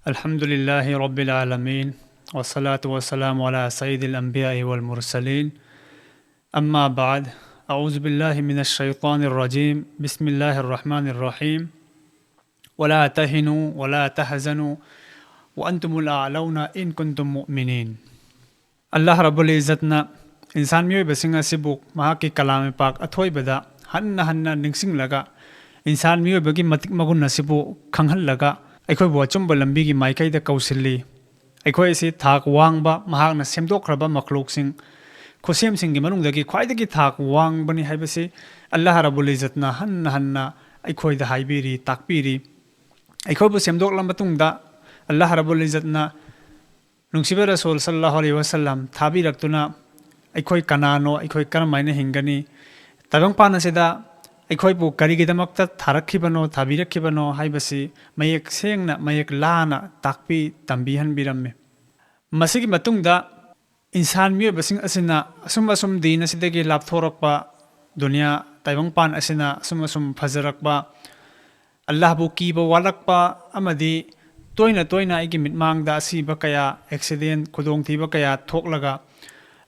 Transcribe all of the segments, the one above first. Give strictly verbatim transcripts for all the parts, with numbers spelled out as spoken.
الحمد لله رب العالمين، والصلاة والسلام على سيد الأنبياء والمرسلين. أما بعد، أعوذ بالله من الشيطان الرجيم. بسم الله الرحمن الرحيم. ولا تهنوا ولا تحزنوا وأنتم الأعلون إن كنتم مؤمنين. ꯑꯜꯂꯥꯍ ꯔꯕꯨꯜ ꯏꯖꯠꯅ ꯏꯟꯁꯥꯟ ꯃꯤꯑꯣꯏꯕꯁꯤꯡ ꯑꯁꯤꯕꯨ ꯃꯍꯥꯛꯀꯤ ꯀꯂꯥꯝ ꯄꯥꯛ ꯑꯊꯣꯏꯕꯗ ꯍꯟꯅ ꯍꯟꯅ ꯅꯤꯡꯁꯤꯡꯂꯒ, ꯏꯟꯁꯥꯟ ꯃꯤꯑꯣꯏꯕꯒꯤ ꯃꯇꯤꯛ ꯃꯒꯨꯟ ꯑꯁꯤꯕꯨ ꯈꯪꯍꯜꯂꯒ, ꯑꯩꯈꯣꯏꯕꯨ ꯑꯆꯨꯝꯕ ꯂꯝꯕꯤꯒꯤ ꯃꯥꯏꯀꯩꯗ ꯀꯧꯁꯤꯜꯂꯤ꯫ ꯑꯩꯈꯣꯏ ꯑꯁꯤ ꯊꯥꯛ ꯋꯥꯡꯕ, ꯃꯍꯥꯛꯅ ꯁꯦꯝꯗꯣꯛꯈ꯭ꯔꯕ ꯃꯈꯂꯨꯛꯁꯤꯡ, ꯈꯨꯠꯁꯦꯝꯁꯤꯡꯒꯤ ꯃꯅꯨꯡꯗꯒꯤ ꯈ꯭ꯋꯥꯏꯗꯒꯤ ꯊꯥꯛ ꯋꯥꯡꯕꯅꯤ ꯍꯥꯏꯕꯁꯤ ꯑꯜꯂꯥꯍ ꯔꯕꯨꯜ ꯏꯖꯠꯅ ꯍꯟꯅ ꯍꯟꯅ ꯑꯩꯈꯣꯏꯗ ꯍꯥꯏꯕꯤꯔꯤ, ꯇꯥꯛꯄꯤꯔꯤ꯫ ꯑꯩꯈꯣꯏꯕꯨ ꯁꯦꯝꯗꯣꯛꯂ ꯃꯇꯨꯡꯗ ꯑꯜꯂꯥꯍ ꯔꯕꯨꯜ ꯏꯖꯠꯅ ꯅꯨꯡꯁꯤꯕ ꯔꯁꯨꯜ ꯁꯜꯂꯜꯂꯥꯍꯨ ꯑꯂꯩꯍꯤ ꯋꯁꯜꯂꯝ ꯊꯥꯕꯤꯔꯛꯇꯨꯅ, ꯑꯩꯈꯣꯏ ꯀꯅꯥꯅꯣ, ꯑꯩꯈꯣꯏ ꯀꯔꯝꯍꯥꯏꯅ ꯍꯤꯡꯒꯅꯤ, ꯇꯥꯏꯕꯪꯄꯥꯟ ꯑꯁꯤꯗ ꯑꯩꯈꯣꯏꯕꯨ ꯀꯔꯤꯒꯤꯗꯃꯛꯇ ꯊꯥꯔꯛꯈꯤꯕꯅꯣ, ꯊꯥꯕꯤꯔꯛꯈꯤꯕꯅꯣ ꯍꯥꯏꯕꯁꯤ ꯃꯌꯦꯛ ꯁꯦꯡꯅ, ꯃꯌꯦꯛ ꯂꯥꯅ ꯇꯥꯛꯄꯤ ꯇꯝꯕꯤꯍꯟꯕꯤꯔꯝꯃꯤ꯫ ꯃꯁꯤꯒꯤ ꯃꯇꯨꯡꯗ ꯏꯟꯁꯥꯟ ꯃꯤꯑꯣꯏꯕꯁꯤꯡ ꯑꯁꯤꯅ ꯑꯁꯨꯝ ꯑꯁꯨꯝ ꯗꯤꯟ ꯑꯁꯤꯗꯒꯤ ꯂꯥꯞꯊꯣꯔꯛꯄ, ꯗꯨꯅꯤꯌꯥ ꯇꯥꯏꯕꯪꯄꯥꯟ ꯑꯁꯤꯅ ꯑꯁꯨꯝ ꯑꯁꯨꯝ ꯐꯖꯔꯛꯄ, ꯑꯜꯂꯥꯍꯕꯨ ꯀꯤꯕ ꯋꯥꯠꯂꯛꯄ ꯑꯃꯗꯤ ꯇꯣꯏꯅ ꯇꯣꯏꯅ ꯑꯩꯒꯤ ꯃꯤꯠꯃꯥꯡꯗ ꯑꯁꯤꯕ ꯀꯌꯥ, ꯑꯦꯛꯁꯤꯗꯦꯟ, ꯈꯨꯗꯣꯡꯊꯤꯕ ꯀꯌꯥ ꯊꯣꯛꯂꯒ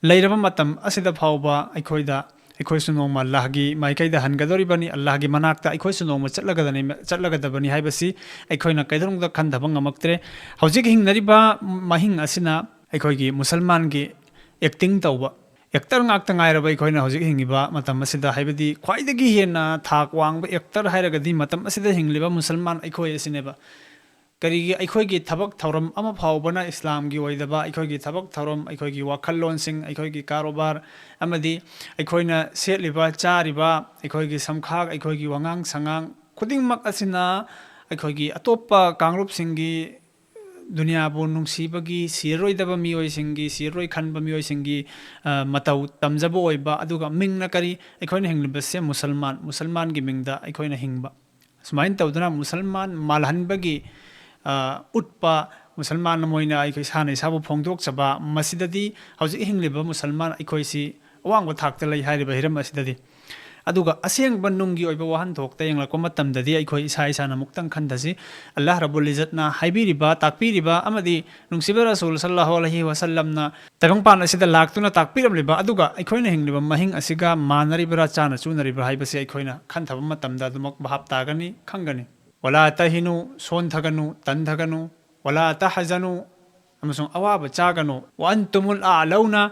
ꯂꯩꯔꯕ ꯃꯇꯝ ꯑꯁꯤꯗ ꯐꯥꯎꯕ ꯑꯩꯈꯣꯏꯗ, ꯑꯩꯈꯣꯏꯁꯨ ꯅꯣꯡꯃ ꯑꯜꯂꯥꯍꯒꯤ ꯃꯥꯏꯀꯩꯗ ꯍꯟꯒꯗꯧꯔꯤꯕꯅꯤ, ꯑꯜꯂꯥꯍꯒꯤ ꯃꯅꯥꯛꯇ ꯑꯩꯈꯣꯏꯁꯨ ꯅꯣꯡꯃ ꯆꯠꯂꯒꯗꯅꯤ-, ꯆꯠꯂꯒꯗꯕꯅꯤ ꯍꯥꯏꯕꯁꯤ ꯑꯩꯈꯣꯏꯅ ꯀꯩꯗꯧꯅꯨꯡꯗ ꯈꯟꯊꯕ ꯉꯝꯃꯛꯇ꯭ꯔꯦ꯫ ꯍꯧꯖꯤꯛ ꯍꯤꯡꯅꯔꯤꯕ ꯃꯍꯤꯡ ꯑꯁꯤꯅ ꯑꯩꯈꯣꯏꯒꯤ ꯃꯨꯁꯜꯃꯥꯟꯒꯤ ꯑꯦꯛꯇꯤꯡ ꯇꯧꯕ ꯑꯦꯛꯇꯔ ꯉꯥꯛꯇ ꯉꯥꯏꯔꯕ ꯑꯩꯈꯣꯏꯅ ꯍꯧꯖꯤꯛ ꯍꯤꯡꯉꯤꯕ ꯃꯇꯝ ꯑꯁꯤꯗ, ꯍꯥꯏꯕꯗꯤ ꯈ꯭ꯋꯥꯏꯗꯒꯤ ꯍꯦꯟꯅ ꯊꯥꯛ ꯋꯥꯡꯕ ꯑꯦꯛꯇꯔ ꯍꯥꯏꯔꯒꯗꯤ ꯃꯇꯝ ꯑꯁꯤꯗ ꯍꯤꯡꯂꯤꯕ ꯃꯨꯁꯜꯃꯥꯟ ꯑꯩꯈꯣꯏ ꯑꯁꯤꯅꯦꯕ꯫ ꯀꯔꯤꯒꯤ ꯑꯩꯈꯣꯏꯒꯤ ꯊꯕꯛ ꯊꯧꯔꯝ ꯑꯃ ꯐꯥꯎꯕꯅ ꯏꯁꯂꯥꯝꯒꯤ ꯑꯣꯏꯗꯕ, ꯑꯩꯈꯣꯏꯒꯤ ꯊꯕꯛ ꯊꯧꯔꯝ, ꯑꯩꯈꯣꯏꯒꯤ ꯋꯥꯈꯜꯂꯣꯟꯁꯤꯡ, ꯑꯩꯈꯣꯏꯒꯤ ꯀꯥꯔꯣꯕꯥꯔ ꯑꯃꯗꯤ ꯑꯩꯈꯣꯏꯅ ꯁꯦꯠꯂꯤꯕ, ꯆꯥꯔꯤꯕ, ꯑꯩꯈꯣꯏꯒꯤ ꯁꯝꯈꯥꯛ, ꯑꯩꯈꯣꯏꯒꯤ ꯋꯥꯉꯥꯡ ꯁꯉꯥꯡ ꯈꯨꯗꯤꯡꯃꯛ ꯑꯁꯤꯅ ꯑꯩꯈꯣꯏꯒꯤ ꯑꯇꯣꯞꯄ ꯀꯥꯡꯂꯨꯞꯁꯤꯡꯒꯤ ꯗꯨꯅꯤꯌꯥꯕꯨ ꯅꯨꯡꯁꯤꯕꯒꯤ, ꯁꯤꯔꯔꯣꯏꯗꯕ ꯃꯤꯑꯣꯏꯁꯤꯡꯒꯤ, ꯁꯤꯔꯔꯣꯏ ꯈꯟꯕ ꯃꯤꯑꯣꯏꯁꯤꯡꯒꯤ, ꯑ, ꯃꯇꯧ ꯇꯝꯖꯕ ꯑꯣꯏꯕ, ꯑꯗꯨꯒ ꯃꯤꯡꯅ ꯀꯔꯤ? ꯑꯩꯈꯣꯏꯅ ꯍꯤꯡꯂꯤꯕꯁꯦ ꯃꯨꯁꯜꯃꯥꯟ, ꯃꯨꯁꯜꯃꯥꯟꯒꯤ ꯃꯤꯡꯗ ꯑꯩꯈꯣꯏꯅ ꯍꯤꯡꯕ꯫ ꯁꯨꯃꯥꯏꯅ ꯇꯧꯗꯨꯅ ꯃꯨꯁꯜꯃꯥꯟ ꯃꯥꯜꯍꯟꯕꯒꯤ, ꯑ, ꯎꯠꯄ, ꯃꯨꯁꯜꯃꯥꯟ ꯑꯃ ꯑꯣꯏꯅ ꯑꯩꯈꯣꯏ ꯏꯁꯥꯅ ꯏꯁꯥꯕꯨ ꯐꯣꯡꯗꯣꯛꯆꯕ, ꯃꯁꯤꯗꯗꯤ ꯍꯧꯖꯤꯛ ꯍꯤꯡꯂꯤꯕ ꯃꯨꯁꯜꯃꯥꯟ ꯑꯩꯈꯣꯏꯁꯤ ꯑꯋꯥꯡꯕ ꯊꯥꯛꯇ ꯂꯩ ꯍꯥꯏꯔꯤꯕ ꯍꯤꯔꯝ ꯑꯁꯤꯗꯗꯤ꯫ ꯑꯗꯨꯒ ꯑꯁꯦꯡꯕ ꯅꯨꯡꯒꯤ ꯑꯣꯏꯕ ꯋꯥꯍꯟꯊꯣꯛꯇ ꯌꯦꯡꯂꯛꯄ ꯃꯇꯝꯗꯗꯤ ꯑꯩꯈꯣꯏ ꯏꯁꯥ ꯏꯁꯥꯅ ꯑꯃꯨꯛꯇꯪ ꯈꯟꯊꯁꯤ꯫ ꯑꯜꯂꯥꯍ ꯔꯕꯨꯜ ꯏꯖꯠꯅ ꯍꯥꯏꯕꯤꯔꯤꯕ, ꯇꯥꯛꯄꯤꯔꯤꯕ, ꯑꯃꯗꯤ ꯅꯨꯡꯁꯤꯕ ꯔꯁꯨꯜ ꯁꯜꯂꯜꯂꯥꯍꯨ ꯑꯂꯩꯍꯤ ꯋꯁꯜꯂꯝꯅ ꯇꯥꯏꯕꯪꯄꯥꯟ ꯑꯁꯤꯗ ꯂꯥꯛꯇꯨꯅ ꯇꯥꯛꯄꯤꯔꯝꯂꯤꯕ, ꯑꯗꯨꯒ ꯑꯩꯈꯣꯏꯅ ꯍꯤꯡꯂꯤꯕ ꯃꯍꯤꯡ ꯑꯁꯤꯒ ꯃꯥꯟꯅꯔꯤꯕ꯭ꯔꯥ, ꯆꯥꯅ ꯆꯨꯅꯔꯤꯕ꯭ꯔꯥ ꯍꯥꯏꯕꯁꯤ ꯑꯩꯈꯣꯏꯅ ꯈꯟꯊꯕ ꯃꯇꯝꯗ ꯑꯗꯨꯃꯛ ꯚꯥꯞ ꯇꯥꯒꯅꯤ, ꯈꯪꯒꯅꯤ꯫ "ꯋꯂꯥ ꯇꯍꯤꯅꯨ", ꯁꯣꯟꯊꯒꯅꯨ, ꯇꯟꯊꯒꯅꯨ, "ꯋꯂꯥ ꯇꯍꯖꯅꯨ", ꯑꯃꯁꯨꯡ ꯑꯋꯥꯕ ꯆꯥꯒꯅꯨ, "ꯋ ꯑꯟꯇꯨꯃꯨꯜ ꯑꯥꯂꯧꯅ",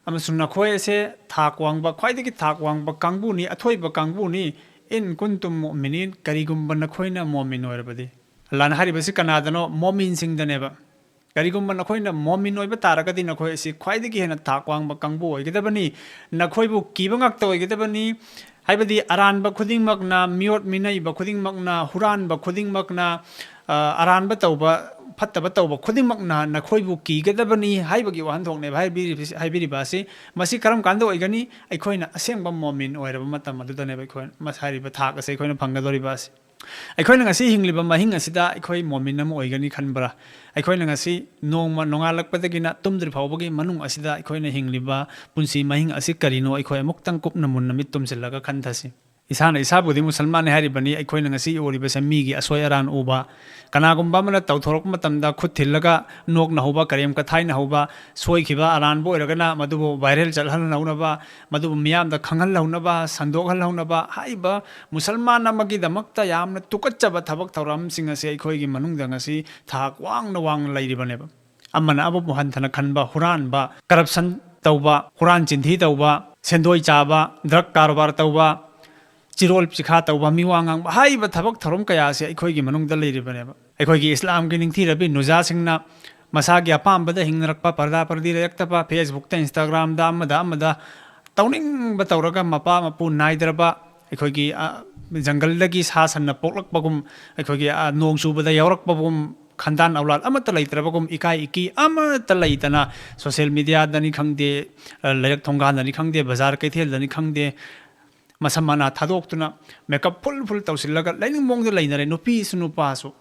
ꯑꯃꯁꯨꯡ ꯅꯈꯣꯏ ꯑꯁꯦ ꯊꯥꯛ ꯋꯥꯡꯕ, ꯈ꯭ꯋꯥꯏꯗꯒꯤ ꯊꯥꯛ ꯋꯥꯡꯕ ꯀꯥꯡꯕꯨꯅꯤ, ꯑꯊꯣꯏꯕ ꯀꯥꯡꯕꯨꯅꯤ, "ꯏꯟ ꯀꯨꯟꯇꯨꯝ ꯃꯨꯑꯃꯤꯅꯤꯟ", ꯀꯔꯤꯒꯨꯝꯕ ꯅꯈꯣꯏꯅ ꯃꯣꯃꯤꯟ ꯑꯣꯏꯔꯕꯗꯤ꯫ ꯑꯜꯂꯥꯍꯅ ꯍꯥꯏꯔꯤꯕꯁꯤ ꯀꯅꯥꯗꯅꯣ? ꯃꯣꯃꯤꯟꯁꯤꯡꯗꯅꯦꯕ꯫ ꯀꯔꯤꯒꯨꯝꯕ ꯅꯈꯣꯏꯅ ꯃꯣꯃꯤꯟ ꯑꯣꯏꯕ ꯇꯥꯔꯒꯗꯤ ꯅꯈꯣꯏ ꯑꯁꯤ ꯈ꯭ꯋꯥꯏꯗꯒꯤ ꯍꯦꯟꯅ ꯊꯥꯛ ꯋꯥꯡꯕ ꯀꯥꯡꯕꯨ ꯑꯣꯏꯒꯗꯕꯅꯤ꯫ ꯅꯈꯣꯏꯕꯨ ꯀꯤꯕ ꯉꯥꯛꯇ ꯑꯣꯏꯒꯗꯕꯅꯤ꯫ ꯍꯥꯏꯕꯗꯤ ꯑꯔꯥꯟꯕ ꯈꯨꯗꯤꯡꯃꯛꯅ, ꯃꯤꯑꯣꯠ ꯃꯤꯅꯩꯕ ꯈꯨꯗꯤꯡꯃꯛꯅ, ꯍꯨꯔꯥꯟꯕ ꯈꯨꯗꯤꯡꯃꯛꯅ, ꯑ, ꯑꯔꯥꯟꯕ ꯇꯧꯕ, ꯐꯠꯇꯕ ꯇꯧꯕ ꯈꯨꯗꯤꯡꯃꯛꯅ ꯅꯈꯣꯏꯕꯨ ꯀꯤꯒꯗꯕꯅꯤ ꯍꯥꯏꯕꯒꯤ ꯋꯥꯍꯟꯊꯣꯛꯅꯦꯕ ꯍꯥꯏꯕꯤꯔꯤꯕꯁꯤ, ꯍꯥꯏꯕꯤꯔꯤꯕ ꯑꯁꯤ꯫ ꯃꯁꯤ ꯀꯔꯝ ꯀꯥꯟꯗ ꯑꯣꯏꯒꯅꯤ? ꯑꯩꯈꯣꯏꯅ ꯑꯁꯦꯡꯕ ꯃꯣꯃꯤꯟ ꯑꯣꯏꯔꯕ ꯃꯇꯝ ꯑꯗꯨꯗꯅꯦꯕ ꯑꯩꯈꯣꯏ ꯃꯁ-, ꯍꯥꯏꯔꯤꯕ ꯊꯥꯛ ꯑꯁꯦ ꯑꯩꯈꯣꯏꯅ ꯐꯪꯒꯗꯧꯔꯤꯕ ꯑꯁꯤ꯫ ꯑꯩꯈꯣꯏꯅ ꯉꯁꯤ ꯍꯤꯡꯂꯤꯕ ꯃꯍꯤꯡ ꯑꯁꯤꯗ ꯑꯩꯈꯣꯏ ꯃꯣꯃꯤꯟ ꯑꯃ ꯑꯣꯏꯒꯅꯤ ꯈꯟꯕ꯭ꯔꯥ? ꯑꯩꯈꯣꯏꯅ ꯉꯁꯤ ꯅꯣꯡꯃ ꯅꯣꯡꯉꯥꯜꯂꯛꯄꯗꯒꯤꯅ ꯇꯨꯝꯗ꯭ꯔꯤ ꯐꯥꯎꯕꯒꯤ ꯃꯅꯨꯡ ꯑꯁꯤꯗ ꯑꯩꯈꯣꯏꯅ ꯍꯤꯡꯂꯤꯕ ꯄꯨꯟꯁꯤ ꯃꯍꯤꯡ ꯑꯁꯤ ꯀꯔꯤꯅꯣ? ꯑꯩꯈꯣꯏ ꯑꯃꯨꯛꯇꯪ ꯀꯨꯞꯅ ꯃꯨꯟꯅ ꯃꯤꯠ ꯇꯨꯝꯁꯤꯜꯂꯒ ꯈꯟꯊꯁꯤ꯫ ꯏꯁꯥꯅ ꯏꯁꯥꯕꯨꯗꯤ ꯃꯨꯁꯜꯃꯥꯟꯅꯤ ꯍꯥꯏꯔꯤꯕꯅꯤ, ꯑꯩꯈꯣꯏꯅ ꯉꯁꯤ ꯎꯔꯤꯕꯁꯦ ꯃꯤꯒꯤ ꯑꯁꯣꯏ ꯑꯔꯥꯟ ꯎꯕ, ꯀꯅꯥꯒꯨꯝꯕ ꯑꯃꯅ ꯇꯧꯊꯣꯔꯛꯄ ꯃꯇꯝꯗ ꯈꯨꯠ ꯊꯤꯜꯂꯒ ꯅꯣꯛꯅꯍꯧꯕ, ꯀꯔꯦꯝ ꯀꯊꯥꯏꯅꯍꯧꯕ, ꯁꯣꯏꯈꯤꯕ ꯑꯔꯥꯟꯕ ꯑꯣꯏꯔꯒꯅ ꯃꯗꯨꯕꯨ viral ꯆꯠꯍꯜꯍꯧꯅꯕ, ꯃꯗꯨꯕꯨ ꯃꯤꯌꯥꯝꯗ ꯈꯪꯍꯜꯍꯧꯅꯕ, ꯁꯟꯗꯣꯛꯍꯜꯍꯧꯅꯕ, ꯍꯥꯏꯔꯤꯕ ꯃꯨꯁꯜꯃꯥꯟ ꯑꯃꯒꯤꯗꯃꯛꯇ ꯌꯥꯝꯅ ꯇꯨꯀꯠꯆꯕ ꯊꯕꯛ ꯊꯧꯔꯝꯁꯤꯡ ꯑꯁꯤ ꯑꯩꯈꯣꯏꯒꯤ ꯃꯅꯨꯡꯗ ꯉꯁꯤ ꯊꯥꯛ ꯋꯥꯡꯅ ꯋꯥꯡꯅ ꯂꯩꯔꯤꯕꯅꯦꯕ꯫ ꯑꯃꯅ ꯑꯃꯕꯨ ꯍꯟꯊꯅ ꯈꯟꯕ, ꯍꯨꯔꯥꯟꯕ, corruption ꯇꯧꯕ, ꯍꯨꯔꯥꯟ ꯆꯤꯟꯊꯤ ꯇꯧꯕ, ꯁꯦꯟꯗꯣꯏ ꯆꯥꯕ, drug ꯀꯔꯕꯥꯔ ꯇꯧꯕ, ꯆꯤꯔꯣꯜ ꯆꯤꯈꯥ ꯇꯧꯕ, ꯃꯤꯋꯥ ꯉꯥꯡꯕ ꯍꯥꯏꯔꯤꯕ ꯊꯕꯛ ꯊꯧꯔꯝ ꯀꯌꯥ ꯑꯁꯤ ꯑꯩꯈꯣꯏꯒꯤ ꯃꯅꯨꯡꯗ ꯂꯩꯔꯤꯕꯅꯦꯕ꯫ ꯑꯩꯈꯣꯏꯒꯤ ꯏꯁꯂꯥꯝꯒꯤ ꯅꯤꯡꯊꯤꯔꯕꯤ ꯅꯨꯖꯥꯁꯤꯡꯅ ꯃꯁꯥꯒꯤ ꯑꯄꯥꯝꯕꯗ ꯍꯤꯡꯅꯔꯛꯄ, ꯄꯔꯗꯥ ꯄꯔꯗꯤ ꯂꯩꯔꯛꯇꯕ, Facebook-ꯇ, Instagram-ꯗ, ꯑꯃꯗ ꯑꯃꯗ ꯇꯧꯅꯤꯡꯕ ꯇꯧꯔꯒ ꯃꯄꯥ ꯃꯄꯨ ꯅꯥꯏꯗ꯭ꯔꯕ, ꯑꯩꯈꯣꯏꯒꯤ, ꯑ, ꯖꯪꯒꯜꯗꯒꯤ ꯁꯥ ꯁꯟꯅ ꯄꯣꯛꯂꯛꯄꯒꯨꯝ, ꯑꯩꯈꯣꯏꯒꯤ, ꯑ, ꯅꯣꯡ ꯆꯨꯕꯗ ꯌꯥꯎꯔꯛꯄꯒꯨꯝ, ꯈꯟꯗꯥꯟ ꯑꯧꯂꯥꯗ ꯑꯃꯠꯇ ꯂꯩꯇ꯭ꯔꯕꯒꯨꯝ, ꯏꯀꯥꯏ ꯏꯀꯤ ꯑꯃꯠꯇ ꯂꯩꯇꯅ social media-ꯗꯅꯤ ꯈꯪꯗꯦ, ꯑ, ꯂꯩꯔꯛ ꯊꯣꯡꯒꯥꯟꯗꯅꯤ ꯈꯪꯗꯦ, ꯕꯖꯥꯔ ꯀꯩꯊꯦꯜꯗꯅꯤ ꯈꯪꯗꯦ, ꯃꯁꯝ ꯃꯅꯥ ꯊꯥꯗꯣꯛꯇꯨꯅ makeup full full ꯇꯧꯁꯤꯜꯂꯒ ꯂꯩꯅꯤꯡ ꯃꯑꯣꯡꯗ ꯂꯩꯅꯔꯦ, ꯅꯨꯄꯤꯁꯨ ꯅꯨꯄꯥꯁꯨ꯫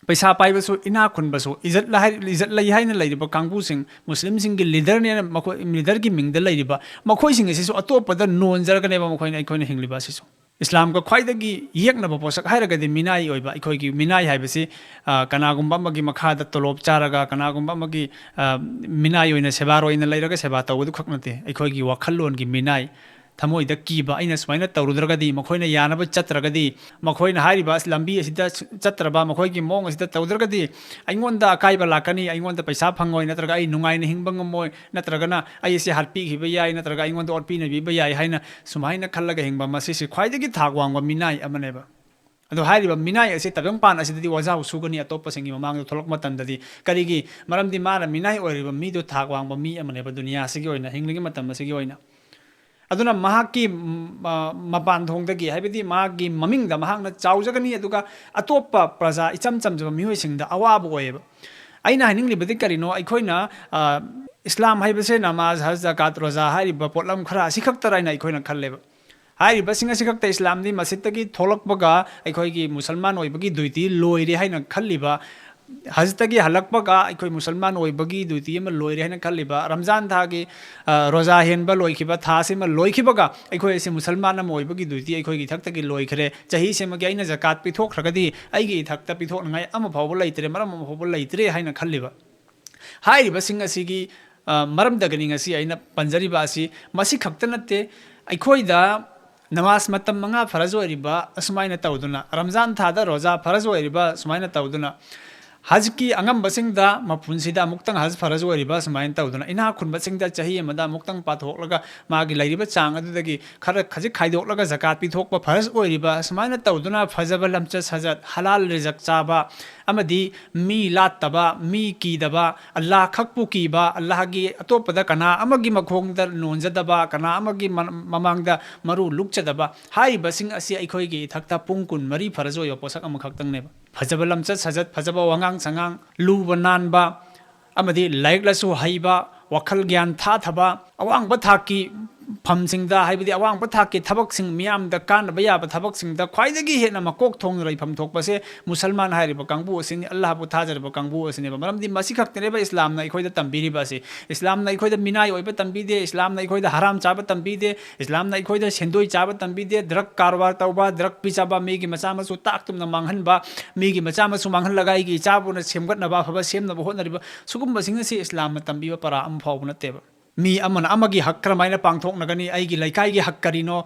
ꯄꯩꯁꯥ ꯄꯥꯏꯕꯁꯨ, ꯏꯅꯥꯛ ꯈꯨꯟꯕꯁꯨ, ꯏꯖꯠ ꯂ-, ꯏꯖꯠ ꯂꯩ ꯍꯥꯏꯅ ꯂꯩꯔꯤꯕ ꯀꯥꯡꯕꯨꯁꯤꯡ, ꯃꯨꯁꯂꯤꯝꯁꯤꯡꯒꯤ ꯂꯤꯗꯔꯅꯦꯅ ꯃꯈꯣꯏ, ꯂꯤꯗꯔꯒꯤ ꯃꯤꯡꯗ ꯂꯩꯔꯤꯕ ꯃꯈꯣꯏꯁꯤꯡ ꯑꯁꯤꯁꯨ ꯑꯇꯣꯞꯄꯗ ꯅꯣꯟꯖꯔꯒꯅꯦꯕ ꯃꯈꯣꯏꯅ, ꯑꯩꯈꯣꯏꯅ ꯍꯤꯡꯂꯤꯕ ꯑꯁꯤꯁꯨ꯫ ꯏꯁꯂꯥꯝꯒ ꯈ꯭ꯋꯥꯏꯗꯒꯤ ꯌꯦꯛꯅꯕ ꯄꯣꯠꯁꯛ ꯍꯥꯏꯔꯒꯗꯤ ꯃꯤꯅꯥꯏ ꯑꯣꯏꯕ꯫ ꯑꯩꯈꯣꯏꯒꯤ ꯃꯤꯅꯥꯏ ꯍꯥꯏꯕꯁꯤ, ꯑ, ꯀꯅꯥꯒꯨꯝꯕ ꯑꯃꯒꯤ ꯃꯈꯥꯗ ꯇꯣꯂꯣꯞ ꯆꯥꯔꯒ, ꯀꯅꯥꯒꯨꯝꯕ ꯑꯃꯒꯤ, ꯑ, ꯃꯤꯅꯥꯏ ꯑꯣꯏꯅ ꯁꯦꯕꯥꯔꯣꯏ ꯑꯣꯏꯅ ꯂꯩꯔꯒ ꯁꯦꯕꯥ ꯇꯧꯕꯗꯨ ꯈꯛ ꯅꯠꯇꯦ꯫ ꯑꯩꯈꯣꯏꯒꯤ ꯋꯥꯈꯜꯂꯣꯟꯒꯤ ꯃꯤꯅꯥꯏ, ꯊꯃꯣꯏꯗ ꯀꯤꯕ, ꯑꯩꯅ ꯁꯨꯃꯥꯏꯅ ꯇꯧꯔꯨꯗ꯭ꯔꯒꯗꯤ, ꯃꯈꯣꯏꯅ ꯌꯥꯅꯕ ꯆꯠꯇ꯭ꯔꯒꯗꯤ, ꯃꯈꯣꯏꯅ ꯍꯥꯏꯔꯤꯕ ꯑꯁ ꯂꯝꯕꯤ ꯑꯁꯤꯗ ꯆꯠꯇ꯭ꯔꯕ, ꯃꯈꯣꯏꯒꯤ ꯃꯑꯣꯡ ꯑꯁꯤꯗ ꯇꯧꯗ꯭ꯔꯒꯗꯤ ꯑꯩꯉꯣꯟꯗ ꯑꯀꯥꯏꯕ ꯂꯥꯛꯀꯅꯤ, ꯑꯩꯉꯣꯟꯗ ꯄꯩꯁꯥ ꯐꯪꯉꯣꯏ, ꯅꯠꯇ꯭ꯔꯒ ꯑꯩ ꯅꯨꯡꯉꯥꯏꯅ ꯍꯤꯡꯕ ꯉꯝꯃꯣꯏ, ꯅꯠꯇ꯭ꯔꯒꯅ ꯑꯩ ꯑꯁꯤ ꯍꯥꯠꯄꯤꯈꯤꯕ ꯌꯥꯏ, ꯅꯠꯇ꯭ꯔꯒ ꯑꯩꯉꯣꯟꯗ ꯑꯣꯠꯄꯤ ꯅꯩꯕꯤꯕ ꯌꯥꯏ ꯍꯥꯏꯅ ꯁꯨꯃꯥꯏꯅ ꯈꯜꯂꯒ ꯍꯤꯡꯕ, ꯃꯁꯤꯁꯤ ꯈ꯭ꯋꯥꯏꯗꯒꯤ ꯊꯥꯛ ꯋꯥꯡꯕ ꯃꯤꯅꯥꯏ ꯑꯃꯅꯦꯕ꯫ ꯑꯗꯣ ꯍꯥꯏꯔꯤꯕ ꯃꯤꯅꯥꯏ ꯑꯁꯤ ꯇꯥꯏꯕꯪꯄꯥꯟ ꯑꯁꯤꯗꯗꯤ ꯋꯥꯖꯥꯎ ꯁꯨꯒꯅꯤ ꯑꯇꯣꯞꯄꯁꯤꯡꯒꯤ ꯃꯃꯥꯡꯗ ꯊꯣꯛꯂꯛꯄ ꯃꯇꯝꯗꯗꯤ꯫ ꯀꯔꯤꯒꯤ? ꯃꯔꯝꯗꯤ ꯃꯥꯅ ꯃꯤꯅꯥꯏ ꯑꯣꯏꯔꯤꯕ ꯃꯤꯗꯨ ꯊꯥꯛ ꯋꯥꯡꯕ ꯃꯤ ꯑꯃꯅꯦꯕ ꯗꯨꯅꯤꯌꯥ ꯑꯁꯤꯒꯤ ꯑꯣꯏꯅ, ꯍꯤꯡꯂꯤꯉꯩ ꯃꯇꯝ ꯑꯁꯤꯒꯤ ꯑꯣꯏꯅ꯫ ꯑꯗꯨꯅ ꯃꯍꯥꯛꯀꯤ, ꯎꯝ, ꯑ, ꯃꯄꯥꯟ ꯊꯣꯡꯗꯒꯤ, ꯍꯥꯏꯕꯗꯤ ꯃꯍꯥꯛꯀꯤ ꯃꯃꯤꯡꯗ ꯃꯍꯥꯛꯅ ꯆꯥꯎꯖꯒꯅꯤ, ꯑꯗꯨꯒ ꯑꯇꯣꯞꯄ ꯄ꯭ꯔꯖꯥ, ꯏꯆꯝ ꯆꯝꯖꯕ ꯃꯤꯑꯣꯏꯁꯤꯡꯗ ꯑꯋꯥꯕ ꯑꯣꯏꯌꯦꯕ꯫ ꯑꯩꯅ ꯍꯥꯏꯅꯤꯡꯂꯤꯕꯗꯤ ꯀꯔꯤꯅꯣ? ꯑꯩꯈꯣꯏꯅ, ꯑ, ꯏꯁꯂꯥꯝ ꯍꯥꯏꯕꯁꯦ ꯅꯃꯥꯖ, ꯍꯖ, ꯖꯀꯥꯠ, ꯔꯣꯖꯥ ꯍꯥꯏꯔꯤꯕ ꯄꯣꯠꯂꯝ ꯈꯔ ꯑꯁꯤꯈꯛꯇꯔ ꯍꯥꯏꯅ ꯑꯩꯈꯣꯏꯅ ꯈꯜꯂꯦꯕ꯫ ꯍꯥꯏꯔꯤꯕꯁꯤꯡ ꯑꯁꯤꯈꯛꯇ ꯏꯁꯂꯥꯝꯗꯤ ꯃꯁꯖꯤꯠꯇꯒꯤ ꯊꯣꯛꯂꯛꯄꯒ ꯑꯩꯈꯣꯏꯒꯤ ꯃꯨꯁꯜꯃꯥꯟ ꯑꯣꯏꯕꯒꯤ ꯗ꯭ꯌꯨꯇꯤ ꯂꯣꯏꯔꯦ ꯍꯥꯏꯅ ꯈꯜꯂꯤꯕ, ꯍꯖꯇꯒꯤ ꯍꯜꯂꯛꯄꯒ ꯑꯩꯈꯣꯏ ꯃꯨꯁꯜꯃꯥꯟ ꯑꯣꯏꯕꯒꯤ ꯗ꯭ꯌꯨꯇꯤ ꯑꯃ ꯂꯣꯏꯔꯦ ꯍꯥꯏꯅ ꯈꯜꯂꯤꯕ, ꯔꯝꯖꯥꯟ ꯊꯥꯒꯤ, ꯑ, ꯔꯣꯖꯥ ꯍꯦꯟꯕ ꯂꯣꯏꯈꯤꯕ, ꯊꯥꯁꯤꯃ ꯂꯣꯏꯈꯤꯕꯒ ꯑꯩꯈꯣꯏ ꯑꯁꯤ ꯃꯨꯁꯜꯃꯥꯟ ꯑꯃ ꯑꯣꯏꯕꯒꯤ ꯗ꯭ꯌꯨꯇꯤ ꯑꯩꯈꯣꯏꯒꯤ ꯏꯊꯛꯇꯒꯤ ꯂꯣꯏꯈ꯭ꯔꯦ, ꯆꯍꯤꯁꯤꯃꯒꯤ ꯑꯩꯅ ꯖꯀꯥꯠ ꯄꯤꯊꯣꯛꯈ꯭ꯔꯒꯗꯤ ꯑꯩꯒꯤ ꯏꯊꯛꯇ ꯄꯤꯊꯣꯛꯅꯉꯥꯏ ꯑꯃ ꯐꯥꯎꯕ ꯂꯩꯇ꯭ꯔꯦ, ꯃꯔꯝ ꯑꯃ ꯐꯥꯎꯕ ꯂꯩꯇ꯭ꯔꯦ ꯍꯥꯏꯅ ꯈꯜꯂꯤꯕ꯫ ꯍꯥꯏꯔꯤꯕꯁꯤꯡ ꯑꯁꯤꯒꯤ, ꯑ, ꯃꯔꯝꯗꯒꯅꯤ ꯉꯁꯤ ꯑꯩꯅ ꯄꯟꯖꯔꯤꯕ ꯑꯁꯤ꯫ ꯃꯁꯤ ꯈꯛꯇ ꯅꯠꯇꯦ, ꯑꯩꯈꯣꯏꯗ ꯅꯃꯥꯖ ꯃꯇꯝ ꯃꯉꯥ ꯐꯔꯖ ꯑꯣꯏꯔꯤꯕ ꯑꯁꯨꯃꯥꯏꯅ ꯇꯧꯗꯨꯅ, ꯔꯝꯖꯥꯟ ꯊꯥꯗ ꯔꯣꯖꯥ ꯐꯔꯖ ꯑꯣꯏꯔꯤꯕ ꯑꯁꯨꯃꯥꯏꯅ ꯇꯧꯗꯨꯅ, ꯍꯖꯀꯤ ꯑꯉꯝꯕꯁꯤꯡꯗ ꯃꯄꯨꯟꯁꯤꯗ ꯑꯃꯨꯛꯇꯪ ꯍꯖ ꯐꯔꯖ ꯑꯣꯏꯔꯤꯕ ꯑꯁꯨꯃꯥꯏꯅ ꯇꯧꯗꯨꯅ, ꯏꯅꯥꯛ ꯈꯨꯟꯕꯁꯤꯡꯗ ꯆꯍꯤ ꯑꯃꯗ ꯑꯃꯨꯛꯇꯪ ꯄꯥꯊꯣꯛꯂꯒ ꯃꯥꯒꯤ ꯂꯩꯔꯤꯕ ꯆꯥꯡ ꯑꯗꯨꯗꯒꯤ ꯈꯔ ꯈꯖꯤꯛ ꯈꯥꯏꯗꯣꯛꯂꯒ ꯖꯀꯥꯠ ꯄꯤꯊꯣꯛꯄ ꯐꯔꯖ ꯑꯣꯏꯔꯤꯕ ꯑꯁꯨꯃꯥꯏꯅ ꯇꯧꯗꯨꯅ, ꯐꯖꯕ ꯂꯝꯆꯠ ꯁꯥꯖꯠ, ꯍꯂꯥꯜ ꯔꯤꯖꯛ ꯆꯥꯕ, ꯑꯃꯗꯤ ꯃꯤ ꯂꯥꯠꯇꯕ, ꯃꯤ ꯀꯤꯗꯕ, ꯑꯜꯂꯥꯍ ꯈꯛꯄꯨ ꯀꯤꯕ, ꯑꯜꯂꯥꯍꯒꯤ ꯑꯇꯣꯞꯄꯗ ꯀꯅꯥ ꯑꯃꯒꯤ ꯃꯈꯣꯡꯗ ꯅꯣꯟꯖꯗꯕ, ꯀꯅꯥ ꯑꯃꯒꯤ ꯃ-, ꯃꯃꯥꯡꯗ ꯃꯔꯨ ꯂꯨꯛꯆꯗꯕ, ꯍꯥꯏꯔꯤꯕꯁꯤꯡ ꯑꯁꯤ ꯑꯩꯈꯣꯏꯒꯤ ꯏꯊꯛꯇ ꯄꯨꯡ ꯀꯨꯟꯃꯔꯤ ꯐꯔꯖ ꯑꯣꯏꯕ ꯄꯣꯠꯁꯛ ꯑꯃꯈꯛꯇꯪꯅꯦꯕ꯫ ꯐꯖꯕ ꯂꯝꯆꯠ ꯁꯥꯖꯠ, ꯐꯖꯕ ꯋꯥꯉꯥꯡ ꯁꯉꯥꯡ, ꯂꯨꯕ ꯅꯥꯟꯕ, ꯑꯃꯗꯤ ꯂꯥꯏꯔꯤꯛ ꯂꯥꯏꯁꯨ ꯍꯩꯕ, ꯋꯥꯈꯜ ꯒ꯭ꯌꯥꯟ ꯊꯥꯊꯕ, ꯑꯋꯥꯡꯕ ꯊꯥꯛꯀꯤ ꯐꯝꯁꯤꯡꯗ, ꯍꯥꯏꯕꯗꯤ ꯑꯋꯥꯡꯕ ꯊꯥꯛꯀꯤ ꯊꯕꯛꯁꯤꯡ, ꯃꯤꯌꯥꯝꯗ ꯀꯥꯟꯅꯕ ꯌꯥꯕ ꯊꯕꯛꯁꯤꯡꯗ ꯈ꯭ꯋꯥꯏꯗꯒꯤ ꯍꯦꯟꯅ ꯃꯀꯣꯛ ꯊꯣꯡꯅ ꯂꯩꯐꯝ ꯊꯣꯛꯄꯁꯦ ꯃꯨꯁꯜꯃꯥꯟ ꯍꯥꯏꯔꯤꯕ ꯀꯥꯡꯕꯨ ꯑꯁꯤꯅꯤ, ꯑꯜꯂꯥꯍꯕꯨ ꯊꯥꯖꯔꯤꯕ ꯀꯥꯡꯕꯨ ꯑꯁꯤꯅꯦꯕ꯫ ꯃꯔꯝꯗꯤ ꯃꯁꯤ ꯈꯛꯇꯅꯦꯕ ꯏꯁꯂꯥꯝꯅ ꯑꯩꯈꯣꯏꯗ ꯇꯝꯕꯤꯔꯤꯕ ꯑꯁꯤ꯫ ꯏꯁꯂꯥꯝꯅ ꯑꯩꯈꯣꯏꯗ ꯃꯤꯅꯥꯏ ꯑꯣꯏꯕ ꯇꯝꯕꯤꯗꯦ, ꯏꯁꯂꯥꯝꯅ ꯑꯩꯈꯣꯏꯗ ꯍꯔꯥꯝ ꯆꯥꯕ ꯇꯝꯕꯤꯗꯦ, ꯏꯁꯂꯥꯝꯅ ꯑꯩꯈꯣꯏꯗ ꯁꯦꯟꯗꯣꯏ ꯆꯥꯕ ꯇꯝꯕꯤꯗꯦ, ꯗ꯭ꯔꯒ ꯀꯔꯕꯥꯔ ꯇꯧꯕ, ꯗ꯭ꯔꯒ ꯄꯤꯖꯕ, ꯃꯤꯒꯤ ꯃꯆꯥ ꯃꯁꯨ ꯇꯥꯛ ꯇꯨꯝꯅ ꯃꯥꯡꯍꯟꯕ, ꯃꯤꯒꯤ ꯃꯆꯥ ꯃꯁꯨ ꯃꯥꯡꯍꯜꯂꯒ ꯑꯩꯒꯤ ꯏꯆꯥꯕꯨꯅ ꯁꯦꯝꯒꯠꯅꯕ, ꯑꯐꯕ ꯁꯦꯝꯅꯕ ꯍꯣꯠꯅꯔꯤꯕ, ꯁꯤꯒꯨꯝꯕꯁꯤꯡ ꯑꯁꯤ ꯏꯁꯂꯥꯝꯅ ꯇꯝꯕꯤꯕ ꯄꯔꯥ ꯑꯃ ꯐꯥꯎꯕ ꯅꯠꯇꯦꯕ꯫ ꯃꯤ ꯑꯃꯅ ꯑꯃꯒꯤ ꯍꯛ ꯀꯔꯝꯍꯥꯏꯅ ꯄꯥꯡꯊꯣꯛꯅꯒꯅꯤ, ꯑꯩꯒꯤ ꯂꯩꯀꯥꯏꯒꯤ ꯍꯛ ꯀꯔꯤꯅꯣ,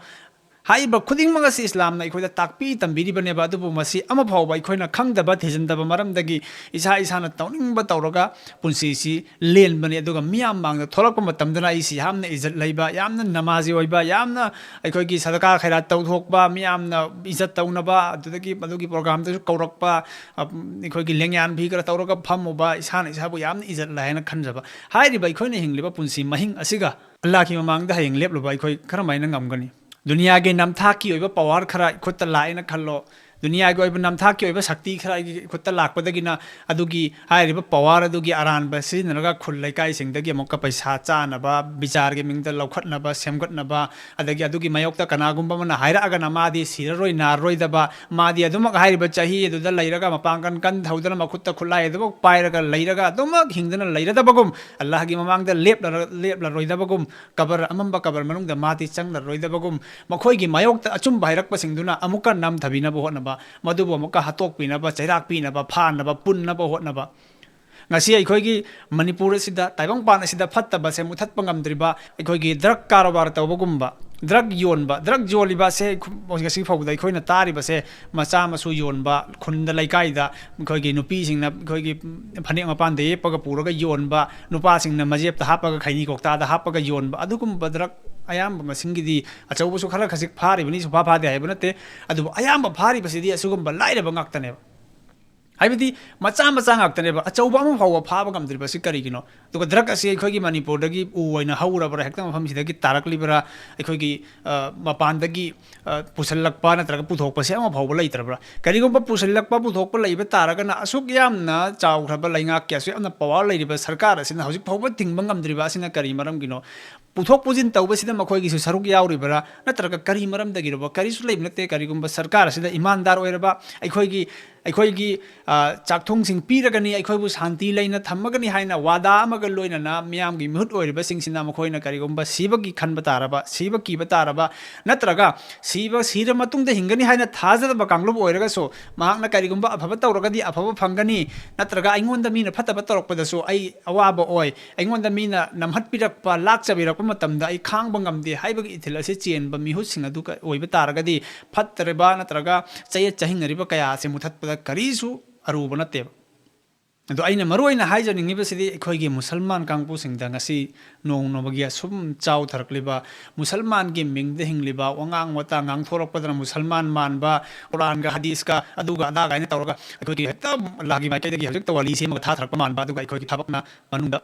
ꯍꯥꯏꯔꯤꯕ ꯈꯨꯗꯤꯡꯃꯛ ꯑꯁꯤ ꯏꯁꯂꯥꯝꯅ ꯑꯩꯈꯣꯏꯗ ꯇꯥꯛꯄꯤ ꯇꯝꯕꯤꯔꯤꯕꯅꯦꯕ꯫ ꯑꯗꯨꯕꯨ ꯃꯁꯤ ꯑꯃ ꯐꯥꯎꯕ ꯑꯩꯈꯣꯏꯅ ꯈꯪꯗꯕ, ꯊꯤꯖꯤꯟꯗꯕ ꯃꯔꯝꯗꯒꯤ ꯏꯁꯥ ꯏꯁꯥꯅ ꯇꯧꯅꯤꯡꯕ ꯇꯧꯔꯒ ꯄꯨꯟꯁꯤꯁꯤ ꯂꯦꯟꯕꯅꯤ꯫ ꯑꯗꯨꯒ ꯃꯤꯌꯥꯝ ꯃꯥꯡꯗ ꯊꯣꯛꯂꯛꯄ ꯃꯇꯝꯗꯅ ꯑꯩꯁꯤ ꯌꯥꯝꯅ ꯏꯖꯠ ꯂꯩꯕ, ꯌꯥꯝꯅ ꯅꯃꯥꯖꯤ ꯑꯣꯏꯕ, ꯌꯥꯝꯅ ꯑꯩꯈꯣꯏꯒꯤ ꯁꯗꯀꯥ ꯈꯩꯔꯥꯠ ꯇꯧꯊꯣꯛꯄ, ꯃꯤꯌꯥꯝꯅ ꯏꯖꯠ ꯇꯧꯅꯕ, ꯑꯗꯨꯗꯒꯤ ꯃꯗꯨꯒꯤ ꯄ꯭ꯔꯣꯒ꯭ꯔꯥꯝꯗꯁꯨ ꯀꯧꯔꯛꯄ, ꯑ, ꯑꯩꯈꯣꯏꯒꯤ ꯂꯦꯡꯌꯥꯟ ꯐꯤ ꯈꯔ ꯇꯧꯔꯒ ꯐꯝꯃꯨꯕ, ꯏꯁꯥꯅ ꯏꯁꯥꯕꯨ ꯌꯥꯝꯅ ꯏꯖꯠ ꯂꯩ ꯍꯥꯏꯅ ꯈꯟꯖꯕ꯫ ꯍꯥꯏꯔꯤꯕ ꯑꯩꯈꯣꯏꯅ ꯍꯤꯡꯂꯤꯕ ꯄꯨꯟꯁꯤ ꯃꯍꯤꯡ ꯑꯁꯤꯒ ꯑꯜꯂꯥꯍꯒꯤ ꯃꯃꯥꯡꯗ ꯍꯌꯦꯡ ꯂꯦꯞꯂꯨꯕ ꯑꯩꯈꯣꯏ ꯀꯔꯝꯍꯥꯏꯅ ꯉꯝꯒꯅꯤ? ꯗꯨꯅꯤꯌꯥꯒꯤ ꯅꯝꯊꯥꯛꯀꯤ ꯑꯣꯏꯕ ꯄꯋꯥꯔ ꯈꯔ ꯈꯨꯠꯇ ꯂꯥꯛꯑꯦꯅ ꯈꯜꯂꯣ꯫ ꯗꯨꯅꯤꯌꯥꯒꯤ ꯑꯣꯏꯕ ꯅꯝꯊꯥꯛꯀꯤ ꯑꯣꯏꯕ ꯁꯛꯇꯤ ꯈꯔ ꯑꯩꯒꯤ ꯈꯨꯠꯇ ꯂꯥꯛꯄꯗꯒꯤꯅ ꯑꯗꯨꯒꯤ ꯍꯥꯏꯔꯤꯕ ꯄꯋꯥꯔ ꯑꯗꯨꯒꯤ ꯑꯔꯥꯟꯕ ꯁꯤꯖꯤꯟꯅꯔꯒ ꯈꯨꯜ ꯂꯩꯀꯥꯏꯁꯤꯡꯗꯒꯤ ꯑꯃꯨꯛꯀ ꯄꯩꯁꯥ ꯆꯥꯅꯕ, ꯕꯤꯆꯥꯔꯒꯤ ꯃꯤꯡꯗ ꯂꯧꯈꯠꯅꯕ, ꯁꯦꯝꯒꯠꯅꯕ, ꯑꯗꯒꯤ ꯑꯗꯨꯒꯤ ꯃꯥꯌꯣꯛꯇ ꯀꯅꯥꯒꯨꯝꯕ ꯑꯃꯅ ꯍꯥꯏꯔꯛꯑꯒꯅ ꯃꯥꯗꯤ ꯁꯤꯔꯔꯣꯏ, ꯅꯥꯔꯔꯣꯏꯗꯕ, ꯃꯥꯗꯤ ꯑꯗꯨꯃꯛ ꯍꯥꯏꯔꯤꯕ ꯆꯍꯤ ꯑꯗꯨꯗ ꯂꯩꯔꯒ ꯃꯄꯥꯡꯒꯜ ꯀꯟ ꯊꯧꯗꯅ ꯃꯈꯨꯠꯇ ꯈꯨꯠꯂꯥꯏ ꯑꯗꯨꯃꯛ ꯄꯥꯏꯔꯒ ꯂꯩꯔꯒ ꯑꯗꯨꯃꯛ ꯍꯤꯡꯗꯨꯅ ꯂꯩꯔꯗꯕꯒꯨꯝ, ꯑꯜꯂꯥꯍꯒꯤ ꯃꯃꯥꯡꯗ ꯂꯦꯞꯂꯔ-, ꯂꯦꯞꯂꯔꯣꯏꯗꯕꯒꯨꯝ, ꯀꯕꯔ ꯑꯃꯝꯕ ꯀꯕꯔ ꯃꯅꯨꯡꯗ ꯃꯥꯗꯤ ꯆꯪꯂꯔꯣꯏꯗꯕꯒꯨꯝ, ꯃꯈꯣꯏꯒꯤ ꯃꯥꯌꯣꯛꯇ ꯑꯆꯨꯝꯕ ꯍꯥꯏꯔꯛꯄꯁꯤꯡꯗꯨꯅ ꯑꯃꯨꯛꯀ ꯅꯝꯊꯕꯤꯅꯕ ꯍꯣꯠꯅꯕ, ꯃꯗꯨꯕꯨ ꯑꯃꯨꯛꯀ ꯍꯥꯠꯇꯣꯛꯄꯤꯅꯕ, ꯆꯩꯔꯥꯛ ꯄꯤꯅꯕ, ꯐꯥꯅꯕ, ꯄꯨꯟꯅꯕ ꯍꯣꯠꯅꯕ꯫ ꯉꯁꯤ ꯑꯩꯈꯣꯏꯒꯤ ꯃꯅꯤꯄꯨꯔ ꯑꯁꯤꯗ, ꯇꯥꯏꯕꯪꯄꯥꯟ ꯑꯁꯤꯗ ꯐꯠꯇꯕꯁꯦ ꯃꯨꯊꯠꯄ ꯉꯝꯗ꯭ꯔꯤꯕ ꯑꯩꯈꯣꯏꯒꯤ ꯗ꯭ꯔꯒ ꯀꯔꯕꯥꯔ ꯇꯧꯕꯒꯨꯝꯕ, ꯗ꯭ꯔꯒ ꯌꯣꯟꯕ, ꯗ꯭ꯔꯒ ꯌꯣꯜꯂꯤꯕ ꯑꯁꯦ ꯉꯁꯤ ꯐꯥꯎꯕꯗ ꯑꯩꯈꯣꯏꯅ ꯇꯥꯔꯤꯕꯁꯦ ꯃꯆꯥ ꯃꯁꯨ ꯌꯣꯟꯕ, ꯈꯨꯟꯗ ꯂꯩꯀꯥꯏꯗ ꯑꯩꯈꯣꯏꯒꯤ ꯅꯨꯄꯤꯁꯤꯡꯅ ꯑꯩꯈꯣꯏꯒꯤ ꯐꯅꯦꯛ ꯃꯄꯥꯟꯗ ꯌꯦꯞꯄꯒ ꯄꯨꯔꯒ ꯌꯣꯟꯕ, ꯅꯨꯄꯥꯁꯤꯡꯅ ꯃꯖꯦꯞꯇ ꯍꯥꯞꯄꯒ ꯈꯩꯅꯤ ꯀꯧꯇꯥꯗ ꯍꯥꯞꯄꯒ ꯌꯣꯟꯕ, ꯑꯗꯨꯒꯨꯝꯕ ꯗ꯭ꯔꯒ ꯑꯌꯥꯝꯕ ꯃꯁꯤꯡꯒꯤꯗꯤ, ꯑꯆꯧꯕꯁꯨ ꯈꯔ ꯈꯖꯤꯛ ꯐꯥꯔꯤꯕꯅꯤ, ꯁꯨꯐꯥ ꯐꯥꯗꯦ ꯍꯥꯏꯕ ꯅꯠꯇꯦ, ꯑꯗꯨꯕꯨ ꯑꯌꯥꯝꯕ ꯐꯥꯔꯤꯕꯁꯤꯗꯤ ꯑꯁꯤꯒꯨꯝꯕ ꯂꯥꯏꯔꯕ ꯉꯥꯛꯇꯅꯦꯕ꯫ ꯍꯥꯏꯕꯗꯤ ꯃꯆꯥ ꯃꯆꯥ ꯉꯥꯛꯇꯅꯦꯕ, ꯑꯆꯧꯕ ꯑꯃ ꯐꯥꯎꯕ ꯐꯥꯕ ꯉꯝꯗ꯭ꯔꯤꯕꯁꯤ ꯀꯔꯤꯒꯤꯅꯣ? ꯑꯗꯨꯒ ꯗ꯭ꯔꯒ ꯑꯁꯤ ꯑꯩꯈꯣꯏꯒꯤ ꯃꯅꯤꯄꯨꯔꯗꯒꯤ ꯎ ꯑꯣꯏꯅ ꯍꯧꯔꯕ꯭ꯔꯥ, ꯍꯦꯛꯇ ꯃꯐꯝꯁꯤꯗꯒꯤ ꯇꯥꯔꯛꯂꯤꯕ꯭ꯔꯥ, ꯑꯩꯈꯣꯏꯒꯤ, ꯑ, ꯃꯄꯥꯟꯗꯒꯤ, ꯑ, ꯄꯨꯁꯤꯜꯂꯛꯄ ꯅꯠꯇ꯭ꯔꯒ ꯄꯨꯊꯣꯛꯄꯁꯦ ꯑꯃ ꯐꯥꯎꯕ ꯂꯩꯇ꯭ꯔꯕ꯭ꯔꯥ? ꯀꯔꯤꯒꯨꯝꯕ ꯄꯨꯁꯤꯜꯂꯛꯄ, ꯄꯨꯊꯣꯛꯄ ꯂꯩꯕ ꯇꯥꯔꯒꯅ, ꯑꯁꯨꯛ ꯌꯥꯝꯅ ꯆꯥꯎꯈ꯭ꯔꯕ ꯂꯩꯉꯥꯛꯀꯤ, ꯑꯁꯨꯛ ꯌꯥꯝꯅ ꯄꯋꯥꯔ ꯂꯩꯔꯤꯕ ꯁꯔꯀꯥꯔ ꯑꯁꯤꯅ ꯍꯧꯖꯤꯛ ꯐꯥꯎꯕ ꯊꯤꯡꯕ ꯉꯝꯗ꯭ꯔꯤꯕ ꯑꯁꯤꯅ ꯀꯔꯤ ꯃꯔꯝꯒꯤꯅꯣ? ꯄꯨꯊꯣꯛ ꯄꯨꯁꯤꯟ ꯇꯧꯕꯁꯤꯗ ꯃꯈꯣꯏꯒꯤꯁꯨ ꯁꯔꯨꯛ ꯌꯥꯎꯔꯤꯕ꯭ꯔꯥ? ꯅꯠꯇ꯭ꯔꯒ ꯀꯔꯤ ꯃꯔꯝꯗꯒꯤꯔꯕ? ꯀꯔꯤꯁꯨ ꯂꯩꯕ ꯅꯠꯇꯦ꯫ ꯀꯔꯤꯒꯨꯝꯕ ꯁꯔꯀꯥꯔ ꯑꯁꯤꯗ ꯏꯃꯥꯟꯗꯥꯔ ꯑꯣꯏꯔꯕ, ꯑꯩꯈꯣꯏꯒꯤ, ꯑꯩꯈꯣꯏꯒꯤ, ꯑ, ꯆꯥꯛꯊꯨꯡꯁꯤꯡ ꯄꯤꯔꯒꯅꯤ, ꯑꯩꯈꯣꯏꯕꯨ ꯁꯥꯟꯇꯤ ꯂꯩꯅ ꯊꯝꯃꯒꯅꯤ ꯍꯥꯏꯅ ꯋꯥꯗꯥ ꯑꯃꯒ ꯂꯣꯏꯅꯅ ꯃꯤꯌꯥꯝꯒꯤ ꯃꯤꯍꯨꯠ ꯑꯣꯏꯔꯤꯕꯁꯤꯡꯁꯤꯅ ꯃꯈꯣꯏꯅ ꯀꯔꯤꯒꯨꯝꯕ ꯁꯤꯕꯒꯤ ꯈꯟꯕ ꯇꯥꯔꯕ, ꯁꯤꯕ ꯀꯤꯕ ꯇꯥꯔꯕ, ꯅꯠꯇ꯭ꯔꯒ ꯁꯤꯕ, ꯁꯤꯔ ꯃꯇꯨꯡꯗ ꯍꯤꯡꯒꯅꯤ ꯍꯥꯏꯅ ꯊꯥꯖꯗꯕ ꯀꯥꯡꯂꯨꯞ ꯑꯣꯏꯔꯒꯁꯨ, ꯃꯍꯥꯛꯅ ꯀꯔꯤꯒꯨꯝꯕ ꯑꯐꯕ ꯇꯧꯔꯒꯗꯤ ꯑꯐꯕ ꯐꯪꯒꯅꯤ, ꯅꯠꯇ꯭ꯔꯒ ꯑꯩꯉꯣꯟꯗ ꯃꯤꯅ ꯐꯠꯇꯕ ꯇꯧꯔꯛꯄꯗꯁꯨ ꯑꯩ ꯑꯋꯥꯕ ꯑꯣꯏ, ꯑꯩꯉꯣꯟꯗ ꯃꯤꯅ ꯅꯝꯍꯠꯄꯤꯔꯛꯄ, ꯂꯥꯛꯆꯕꯤꯔꯛꯄ ꯃꯇꯝꯗ ꯑꯩ ꯈꯥꯡꯕ ꯉꯝꯗꯦ ꯍꯥꯏꯕꯒꯤ ꯏꯊꯤꯜ ꯑꯁꯤ ꯆꯦꯟꯕ ꯃꯤꯍꯨꯠꯁꯤꯡ ꯑꯗꯨ ꯀ-, ꯑꯣꯏꯕ ꯇꯥꯔꯒꯗꯤ, ꯐꯠꯇꯔꯤꯕ ꯅꯠꯇ꯭ꯔꯒ ꯆꯌꯦꯠ ꯆꯍꯤꯡꯅꯔꯤꯕ ꯀꯌꯥ ꯑꯁꯤ ꯃꯨꯊꯠꯄꯗ ꯀꯔꯤꯁꯨ ꯑꯔꯨꯕ ꯅꯠꯇꯦꯕ꯫ ꯑꯗꯣ ꯑꯩꯅ ꯃꯔꯨ ꯑꯣꯏꯅ ꯍꯥꯏꯖꯅꯤꯡꯉꯤꯕꯁꯤꯗꯤ, ꯑꯩꯈꯣꯏꯒꯤ ꯃꯨꯁꯜꯃꯥꯟ ꯀꯥꯡꯕꯨꯁꯤꯡꯗ ꯉꯁꯤ ꯅꯣꯡ ꯅꯣꯡꯃꯒꯤ ꯑꯁꯨꯝ ꯆꯥꯎꯊꯔꯛꯂꯤꯕ, ꯃꯨꯁꯜꯃꯥꯟꯒꯤ ꯃꯤꯡꯗ ꯍꯤꯡꯂꯤꯕ, ꯋꯥꯉꯥꯡ ꯋꯥꯇꯥ ꯉꯥꯡꯊꯣꯔꯛꯄꯗꯅ ꯃꯨꯁꯜꯃꯥꯟ ꯃꯥꯟꯕ, ꯀꯨꯔꯥꯟꯒ ꯍꯗꯤꯁꯀ ꯑꯗꯨꯒ ꯑꯗꯥ ꯀꯥꯏꯅ ꯇꯧꯔꯒ ꯑꯩꯈꯣꯏꯒꯤ ꯍꯦꯛꯇ ꯑꯜꯂꯥꯍꯒꯤ ꯃꯥꯏꯀꯩꯗꯒꯤ ꯍꯧꯖꯤꯛꯇ ꯋꯥꯂꯤ ꯁꯦꯝꯃꯒ ꯊꯥꯊꯔꯛꯄ ꯃꯥꯟꯕ, ꯑꯗꯨꯒ ꯑꯩꯈꯣꯏꯒꯤ ꯊꯕꯛꯅ ꯃꯅꯨꯡꯗ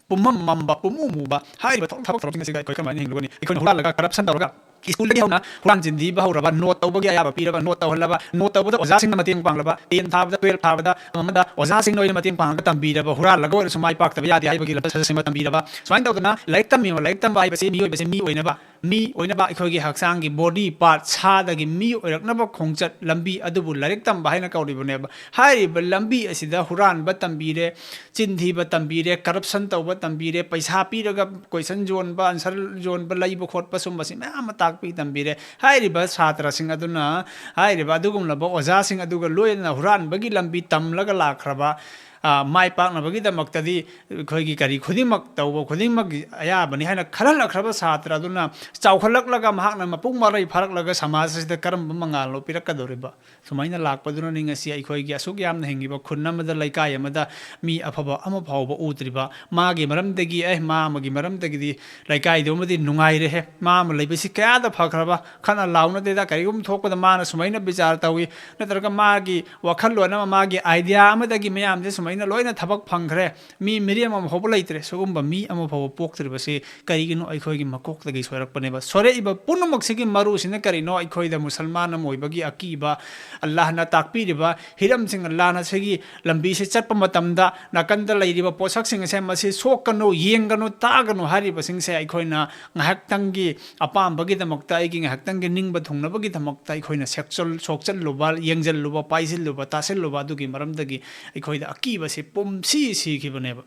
ꯄꯨꯝꯃꯝ ꯃꯝꯕ, ꯄꯨꯝꯃꯨ ꯃꯨꯕ, ꯍꯥꯏꯔꯤꯕ ꯊꯕꯛ, ꯊꯕꯛ ꯊꯧꯔꯝꯁꯤꯡ ꯑꯁꯤꯒ ꯑꯩꯈꯣꯏ ꯀꯃꯥꯏꯅ ꯍꯤꯡꯂꯨꯒꯅꯤ? ꯑꯩꯈꯣꯏꯅ ꯍꯨꯔꯥꯜꯂꯒ, ꯀꯔꯞꯁꯟ ꯇꯧꯔꯒ, ꯁ꯭ꯀꯨꯜꯗꯒꯤ ꯍꯧꯅ ꯍꯨꯔꯥꯟ ꯆꯤꯟꯊꯤꯕ ꯍꯧꯔꯕ, ꯅꯣꯠ ꯇꯧꯕꯒꯤ ꯑꯌꯥꯕ ꯄꯤꯔꯕ, ꯅꯣꯠ ꯇꯧꯍꯜꯂꯕ, ꯅꯣꯠ ꯇꯧꯕꯗ ꯑꯣꯖꯥꯁꯤꯡꯅ ꯃꯇꯦꯡ ꯄꯥꯡꯂꯕ, ꯇꯦꯟ ꯊꯥꯕꯗ, ꯇꯨꯌꯦꯜꯞ ꯊꯥꯕꯗ, ꯑꯃꯗ ꯑꯣꯖꯥꯁꯤꯡꯅ ꯑꯣꯏꯅ ꯃꯇꯦꯡ ꯄꯥꯡꯉꯒ ꯇꯝꯕꯤꯔꯕ, ꯍꯨꯔꯥꯜꯂꯒ ꯑꯣꯏꯔꯁꯨ ꯃꯥꯏ ꯄꯥꯛꯇꯕ ꯌꯥꯗꯦ ꯍꯥꯏꯕꯒꯤ ꯂꯝꯆꯠ ꯁꯥꯖꯠꯁꯤꯡ ꯑꯃ ꯇꯝꯕꯤꯔꯕ, ꯁꯨꯃꯥꯏꯅ ꯇꯧꯗꯅ ꯂꯥꯏꯔꯤꯛ ꯇꯝꯃꯤꯕ, ꯂꯥꯏꯔꯤꯛ ꯇꯝꯕ ꯍꯥꯏꯕꯁꯤ ꯃꯤꯑꯣꯏꯕꯁꯤ ꯃꯤ ꯑꯣꯏꯅꯕ, ꯃꯤ ꯑꯣꯏꯅꯕ, ꯑꯩꯈꯣꯏꯒꯤ ꯍꯛꯆꯥꯡꯒꯤ body part, ꯁꯥꯗꯒꯤ ꯃꯤ ꯑꯣꯏꯔꯛꯅꯕ ꯈꯣꯡꯆꯠ ꯂꯝꯕꯤ ꯑꯗꯨꯕꯨ ꯂꯥꯏꯔꯤꯛ ꯇꯝꯕ ꯍꯥꯏꯅ ꯀꯧꯔꯤꯕꯅꯦꯕ꯫ ꯍꯥꯏꯔꯤꯕ ꯂꯝꯕꯤ ꯑꯁꯤꯗ ꯍꯨꯔꯥꯟꯕ ꯇꯝꯕꯤꯔꯦ, ꯆꯤꯟ ꯊꯤꯕ ꯇꯝꯕꯤꯔꯦ, ꯀꯔꯞꯁꯟ ꯇꯧꯕ ꯇꯝꯕꯤꯔꯦ, ꯄꯩꯁꯥ ꯄꯤꯔꯒ ꯀꯣꯏꯁꯟ ꯌꯣꯟꯕ, ꯑꯟꯁꯔ ꯌꯣꯟꯕ, ꯂꯩꯕ ꯈꯣꯠꯄ, ꯁꯨꯝꯕꯁꯤ ꯃꯌꯥꯝ ꯑꯃ ꯇꯥꯛꯄꯤ ꯇꯝꯕꯤꯔꯦ꯫ ꯍꯥꯏꯔꯤꯕ ꯁꯥꯇ꯭ꯔꯁꯤꯡ ꯑꯗꯨꯅ, ꯍꯥꯏꯔꯤꯕ ꯑꯗꯨꯒꯨꯝꯂꯕ ꯑꯣꯖꯥꯁꯤꯡ ꯑꯗꯨꯒ ꯂꯣꯏꯅꯅ ꯍꯨꯔꯥꯟꯕꯒꯤ ꯂꯝꯕꯤ ꯇꯝꯂꯒ ꯂꯥꯛꯈ꯭ꯔꯕ, ꯑ, ꯃꯥꯏ ꯄꯥꯛꯅꯕꯒꯤꯗꯃꯛꯇꯗꯤ ꯑꯩꯈꯣꯏꯒꯤ ꯀꯔꯤ ꯈꯨꯗꯤꯡꯃꯛ ꯇꯧꯕ ꯈꯨꯗꯤꯡꯃꯛ ꯑꯌꯥꯕꯅꯤ ꯍꯥꯏꯅ ꯈꯜꯍꯜꯂꯛꯈ꯭ꯔꯕ ꯁꯥꯇ꯭ꯔ ꯑꯗꯨꯅ ꯆꯥꯎꯈꯠꯂꯛꯂꯒ ꯃꯍꯥꯛꯅ ꯃꯄꯨꯡ ꯃꯔꯩ ꯐꯥꯔꯛꯂꯒ ꯁꯃꯥꯖ ꯑꯁꯤꯗ ꯀꯔꯝꯕ ꯃꯉꯥꯜꯅꯣ ꯄꯤꯔꯛꯀꯗꯧꯔꯤꯕ? ꯁꯨꯃꯥꯏꯅ ꯂꯥꯛꯄꯗꯨꯅꯅꯤ ꯉꯁꯤ ꯑꯩꯈꯣꯏꯒꯤ ꯑꯁꯨꯛ ꯌꯥꯝꯅ ꯍꯤꯡꯉꯤꯕ ꯈꯨꯟ ꯑꯃꯗ, ꯂꯩꯀꯥꯏ ꯑꯃꯗ ꯃꯤ ꯑꯐꯕ ꯑꯃ ꯐꯥꯎꯕ ꯎꯗ꯭ꯔꯤꯕ꯫ ꯃꯥꯒꯤ ꯃꯔꯝꯗꯒꯤ, ꯑꯦ, ꯃꯥ ꯑꯃꯒꯤ ꯃꯔꯝꯗꯒꯤꯗꯤ ꯂꯩꯀꯥꯏꯗꯨ ꯑꯃꯗꯤ ꯅꯨꯡꯉꯥꯏꯔꯦꯍꯦ, ꯃꯥ ꯑꯃ ꯂꯩꯕꯁꯤ ꯀꯌꯥꯗ ꯐꯈ꯭ꯔꯕ, ꯈꯠꯅ ꯂꯥꯎꯅꯗꯦꯗ, ꯀꯔꯤꯒꯨꯝꯕ ꯊꯣꯛꯄꯗ ꯃꯥꯅ ꯁꯨꯃꯥꯏꯅ ꯕꯤꯆꯥꯔ ꯇꯧꯏ, ꯅꯠꯇ꯭ꯔꯒ ꯃꯥꯒꯤ ꯋꯥꯈꯜꯂꯣꯟ ꯑꯃ, ꯃꯥꯒꯤ idea ꯑꯃꯗꯒꯤ ꯃꯌꯥꯝꯁꯦ ꯁꯨꯃꯥꯏꯅ ꯂꯣꯏꯅ ꯊꯕꯛ ꯐꯪꯈ꯭ꯔꯦ, ꯃꯤ ꯃꯤꯔꯦꯝ ꯑꯃ ꯐꯥꯎꯕ ꯂꯩꯇ꯭ꯔꯦ꯫ ꯁꯤꯒꯨꯝꯕ ꯃꯤ ꯑꯃ ꯐꯥꯎꯕ ꯄꯣꯛꯇ꯭ꯔꯤꯕꯁꯤ ꯀꯔꯤꯒꯤꯅꯣ? ꯑꯩꯈꯣꯏꯒꯤ ꯃꯀꯣꯛꯇꯒꯤ ꯁꯣꯏꯔꯛꯄꯅꯦꯕ꯫ ꯁꯣꯏꯔꯛꯏꯕ ꯄꯨꯝꯅꯃꯛꯁꯤꯒꯤ ꯃꯔꯨꯁꯤꯅ ꯀꯔꯤꯅꯣ? ꯑꯩꯈꯣꯏꯗ ꯃꯨꯁꯜꯃꯥꯟ ꯑꯃ ꯑꯣꯏꯕꯒꯤ ꯑꯀꯤꯕ, ꯑꯜꯂꯥꯍꯅ ꯇꯥꯛꯄꯤꯔꯤꯕ ꯍꯤꯔꯝꯁꯤꯡ, ꯑꯜꯂꯥꯍꯅ ꯁꯤꯒꯤ ꯂꯝꯕꯤꯁꯤ ꯆꯠꯄ ꯃꯇꯝꯗ ꯅꯥꯀꯟꯗ ꯂꯩꯔꯤꯕ ꯄꯣꯠꯁꯛꯁꯤꯡ ꯑꯁꯦ ꯃꯁꯤ ꯁꯣꯛꯀꯅꯨ, ꯌꯦꯡꯒꯅꯨ, ꯇꯥꯒꯅꯨ ꯍꯥꯏꯔꯤꯕꯁꯤꯡꯁꯦ ꯑꯩꯈꯣꯏꯅ ꯉꯥꯏꯍꯥꯛꯇꯪꯒꯤ ꯑꯄꯥꯝꯕꯒꯤꯗꯃꯛꯇ, ꯑꯩꯒꯤ ꯉꯥꯏꯍꯥꯛꯇꯪꯒꯤ ꯅꯤꯡꯕ ꯊꯨꯡꯅꯕꯒꯤꯗꯃꯛꯇ ꯑꯩꯈꯣꯏꯅ ꯁꯦꯛꯆꯜ-, ꯁꯣꯛꯆꯜꯂꯨꯕ, ꯌꯦꯡꯖꯜꯂꯨꯕ, ꯄꯥꯏꯁꯤꯜꯂꯨꯕ, ꯇꯥꯁꯤꯜꯂꯨꯕ, ꯑꯗꯨꯒꯤ ꯃꯔꯝꯗꯒꯤ ꯑꯩꯈꯣꯏꯗ ꯑꯀꯤꯕꯁꯤ ꯄꯨꯝꯁꯤ ꯁꯤꯈꯤꯕꯅꯦꯕ꯫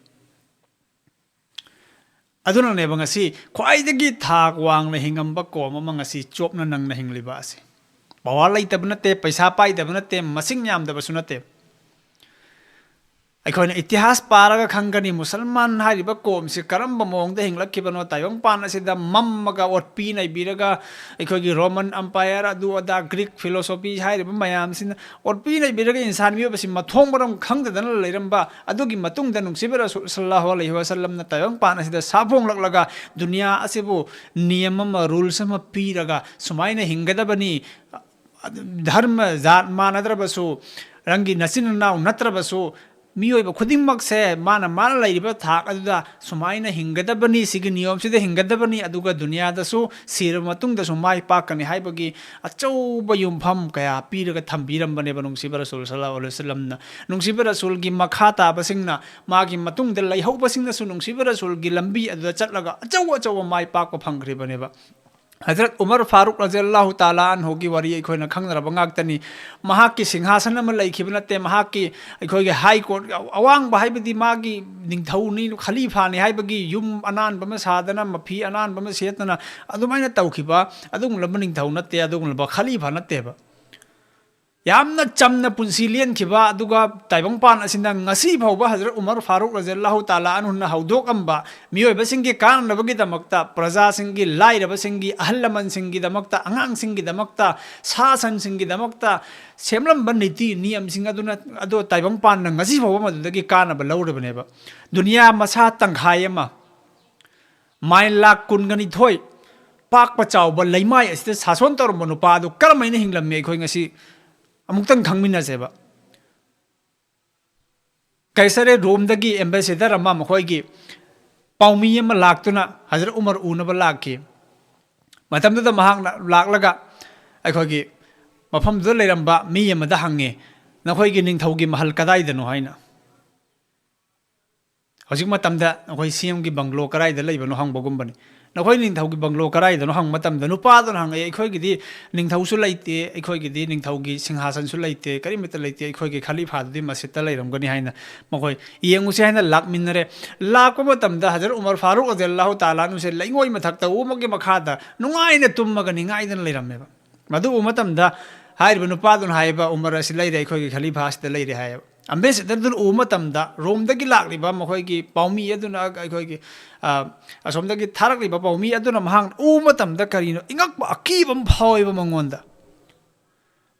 ꯑꯗꯨꯅꯅꯦꯕ ꯉꯁꯤ ꯈ꯭ꯋꯥꯏꯗꯒꯤ ꯊꯥꯛ ꯋꯥꯡꯅ ꯍꯤꯡꯉꯝꯕ ꯀꯣꯝ ꯑꯃ ꯉꯁꯤ ꯆꯣꯞꯅ ꯅꯪꯅ ꯍꯤꯡꯂꯤꯕ ꯑꯁꯤ꯫ ꯄꯋꯥꯔ ꯂꯩꯇꯕ ꯅꯠꯇꯦ, ꯄꯩꯁꯥ ꯄꯥꯏꯗꯕ ꯅꯠꯇꯦ, ꯃꯁꯤꯡ ꯌꯥꯝꯗꯕꯁꯨ ꯅꯠꯇꯦ꯫ ꯑꯩꯈꯣꯏꯅ ꯏꯇꯤꯍꯥꯁ ꯄꯥꯔꯒ ꯈꯪꯒꯅꯤ, ꯃꯨꯁꯜꯃꯥꯟ ꯍꯥꯏꯔꯤꯕ ꯀꯣꯝꯁꯤ ꯀꯔꯝꯕ ꯃꯑꯣꯡꯗ ꯍꯤꯡꯂꯛꯈꯤꯕꯅꯣ꯫ ꯇꯥꯏꯕꯪꯄꯥꯟ ꯑꯁꯤꯗ ꯃꯝꯃꯒ, ꯑꯣꯠꯄꯤ ꯅꯩꯕꯤꯔꯒ, ꯑꯩꯈꯣꯏꯒꯤ ꯔꯣꯃꯟ ꯑꯝꯄꯥꯌꯔ, ꯑꯗꯨ ꯑꯗꯥ, ꯒ꯭ꯔꯤꯛ ꯐꯤꯂꯣꯁꯣꯐꯤ ꯍꯥꯏꯔꯤꯕ ꯃꯌꯥꯝꯁꯤꯅ ꯑꯣꯠꯄꯤ ꯅꯩꯕꯤꯔꯒ ꯏꯟꯁꯥꯟ ꯃꯤꯑꯣꯏꯕꯁꯤ ꯃꯊꯣꯡ ꯃꯔꯝ ꯈꯪꯗꯗꯅ ꯂꯩꯔꯝꯕ, ꯑꯗꯨꯒꯤ ꯃꯇꯨꯡꯗ ꯅꯨꯡꯁꯤꯕ ꯔꯁꯨꯜ ꯁꯜꯂꯜꯂꯥꯍꯨ ꯑꯂꯩꯍꯤ ꯋꯥꯁꯜꯂꯝꯅ ꯇꯥꯏꯕꯪꯄꯥꯟ ꯑꯁꯤꯗ ꯁꯥꯐꯣꯡꯂꯛꯂꯒ ꯗꯨꯅꯤꯌꯥ ꯑꯁꯤꯕꯨ ꯅꯤꯌꯝ ꯑꯃ, ꯔꯨꯜꯁ ꯑꯃ ꯄꯤꯔꯒ, ꯁꯨꯃꯥꯏꯅ ꯍꯤꯡꯒꯗꯕꯅꯤ, ꯙꯔꯃ ꯖꯥꯠ ꯃꯥꯟꯅꯗ꯭ꯔꯕꯁꯨ, ꯅꯪꯒꯤ ꯅꯆꯤꯟ ꯅꯅꯥꯎ ꯅꯠꯇ꯭ꯔꯕꯁꯨ, ꯃꯤꯑꯣꯏꯕ ꯈꯨꯗꯤꯡꯃꯛꯁꯦ ꯃꯥꯅ, ꯃꯥꯅ ꯂꯩꯔꯤꯕ ꯊꯥꯛ ꯑꯗꯨꯗ ꯁꯨꯃꯥꯏꯅ ꯍꯤꯡꯒꯗꯕꯅꯤ, ꯁꯤꯒꯤ ꯅꯤꯌꯣꯝꯁꯤꯗ ꯍꯤꯡꯒꯗꯕꯅꯤ, ꯑꯗꯨꯒ ꯗꯨꯅꯤꯌꯥꯗꯁꯨ ꯁꯤꯔꯕ ꯃꯇꯨꯡꯗꯁꯨ ꯃꯥꯏ ꯄꯥꯛꯀꯅꯤ ꯍꯥꯏꯕꯒꯤ ꯑꯆꯧꯕ ꯌꯨꯝꯐꯝ ꯀꯌꯥ ꯄꯤꯔꯒ ꯊꯝꯕꯤꯔꯝꯕꯅꯦꯕ ꯅꯨꯡꯁꯤꯕ ꯔꯁꯨꯜ ꯁꯜꯂꯜꯂꯥꯍꯨ ꯑꯂꯩꯍꯤ ꯋꯥꯁꯜꯂꯝꯅ꯫ ꯅꯨꯡꯁꯤꯕ ꯔꯁꯨꯜꯒꯤ ꯃꯈꯥ ꯇꯥꯕꯁꯤꯡꯅ, ꯃꯥꯒꯤ ꯃꯇꯨꯡꯗ ꯂꯩꯍꯧꯕꯁꯤꯡꯅꯁꯨ ꯅꯨꯡꯁꯤꯕ ꯔꯁꯨꯜꯒꯤ ꯂꯝꯕꯤ ꯑꯗꯨꯗ ꯆꯠꯂꯒ ꯑꯆꯧ ꯑꯆꯧꯕ ꯃꯥꯏ ꯄꯥꯛꯄ ꯐꯪꯈ꯭ꯔꯤꯕꯅꯦꯕ꯫ ꯍꯖꯔꯠ ꯎꯃꯔ ꯐꯥꯔꯨꯛ ꯔꯖꯤꯌꯜꯂꯥꯍꯨ ꯇꯥꯂꯥ ꯑꯟꯍꯨꯒꯤ ꯋꯥꯔꯤ ꯑꯩꯈꯣꯏꯅ ꯈꯪꯅꯔꯕ ꯉꯥꯛꯇꯅꯤ꯫ ꯃꯍꯥꯛꯀꯤ ꯁꯤꯡꯍꯥꯁꯟ ꯑꯃ ꯂꯩꯈꯤꯕ ꯅꯠꯇꯦ, ꯃꯍꯥꯛꯀꯤ, ꯑꯩꯈꯣꯏꯒꯤ ꯍꯥꯏ ꯀꯣꯔꯠ, ꯑꯋꯥꯡꯕ ꯍꯥꯏꯕꯗꯤ ꯃꯥꯒꯤ ꯅꯤꯡꯊꯧꯅꯤ, ꯈꯂꯤꯐꯥꯅꯤ ꯍꯥꯏꯕꯒꯤ ꯌꯨꯝ ꯑꯅꯥꯟꯕ ꯑꯃ ꯁꯥꯗꯅ, ꯃꯐꯤ ꯑꯅꯥꯟꯕ ꯑꯃ ꯁꯦꯠꯇꯅ ꯑꯗꯨꯃꯥꯏꯅ ꯇꯧꯈꯤꯕ ꯑꯗꯨꯒꯨꯝꯂꯕ ꯅꯤꯡꯊꯧ ꯅꯠꯇꯦ, ꯑꯗꯨꯒꯨꯝꯂꯕ ꯈꯂꯤꯐꯥ ꯅꯠꯇꯦꯕ꯫ ꯌꯥꯝꯅ ꯆꯝꯅ ꯄꯨꯟꯁꯤ ꯂꯦꯟꯈꯤꯕ, ꯑꯗꯨꯒ ꯇꯥꯏꯕꯪꯄꯥꯟ ꯑꯁꯤꯅ ꯉꯁꯤ ꯐꯥꯎꯕ ꯍꯖꯔꯠ ꯎꯃꯔ ꯐꯥꯔꯨꯛ ꯔꯖꯤꯌꯜꯂꯥꯍꯨ ꯇꯥꯂꯥ ꯑꯟꯍꯨꯅ ꯍꯧꯗꯣꯛꯑꯝꯕ, ꯃꯤꯑꯣꯏꯕꯁꯤꯡꯒꯤ ꯀꯥꯟꯅꯅꯕꯒꯤꯗꯃꯛꯇ, ꯄ꯭ꯔꯖꯥꯁꯤꯡꯒꯤ, ꯂꯥꯏꯔꯕꯁꯤꯡꯒꯤ, ꯑꯍꯜ ꯂꯃꯟꯁꯤꯡꯒꯤꯗꯃꯛꯇ, ꯑꯉꯥꯡꯁꯤꯡꯒꯤꯗꯃꯛꯇ, ꯁꯥ ꯁꯟꯁꯤꯡꯒꯤꯗꯃꯛꯇ ꯁꯦꯝꯂꯝꯕ ꯅꯤꯇꯤ ꯅꯤꯌꯝꯁꯤꯡ ꯑꯗꯨꯅ, ꯑꯗꯣ ꯇꯥꯏꯕꯪꯄꯥꯟꯅ ꯉꯁꯤ ꯐꯥꯎꯕ ꯃꯗꯨꯗꯒꯤ ꯀꯥꯟꯅꯕ ꯂꯧꯔꯤꯕꯅꯦꯕ꯫ ꯗꯨꯅꯤꯌꯥ ꯃꯁꯥ ꯇꯪꯈꯥꯏ ꯑꯃ, ꯃꯥꯏꯜ ꯂꯥꯛ ꯀꯨꯟꯒ ꯅꯤꯊꯣꯏ ꯄꯥꯛꯄ ꯆꯥꯎꯕ ꯂꯩꯃꯥꯏ ꯑꯁꯤꯗ ꯁꯥꯁꯣꯟ ꯇꯧꯔꯝꯕ ꯅꯨꯄꯥ ꯑꯗꯨ ꯀꯔꯝꯍꯥꯏꯅ ꯍꯤꯡꯂꯝꯃꯤ, ꯑꯩꯈꯣꯏ ꯉꯁꯤ ꯑꯃꯨꯛꯇꯪ ꯈꯪꯃꯤꯟꯅꯁꯦꯕ꯫ ꯀꯩꯁꯔꯦ ꯔꯣꯝꯗꯒꯤ ꯑꯦꯝꯕꯦꯁꯦꯗꯔ ꯑꯃ, ꯃꯈꯣꯏꯒꯤ ꯄꯥꯎꯃꯤ ꯑꯃ ꯂꯥꯛꯇꯨꯅ ꯍꯖꯔꯠ ꯎꯃꯔ ꯎꯅꯕ ꯂꯥꯛꯈꯤ꯫ ꯃꯇꯝꯗꯨꯗ ꯃꯍꯥꯛꯅ ꯂꯥꯛꯂꯒ ꯑꯩꯈꯣꯏꯒꯤ ꯃꯐꯝꯗꯨꯗ ꯂꯩꯔꯝꯕ ꯃꯤ ꯑꯃꯗ ꯍꯪꯉꯦ, "ꯅꯈꯣꯏꯒꯤ ꯅꯤꯡꯊꯧꯒꯤ ꯃꯍꯜ ꯀꯗꯥꯏꯗꯅꯣ?" ꯍꯥꯏꯅ꯫ ꯍꯧꯖꯤꯛ ꯃꯇꯝꯗ ꯑꯩꯈꯣꯏ ꯁꯤ ꯑꯦꯝꯒꯤ ꯕꯪꯒ꯭ꯂꯣ ꯀꯗꯥꯏꯗ ꯂꯩꯕꯅꯣ ꯍꯪꯕꯒꯨꯝꯕꯅꯤ꯫ "ꯅꯈꯣꯏ ꯅꯤꯡꯊꯧꯒꯤ ꯕꯪꯒ꯭ꯂꯣ ꯀꯗꯥꯏꯗꯅꯣ?" ꯍꯪꯕ ꯃꯇꯝꯗ ꯅꯨꯄꯥꯗꯨꯅ ꯍꯪꯉꯛꯑꯦ, "ꯑꯩꯈꯣꯏꯒꯤꯗꯤ ꯅꯤꯡꯊꯧꯁꯨ ꯂꯩꯇꯦ, ꯑꯩꯈꯣꯏꯒꯤꯗꯤ ꯅꯤꯡꯊꯧꯒꯤ ꯁꯤꯡꯍꯥꯁꯟꯁꯨ ꯂꯩꯇꯦ, ꯀꯔꯤꯃꯠꯇ ꯂꯩꯇꯦ, ꯑꯩꯈꯣꯏꯒꯤ ꯈꯂꯤꯐꯥꯗꯨꯗꯤ ꯃꯁꯖꯤꯠꯇ ꯂꯩꯔꯝꯒꯅꯤ" ꯍꯥꯏꯅ꯫ ꯃꯈꯣꯏ ꯌꯦꯡꯉꯨꯁꯦ ꯍꯥꯏꯅ ꯂꯥꯛꯃꯤꯟꯅꯔꯦ꯫ ꯂꯥꯛꯄ ꯃꯇꯝꯗ ꯍꯖꯔꯠ ꯎꯃꯔ ꯐꯥꯔꯨꯛ ꯔꯗꯤꯌꯜꯂꯥꯍꯨ ꯇꯥꯂꯥ ꯑꯟꯍꯨꯁꯦ ꯂꯩꯉꯣꯏ ꯃꯊꯛꯇ ꯎ ꯑꯃꯒꯤ ꯃꯈꯥꯗ ꯅꯨꯡꯉꯥꯏꯅ ꯇꯨꯝꯃꯒ ꯅꯤꯡꯉꯥꯏꯗꯅ ꯂꯩꯔꯝꯃꯦꯕ꯫ ꯃꯗꯨ ꯎꯕ ꯃꯇꯝꯗ ꯍꯥꯏꯔꯤꯕ ꯅꯨꯄꯥꯗꯨꯅ ꯍꯥꯏꯌꯦꯕ, "ꯎꯃꯔ ꯑꯁꯤ ꯂꯩꯔꯦ, ꯑꯩꯈꯣꯏꯒꯤ ꯈꯂꯤꯐꯥ ꯑꯁꯤꯗ ꯂꯩꯔꯦ" ꯍꯥꯏꯌꯦꯕ꯫ ꯑꯝꯕꯦꯁꯦꯗꯔꯗꯨꯅ ꯎꯕ ꯃꯇꯝꯗ, ꯔꯣꯝꯗꯒꯤ ꯂꯥꯛꯂꯤꯕ ꯃꯈꯣꯏꯒꯤ ꯄꯥꯎꯃꯤ ꯑꯗꯨꯅ, ꯑꯩꯈꯣꯏꯒꯤ, ꯑ, ꯑꯁꯣꯝꯗꯒꯤ ꯊꯥꯔꯛꯂꯤꯕ ꯄꯥꯎꯃꯤ ꯑꯗꯨꯅ ꯃꯍꯥꯛꯅ ꯎꯕ ꯃꯇꯝꯗ ꯀꯔꯤꯅꯣ, ꯏꯉꯛꯄ ꯑꯀꯤꯕ ꯑꯃ ꯐꯥꯎꯋꯦꯕ ꯃꯉꯣꯟꯗ꯫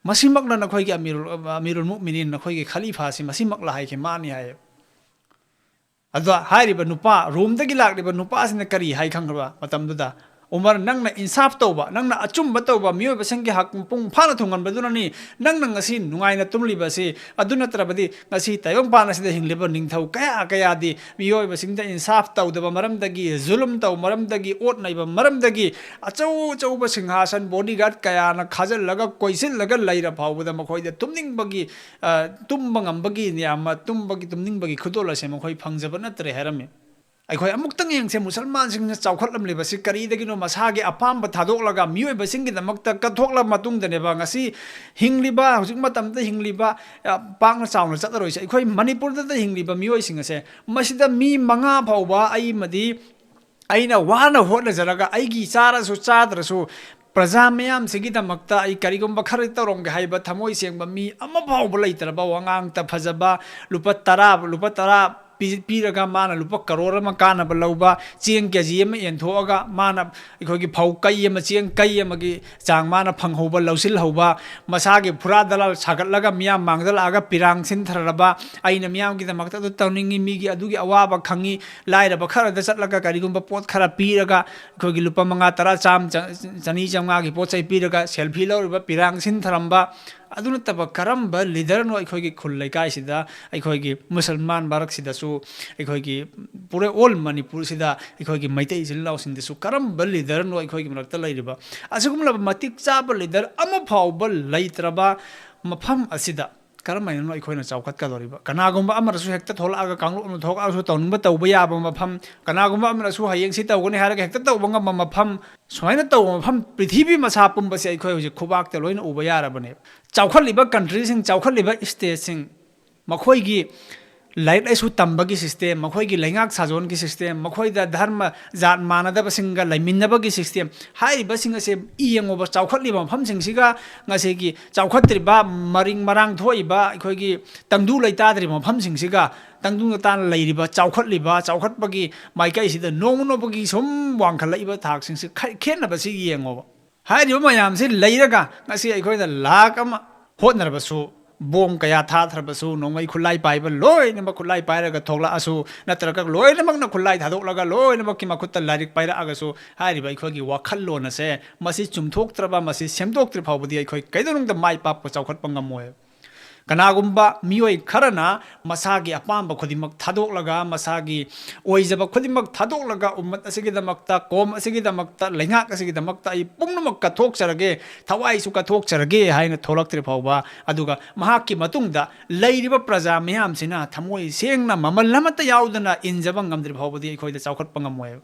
"ꯃꯁꯤꯃꯛꯅ ꯅꯈꯣꯏꯒꯤ ꯑꯃꯤꯔꯨꯜ, ꯑꯃꯤꯔꯨꯜ ꯃꯨꯑꯃꯤꯅꯤꯟ, ꯅꯈꯣꯏꯒꯤ ꯈꯂꯤꯐꯥꯁꯤ ꯃꯁꯤꯃꯛꯂ?" ꯍꯥꯏꯈꯤ ꯃꯥꯅꯤ ꯍꯥꯏꯌꯦꯕ꯫ ꯑꯗꯨꯗ ꯍꯥꯏꯔꯤꯕ ꯅꯨꯄꯥ, ꯔꯣꯝꯗꯒꯤ ꯂꯥꯛꯂꯤꯕ ꯅꯨꯄꯥꯁꯤꯅ ꯀꯔꯤ ꯍꯥꯏ ꯈꯪꯈ꯭ꯔꯕ ꯃꯇꯝꯗꯨꯗ? "ꯎꯃꯔ, ꯅꯪꯅ ꯏꯟꯁꯥꯐ ꯇꯧꯕ, ꯅꯪꯅ ꯑꯆꯨꯝꯕ ꯇꯧꯕ, ꯃꯤꯑꯣꯏꯕꯁꯤꯡꯒꯤ ꯍꯛ ꯃꯄꯨꯡ ꯐꯥꯅ ꯊꯨꯡꯍꯟꯕꯗꯨꯅꯅꯤ ꯅꯪꯅ ꯉꯁꯤ ꯅꯨꯡꯉꯥꯏꯅ ꯇꯨꯝꯂꯤꯕꯁꯤ꯫ ꯑꯗꯨ ꯅꯠꯇ꯭ꯔꯕꯗꯤ ꯉꯁꯤ ꯇꯥꯏꯕꯪꯄꯥꯟ ꯑꯁꯤꯗ ꯍꯤꯡꯂꯤꯕ ꯅꯤꯡꯊꯧ ꯀꯌꯥ ꯀꯌꯥꯗꯤ ꯃꯤꯑꯣꯏꯕꯁꯤꯡꯗ ꯏꯟꯁꯥꯐ ꯇꯧꯗꯕ ꯃꯔꯝꯗꯒꯤ, ꯖꯨꯂꯨꯝ ꯇꯧꯕ ꯃꯔꯝꯗꯒꯤ, ꯑꯣꯠ ꯅꯩꯕ ꯃꯔꯝꯗꯒꯤ ꯑꯆꯧ ꯑꯆꯧꯕ ꯁꯤꯡꯍꯥꯁꯟ, ꯕꯣꯗꯤꯒꯥꯔꯗ ꯀꯌꯥꯅ ꯈꯥꯖꯤꯜꯂꯒ, ꯀꯣꯏꯁꯤꯜꯂꯒ ꯂꯩꯔ ꯐꯥꯎꯕꯗ ꯃꯈꯣꯏꯗ ꯇꯨꯝꯅꯤꯡꯕꯒꯤ, ꯑ, ꯇꯨꯝꯕ ꯉꯝꯕꯒꯤ ꯅꯤꯌꯥꯃ, ꯇꯨꯝꯕꯒꯤ, ꯇꯨꯝꯅꯤꯡꯕꯒꯤ ꯈꯨꯗꯣꯜ ꯑꯁꯦ ꯃꯈꯣꯏ ꯐꯪꯖꯕ ꯅꯠꯇ꯭ꯔꯦ" ꯍꯥꯏꯔꯝꯃꯤ꯫ ꯑꯩꯈꯣꯏ ꯑꯃꯨꯛꯇꯪ ꯌꯦꯡꯁꯦ, ꯃꯨꯁꯜꯃꯥꯟꯁꯤꯡꯅ ꯆꯥꯎꯈꯠꯂꯝꯂꯤꯕꯁꯤ ꯀꯔꯤꯗꯒꯤꯅꯣ? ꯃꯁꯥꯒꯤ ꯑꯄꯥꯝꯕ ꯊꯥꯗꯣꯛꯂꯒ ꯃꯤꯑꯣꯏꯕꯁꯤꯡꯒꯤꯗꯃꯛꯇ ꯀꯠꯊꯣꯛꯂꯕ ꯃꯇꯨꯡꯗꯅꯦꯕ ꯉꯁꯤ ꯍꯤꯡꯂꯤꯕ, ꯍꯧꯖꯤꯛ ꯃꯇꯝꯗ ꯍꯤꯡꯂꯤꯕ, ꯑ, ꯄꯥꯛꯅ ꯆꯥꯎꯅ ꯆꯠꯂꯔꯣꯏꯁꯦ꯫ ꯑꯩꯈꯣꯏ ꯃꯅꯤꯄꯨꯔꯗꯗ ꯍꯤꯡꯂꯤꯕ ꯃꯤꯑꯣꯏꯁꯤꯡ ꯑꯁꯦ, ꯃꯁꯤꯗ ꯃꯤ ꯃꯉꯥ ꯐꯥꯎꯕ ꯑꯩ ꯑꯃꯗꯤ ꯑꯩꯅ ꯋꯥꯅ ꯍꯣꯠꯅꯖꯔꯒ ꯑꯩꯒꯤ ꯆꯥꯔꯁꯨ ꯆꯥꯗ꯭ꯔꯁꯨ ꯄ꯭ꯔꯖꯥ ꯃꯌꯥꯝꯁꯤꯒꯤꯗꯃꯛꯇ ꯑꯩ ꯀꯔꯤꯒꯨꯝꯕ ꯈꯔ ꯇꯧꯔꯝꯒꯦ ꯍꯥꯏꯕ ꯊꯃꯣꯏ ꯁꯦꯡꯕ ꯃꯤ ꯑꯃ ꯐꯥꯎꯕ ꯂꯩꯇ꯭ꯔꯕ, ꯋꯥꯉꯥꯡꯇ ꯐꯖꯕ, ꯂꯨꯄꯥ ꯇꯔꯥ, ꯂꯨꯄꯥ ꯇꯔꯥ ꯄꯤ-, ꯄꯤꯔꯒ ꯃꯥꯅ ꯂꯨꯄꯥ ꯀꯔꯣꯔ ꯑꯃ ꯀꯥꯟꯅꯕ ꯂꯧꯕ, ꯆꯦꯡ ꯀꯦ ꯖꯤ ꯑꯃ ꯌꯦꯟꯊꯣꯛꯑꯒ ꯃꯥꯅ ꯑꯩꯈꯣꯏꯒꯤ ꯐꯧ ꯀꯩ ꯑꯃ, ꯆꯦꯡ ꯀꯩ ꯑꯃꯒꯤ ꯆꯥꯡ ꯃꯥꯅ ꯐꯪꯍꯧꯕ, ꯂꯧꯁꯤꯜꯍꯧꯕ, ꯃꯁꯥꯒꯤ ꯐꯨꯔꯥ ꯗꯂꯥꯜ ꯁꯥꯒꯠꯂꯒ ꯃꯤꯌꯥꯝ ꯃꯥꯡꯗ ꯂꯥꯛꯑꯒ ꯄꯤꯔꯥꯡ ꯁꯤꯟꯊꯔꯕ, "ꯑꯩꯅ ꯃꯤꯌꯥꯝꯒꯤꯗꯃꯛꯇ ꯑꯗꯨ ꯇꯧꯅꯤꯡꯉꯤ, ꯃꯤꯒꯤ ꯑꯗꯨꯒꯤ ꯑꯋꯥꯕ ꯈꯪꯉꯤ", ꯂꯥꯏꯔꯕ ꯈꯔꯗ ꯆꯠꯂꯒ ꯀꯔꯤꯒꯨꯝꯕ ꯄꯣꯠ ꯈꯔ ꯄꯤꯔꯒ, ꯑꯩꯈꯣꯏꯒꯤ ꯂꯨꯄꯥ ꯃꯉꯥ, ꯇꯔꯥ, ꯆꯥꯝꯃ, ꯆ-, ꯆꯅꯤ, ꯆꯥꯝꯃꯉꯥꯒꯤ ꯄꯣꯠ ꯆꯩ ꯄꯤꯔꯒ ꯁꯦꯜꯐꯤ ꯂꯧꯔꯤꯕ, ꯄꯤꯔꯥꯡ ꯁꯤꯟꯊꯔꯝꯕ, ꯑꯗꯨ ꯅꯠꯇꯕ ꯀꯔꯝꯕ ꯂꯤꯗꯔꯅꯣ ꯑꯩꯈꯣꯏꯒꯤ ꯈꯨꯜ ꯂꯩꯀꯥꯏꯁꯤꯗ, ꯑꯩꯈꯣꯏꯒꯤ ꯃꯨꯁꯜꯃꯥꯟ ꯃꯔꯛꯁꯤꯗꯁꯨ, ꯑꯩꯈꯣꯏꯒꯤ ꯄꯨꯔꯦ ꯑꯣꯜ ꯃꯅꯤꯄꯨꯔꯁꯤꯗ ꯑꯩꯈꯣꯏꯒꯤ ꯃꯩꯇꯩ ꯏꯆꯤꯜ ꯏꯅꯥꯎꯁꯤꯡꯗꯁꯨ ꯀꯔꯝꯕ ꯂꯤꯗꯔꯅꯣ ꯑꯩꯈꯣꯏꯒꯤ ꯃꯔꯛꯇ ꯂꯩꯔꯤꯕ? ꯑꯁꯤꯒꯨꯝꯂꯕ ꯃꯇꯤꯛ ꯆꯥꯕ ꯂꯤꯗꯔ ꯑꯃ ꯐꯥꯎꯕ ꯂꯩꯇ꯭ꯔꯕ ꯃꯐꯝ ꯑꯁꯤꯗ ꯀꯔꯝꯍꯥꯏꯅꯅꯣ ꯑꯩꯈꯣꯏꯅ ꯆꯥꯎꯈꯠꯀꯗꯧꯔꯤꯕ? ꯀꯅꯥꯒꯨꯝꯕ ꯑꯃꯅꯁꯨ ꯍꯦꯛꯇ ꯊꯣꯛꯂꯛꯑꯒ, ꯀꯥꯡꯂꯨꯞ ꯑꯃ ꯊꯣꯛꯂꯛꯑꯒꯁꯨ ꯇꯧꯅꯤꯡꯕ ꯇꯧꯕ ꯌꯥꯕ ꯃꯐꯝ, ꯀꯅꯥꯒꯨꯝꯕ ꯑꯃꯅꯁꯨ ꯍꯌꯦꯡ ꯁꯤ ꯇꯧꯒꯅꯤ ꯍꯥꯏꯔꯒ ꯍꯦꯛꯇ ꯇꯧꯕ ꯉꯝꯕ ꯃꯐꯝ, ꯁꯨꯃꯥꯏꯅ ꯇꯧꯕ ꯃꯐꯝ ꯄ꯭ꯔꯤꯊꯤꯕꯤ ꯃꯁꯥ ꯄꯨꯝꯕꯁꯦ ꯑꯩꯈꯣꯏ ꯍꯧꯖꯤꯛ ꯈꯨꯕꯥꯛꯇ ꯂꯣꯏꯅ ꯎꯕ ꯌꯥꯔꯕꯅꯦꯕ꯫ ꯆꯥꯎꯈꯠꯂꯤꯕ ꯀꯟꯇ꯭ꯔꯤꯁꯤꯡ, ꯆꯥꯎꯈꯠꯂꯤꯕ ꯁ꯭ꯇꯦꯠꯁꯤꯡ, ꯃꯈꯣꯏꯒꯤ ꯂꯥꯏꯔꯤꯛ ꯂꯥꯏꯁꯨ ꯇꯝꯕꯒꯤ ꯁꯤꯁꯇꯦꯝ, ꯃꯈꯣꯏꯒꯤ ꯂꯩꯉꯥꯛ ꯁꯥꯖꯣꯟꯒꯤ ꯁꯤꯁꯇꯦꯝ, ꯃꯈꯣꯏꯗ ꯙꯔꯃ ꯖꯥꯠ ꯃꯥꯟꯅꯗꯕꯁꯤꯡꯒ ꯂꯩꯃꯤꯟꯅꯕꯒꯤ ꯁꯤꯁꯇꯦꯝ, ꯍꯥꯏꯔꯤꯕꯁꯤꯡ ꯑꯁꯦ ꯌꯦꯡꯉꯨꯕ, ꯆꯥꯎꯈꯠꯂꯤꯕ ꯃꯐꯝꯁꯤꯡꯁꯤꯒ ꯉꯁꯤꯒꯤ ꯆꯥꯎꯈꯠꯇ꯭ꯔꯤꯕ, ꯃꯔꯤꯡ ꯃꯔꯥꯡ ꯊꯣꯛꯏꯕ, ꯑꯩꯈꯣꯏꯒꯤ ꯇꯪꯗꯨ ꯂꯩꯇꯥꯗ꯭ꯔꯤꯕ ꯃꯐꯝꯁꯤꯡꯁꯤꯒ ꯇꯪꯗꯨ ꯂꯩꯇꯥꯅ ꯂꯩꯔꯤꯕ, ꯆꯥꯎꯈꯠꯂꯤꯕ, ꯆꯥꯎꯈꯠꯄꯒꯤ ꯃꯥꯏꯀꯩꯁꯤꯗ ꯅꯣꯡꯃ ꯅꯣꯡꯃꯒꯤ ꯁꯨꯝ ꯋꯥꯡꯈꯠꯂꯛꯏꯕ ꯊꯥꯛꯁꯤꯡꯁꯤ ꯈꯦ-, ꯈꯦꯠꯅꯕꯁꯤ ꯌꯦꯡꯉꯣꯕ꯫ ꯍꯥꯏꯔꯤꯕ ꯃꯌꯥꯝꯁꯤ ꯂꯩꯔꯒ ꯉꯁꯤ ꯑꯩꯈꯣꯏꯅ ꯂꯥꯛ ꯑꯃ ꯍꯣꯠꯅꯔꯕꯁꯨ, ꯕꯣꯝ ꯀꯌꯥ ꯊꯥꯊꯔꯕꯁꯨ, ꯅꯣꯡꯃꯩ ꯈꯨꯠꯂꯥꯏ ꯄꯥꯏꯕ ꯂꯣꯏꯅꯃꯛ ꯈꯨꯠꯂꯥꯏ ꯄꯥꯏꯔꯒ ꯊꯣꯛꯂꯛꯑꯁꯨ, ꯅꯠꯇ꯭ꯔꯒ ꯂꯣꯏꯅꯃꯛꯅ ꯈꯨꯠꯂꯥꯏ ꯊꯥꯗꯣꯛꯂꯒ ꯂꯣꯏꯅꯃꯛꯀꯤ ꯃꯈꯨꯠꯇ ꯂꯥꯏꯔꯤꯛ ꯄꯥꯏꯔꯛꯑꯒꯁꯨ, ꯍꯥꯏꯔꯤꯕ ꯑꯩꯈꯣꯏꯒꯤ ꯋꯥꯈꯜꯂꯣꯟ ꯑꯁꯦ ꯃꯁꯤ ꯆꯨꯝꯊꯣꯛꯇ꯭ꯔꯕ, ꯃꯁꯤ ꯁꯦꯝꯗꯣꯛꯇ꯭ꯔꯤ ꯐꯥꯎꯕꯗꯤ ꯑꯩꯈꯣꯏ ꯀꯩꯗꯧꯅꯨꯡꯗ ꯃꯥꯏ ꯄꯥꯛꯄ, ꯆꯥꯎꯈꯠꯄ ꯉꯝꯃꯣꯏ꯫ ꯀꯅꯥꯒꯨꯝꯕ ꯃꯤꯑꯣꯏ ꯈꯔꯅ ꯃꯁꯥꯒꯤ ꯑꯄꯥꯝꯕ ꯈꯨꯗꯤꯡꯃꯛ ꯊꯥꯗꯣꯛꯂꯒ, ꯃꯁꯥꯒꯤ ꯑꯣꯏꯖꯕ ꯈꯨꯗꯤꯡꯃꯛ ꯊꯥꯗꯣꯛꯂꯒ, ꯎꯝꯃꯠ ꯑꯁꯤꯒꯤꯗꯃꯛꯇ, ꯀꯣꯝ ꯑꯁꯤꯒꯤꯗꯃꯛꯇ, ꯂꯩꯉꯥꯛ ꯑꯁꯤꯒꯤꯗꯃꯛꯇ ꯑꯩ ꯄꯨꯝꯅꯃꯛ ꯀꯠꯊꯣꯛꯆꯔꯒꯦ, ꯊꯋꯥꯏꯁꯨ ꯀꯠꯊꯣꯛꯆꯔꯒꯦ ꯍꯥꯏꯅ ꯊꯣꯛꯂꯛꯇ꯭ꯔꯤ ꯐꯥꯎꯕ, ꯑꯗꯨꯒ ꯃꯍꯥꯛꯀꯤ ꯃꯇꯨꯡꯗ ꯂꯩꯔꯤꯕ ꯄ꯭ꯔꯖꯥ ꯃꯤꯌꯥꯝꯁꯤꯅ ꯊꯃꯣꯏ ꯁꯦꯡꯅ, ꯃꯃꯜ ꯑꯃꯠꯇ ꯌꯥꯎꯗꯅ ꯏꯟꯖꯕ ꯉꯝꯗ꯭ꯔꯤ ꯐꯥꯎꯕꯗꯤ ꯑꯩꯈꯣꯏꯗ ꯆꯥꯎꯈꯠꯄ ꯉꯝꯃꯣꯏꯕ꯫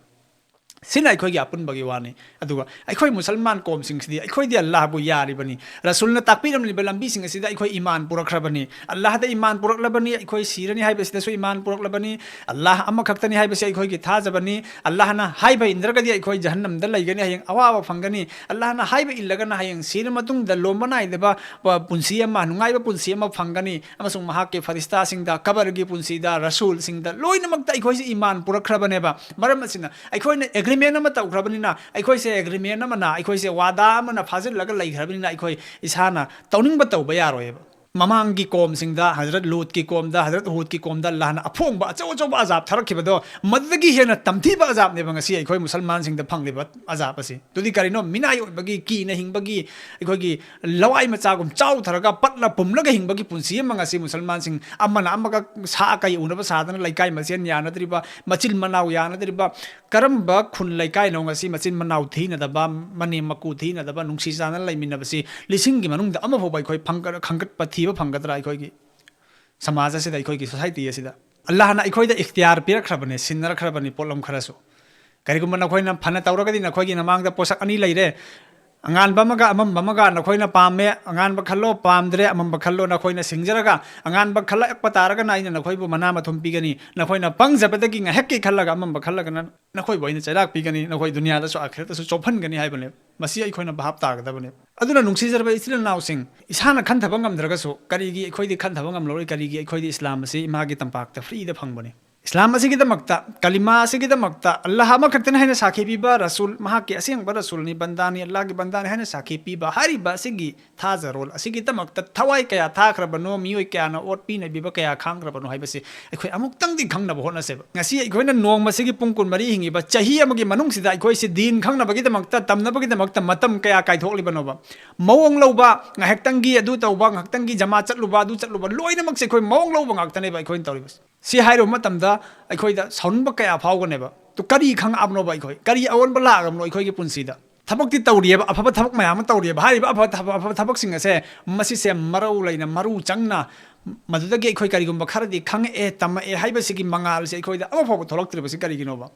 ꯁꯤꯅ ꯑꯩꯈꯣꯏꯒꯤ ꯑꯄꯨꯟꯕꯒꯤ ꯋꯥꯅꯤ꯫ ꯑꯗꯨꯒ ꯑꯩꯈꯣꯏ ꯃꯨꯁꯜꯃꯥꯟ ꯀꯣꯝꯁꯤꯡꯁꯤꯗꯤ ꯑꯩꯈꯣꯏꯗꯤ ꯑꯜꯂꯥꯍꯕꯨ ꯌꯥꯔꯤꯕꯅꯤ, ꯔꯁꯨꯜꯅ ꯇꯥꯛꯄꯤꯔꯝꯂꯤꯕ ꯂꯝꯕꯤꯁꯤꯡ ꯑꯁꯤꯗ ꯑꯩꯈꯣꯏ ꯏꯃꯥꯟ ꯄꯨꯔꯛꯈ꯭ꯔꯕꯅꯤ, ꯑꯜꯂꯥꯍꯗ ꯏꯃꯥꯟ ꯄꯨꯔꯛꯂꯕꯅꯤ, ꯑꯩꯈꯣꯏ ꯁꯤꯔꯅꯤ ꯍꯥꯏꯕꯁꯤꯗꯁꯨ ꯏꯃꯥꯟ ꯄꯨꯔꯛꯂꯕꯅꯤ, ꯑꯜꯂꯥꯍ ꯑꯃꯈꯛꯇꯅꯤ ꯍꯥꯏꯕꯁꯤ ꯑꯩꯈꯣꯏꯒꯤ ꯊꯥꯖꯕꯅꯤ, ꯑꯜꯂꯥꯍꯅ ꯍꯥꯏꯕ ꯏꯟꯗ꯭ꯔꯒꯗꯤ ꯑꯩꯈꯣꯏ ꯖꯍꯟꯅꯝꯗ ꯂꯩꯒꯅꯤ, ꯍꯌꯦꯡ ꯑꯋꯥꯕ ꯐꯪꯒꯅꯤ, ꯑꯜꯂꯥꯍꯅ ꯍꯥꯏꯕ ꯏꯜꯂꯒꯅ ꯍꯌꯦꯡ ꯁꯤꯔ ꯃꯇꯨꯡꯗ ꯂꯣꯝꯕ ꯅꯥꯏꯗꯕ ꯄ-, ꯄꯨꯟꯁꯤ ꯑꯃ, ꯅꯨꯡꯉꯥꯏꯕ ꯄꯨꯟꯁꯤ ꯑꯃ ꯐꯪꯒꯅꯤ, ꯑꯃꯁꯨꯡ ꯃꯍꯥꯛꯀꯤ ꯐꯔꯤꯁꯇꯥꯁꯤꯡꯗ, ꯀꯕꯔꯒꯤ ꯄꯨꯟꯁꯤꯗ, ꯔꯁꯨꯜꯁꯤꯡꯗ ꯂꯣꯏꯅꯃꯛꯇ ꯑꯩꯈꯣꯏꯁꯤ ꯏꯃꯥꯟ ꯄꯨꯔꯛꯈ꯭ꯔꯕꯅꯦꯕ꯫ ꯃꯔꯝ ꯑꯁꯤꯅ ꯑꯩꯈꯣꯏꯅ ꯑꯦꯒ꯭ꯔꯤꯃꯦꯟ ꯑꯃ ꯇꯧꯈ꯭ꯔꯕꯅꯤꯅ, ꯑꯩꯈꯣꯏꯁꯦ ꯑꯦꯒ꯭ꯔꯤꯃꯦꯟ ꯑꯃꯅ, ꯑꯩꯈꯣꯏꯁꯦ ꯋꯥꯗꯥ ꯑꯃꯅ ꯐꯥꯖꯤꯜꯂꯒ ꯂꯩꯈ꯭ꯔꯕꯅꯤꯅ, ꯑꯩꯈꯣꯏ ꯏꯁꯥꯅ ꯇꯧꯅꯤꯡꯕ ꯇꯧꯕ ꯌꯥꯔꯣꯏꯕ꯫ ꯃꯃꯥꯡꯒꯤ ꯀꯣꯝꯁꯤꯡꯗ, ꯍꯖꯔꯠ ꯂꯨꯠꯀꯤ ꯀꯣꯝꯗ, ꯍꯖꯔꯠ ꯍꯨꯗꯀꯤ ꯀꯣꯝꯗ ꯑꯜꯂꯥꯍꯅ ꯑꯐꯣꯡꯕ ꯑꯆꯧ ꯑꯆꯧꯕ ꯑꯖꯥꯕ ꯊꯥꯔꯛꯈꯤꯕꯗꯣ, ꯃꯗꯨꯗꯒꯤ ꯍꯦꯟꯅ ꯇꯝꯊꯤꯕ ꯑꯖꯥꯕꯅꯦꯕ ꯉꯁꯤ ꯑꯩꯈꯣꯏ ꯃꯨꯁꯜꯃꯥꯟꯁꯤꯡꯗ ꯐꯪꯂꯤꯕ ꯑꯖꯥꯕ ꯑꯁꯤ꯫ ꯑꯗꯨꯗꯤ ꯀꯔꯤꯅꯣ? ꯃꯤꯅꯥꯏ ꯑꯣꯏꯕꯒꯤ, ꯀꯤꯅ ꯍꯤꯡꯕꯒꯤ, ꯑꯩꯈꯣꯏꯒꯤ ꯂꯋꯥꯏ ꯃꯆꯥꯒꯨꯝ ꯆꯥꯎꯊꯔꯒ ꯄꯠꯂ ꯄꯨꯝꯂꯒ ꯍꯤꯡꯕꯒꯤ ꯄꯨꯟꯁꯤ ꯑꯃ ꯉꯁꯤ ꯃꯨꯁꯜꯃꯥꯟꯁꯤꯡ ꯑꯃꯅ ꯑꯃꯒ ꯁꯥ ꯀꯩ ꯎꯅꯕ ꯁꯥꯗꯅ ꯂꯩꯀꯥꯏ ꯃꯁꯦꯟ ꯌꯥꯅꯗ꯭ꯔꯤꯕ, ꯃꯆꯤꯟ ꯃꯅꯥꯎ ꯌꯥꯅꯗ꯭ꯔꯤꯕ, ꯀꯔꯝꯕ ꯈꯨꯟ ꯂꯩꯀꯥꯏꯅꯣ ꯉꯁꯤ ꯃꯆꯤꯟ ꯃꯅꯥꯎ ꯊꯤꯅꯗꯕ, ꯃꯅꯦꯝ ꯃꯀꯨ ꯊꯤꯅꯗꯕ, ꯅꯨꯡꯁꯤ ꯆꯥꯟꯅꯅ ꯂꯩꯃꯤꯟꯅꯕꯁꯤ ꯂꯤꯁꯤꯡꯒꯤ ꯃꯅꯨꯡꯗ ꯑꯃꯐꯥꯎꯕ ꯑꯩꯈꯣꯏ ꯐꯪꯒꯠ-, ꯈꯪꯒꯠꯄ ꯊꯤꯕ ꯐꯪꯒꯗ꯭ꯔꯥ ꯑꯩꯈꯣꯏꯒꯤ ꯁꯃꯥꯖ ꯑꯁꯤꯗ, ꯑꯩꯈꯣꯏꯒꯤ society ꯑꯁꯤꯗ? ꯑꯜꯂꯥꯍꯅ ꯑꯩꯈꯣꯏꯗ ꯏꯈꯇꯤꯌꯥꯔ ꯄꯤꯔꯛꯈ꯭ꯔꯕꯅꯦ, ꯁꯤꯟꯅꯔꯛꯈ꯭ꯔꯕꯅꯤ ꯄꯣꯠꯂꯝ ꯈꯔꯁꯨ꯫ ꯀꯔꯤꯒꯨꯝꯕ ꯅꯈꯣꯏꯅ ꯐꯅ ꯇꯧꯔꯒꯗꯤ ꯅꯈꯣꯏꯒꯤ ꯅꯃꯥꯡꯗ ꯄꯣꯠꯁꯛ ꯑꯅꯤ ꯂꯩꯔꯦ, ꯑꯉꯥꯟꯕ ꯑꯃꯒ ꯑꯃꯝꯕ ꯑꯃꯒ꯫ ꯅꯈꯣꯏꯅ ꯄꯥꯝꯃꯦ, ꯑꯉꯥꯟꯕ ꯈꯜꯂꯣ, ꯄꯥꯝꯗ꯭ꯔꯦ, ꯑꯃꯝꯕ ꯈꯜꯂꯣ꯫ ꯅꯈꯣꯏꯅ ꯁꯤꯡꯖꯔꯒ ꯑꯉꯥꯟꯕ ꯈꯜꯂꯛꯄ ꯇꯥꯔꯒꯅ ꯑꯩꯅ ꯅꯈꯣꯏꯕꯨ ꯃꯅꯥ ꯃꯊꯨꯝ ꯄꯤꯒꯅꯤ, ꯅꯈꯣꯏꯅ ꯄꯪꯖꯕꯗꯒꯤ ꯉꯥꯏꯍꯥꯛꯀꯤ ꯈꯜꯂꯒ ꯑꯃꯝꯕ ꯈꯜꯂꯒꯅ ꯅꯈꯣꯏꯕꯨ ꯑꯩꯅ ꯆꯩꯔꯥꯛ ꯄꯤꯒꯅꯤ, ꯅꯈꯣꯏ ꯗꯨꯅꯤꯌꯥꯗꯁꯨ ꯑꯥꯈꯤꯔꯠꯇꯁꯨ ꯆꯣꯞꯍꯟꯒꯅꯤ ꯍꯥꯏꯕꯅꯦ꯫ ꯃꯁꯤ ꯑꯩꯈꯣꯏꯅ ꯚꯥꯞ ꯇꯥꯒꯗꯕꯅꯦ꯫ ꯑꯗꯨꯅ ꯅꯨꯡꯁꯤꯖꯔꯕ ꯏꯆꯤꯜ ꯏꯅꯥꯎꯁꯤꯡ, ꯏꯁꯥꯅ ꯈꯟꯊꯕ ꯉꯝꯗ꯭ꯔꯒꯁꯨ ꯀꯔꯤꯒꯤ ꯑꯩꯈꯣꯏꯗꯤ ꯈꯟꯊꯕ ꯉꯝꯂꯔꯣꯏ? ꯀꯔꯤꯒꯤ? ꯑꯩꯈꯣꯏꯗꯤ ꯏꯁꯂꯥꯝ ꯑꯁꯤ ꯏꯃꯥꯒꯤ ꯇꯝꯄꯥꯛꯇ freeꯗ ꯐꯪꯕꯅꯤ꯫ ꯏꯁꯂꯥꯝ ꯑꯁꯤꯒꯤꯗꯃꯛꯇ, ꯀꯂꯤꯃꯥ ꯑꯁꯤꯒꯤꯗꯃꯛꯇ ꯑꯜꯂꯥꯍ ꯑꯃꯈꯛꯇꯅꯤ ꯍꯥꯏꯅ ꯁꯥꯈꯤ ꯄꯤꯕ ꯔꯁꯨꯜ, ꯃꯍꯥꯛꯀꯤ ꯑꯁꯦꯡꯕ ꯔꯁꯨꯜꯅꯤ, ꯕꯟꯗꯥꯅꯤ, ꯑꯜꯂꯥꯍꯒꯤ ꯕꯟꯗꯥꯅꯤ ꯍꯥꯏꯅ ꯁꯥꯈꯤ ꯄꯤꯕ ꯍꯥꯏꯔꯤꯕ ꯑꯁꯤꯒꯤ ꯊꯥꯖꯔꯣꯜ ꯑꯁꯤꯒꯤꯗꯃꯛꯇ ꯊꯋꯥꯏ ꯀꯌꯥ ꯊꯥꯈ꯭ꯔꯕꯅꯣ, ꯃꯤꯑꯣꯏ ꯀꯌꯥꯅ ꯑꯣꯠꯄꯤ ꯅꯩꯕꯤꯕ ꯀꯌꯥ ꯈꯥꯡꯈ꯭ꯔꯕꯅꯣ ꯍꯥꯏꯕꯁꯤ ꯑꯩꯈꯣꯏ ꯑꯃꯨꯛꯇꯪꯗꯤ ꯈꯪꯅꯕ ꯍꯣꯠꯅꯁꯦꯕ꯫ ꯉꯁꯤ ꯑꯩꯈꯣꯏꯅ ꯅꯣꯡꯃꯁꯤꯒꯤ ꯄꯨꯡ ꯀꯨꯟꯃꯔꯤ ꯍꯤꯡꯉꯤꯕ ꯆꯍꯤ ꯑꯃꯒꯤ ꯃꯅꯨꯡꯁꯤꯗ ꯑꯩꯈꯣꯏꯁꯤ ꯗꯤꯟ ꯈꯪꯅꯕꯒꯤꯗꯃꯛꯇ, ꯇꯝꯅꯕꯒꯤꯗꯃꯛꯇ ꯃꯇꯝ ꯀꯌꯥ ꯀꯥꯏꯊꯣꯛꯂꯤꯕꯅꯣꯕ? ꯃꯑꯣꯡ ꯂꯧꯕ, ꯉꯥꯏꯍꯥꯛꯇꯪꯒꯤ ꯑꯗꯨ ꯇꯧꯕ, ꯉꯥꯏꯍꯥꯛꯇꯪꯒꯤ ꯖꯃꯥ ꯆꯠꯂꯨꯕ, ꯑꯗꯨ ꯆꯠꯂꯨꯕ, ꯂꯣꯏꯅꯃꯛꯁꯦ ꯑꯩꯈꯣꯏ ꯃꯑꯣꯡ ꯂꯧꯕ ꯉꯥꯛꯇꯅꯦꯕ ꯑꯩꯈꯣꯏꯅ ꯇꯧꯔꯤꯕꯁꯦ꯫ ꯁꯤ ꯍꯥꯏꯔꯨꯕ ꯃꯇꯝꯗ ꯑꯩꯈꯣꯏꯗ ꯁꯥꯎꯅꯤꯡꯕ ꯀꯌꯥ ꯐꯥꯎꯒꯅꯦꯕ꯫ ꯑꯗꯨ ꯀꯔꯤ ꯈꯪꯉꯛꯑꯕꯅꯣꯕ ꯑꯩꯈꯣꯏ? ꯀꯔꯤ ꯑꯑꯣꯟꯕ ꯂꯥꯛꯑꯕꯅꯣ ꯑꯩꯈꯣꯏꯒꯤ ꯄꯨꯟꯁꯤꯗ? ꯊꯕꯛꯇꯤ ꯇꯧꯔꯤꯑꯕ, ꯑꯐꯕ ꯊꯕꯛ ꯃꯌꯥꯝ ꯑꯃ ꯇꯧꯔꯤꯑꯕ꯫ ꯍꯥꯏꯔꯤꯕ ꯑꯐꯕ ꯊꯕꯛ, ꯑꯐꯕ ꯊꯕꯛꯁꯤꯡ ꯑꯁꯦ, ꯃꯁꯤꯁꯦ ꯃꯔꯧ ꯂꯩꯅ, ꯃꯔꯨ ꯆꯪꯅ, ꯃꯗꯨꯗꯒꯤ ꯑꯩꯈꯣꯏ ꯀꯔꯤꯒꯨꯝꯕ ꯈꯔꯗꯤ ꯈꯪꯉꯛꯑꯦ, ꯇꯝꯃꯛꯑꯦ ꯍꯥꯏꯕꯁꯤꯒꯤ ꯃꯉꯥꯜꯁꯦ ꯑꯩꯈꯣꯏꯗ ꯑꯃꯐꯥꯎꯕ ꯊꯣꯛꯂꯛꯇ꯭ꯔꯤꯕꯁꯤ ꯀꯔꯤꯒꯤꯅꯣꯕ?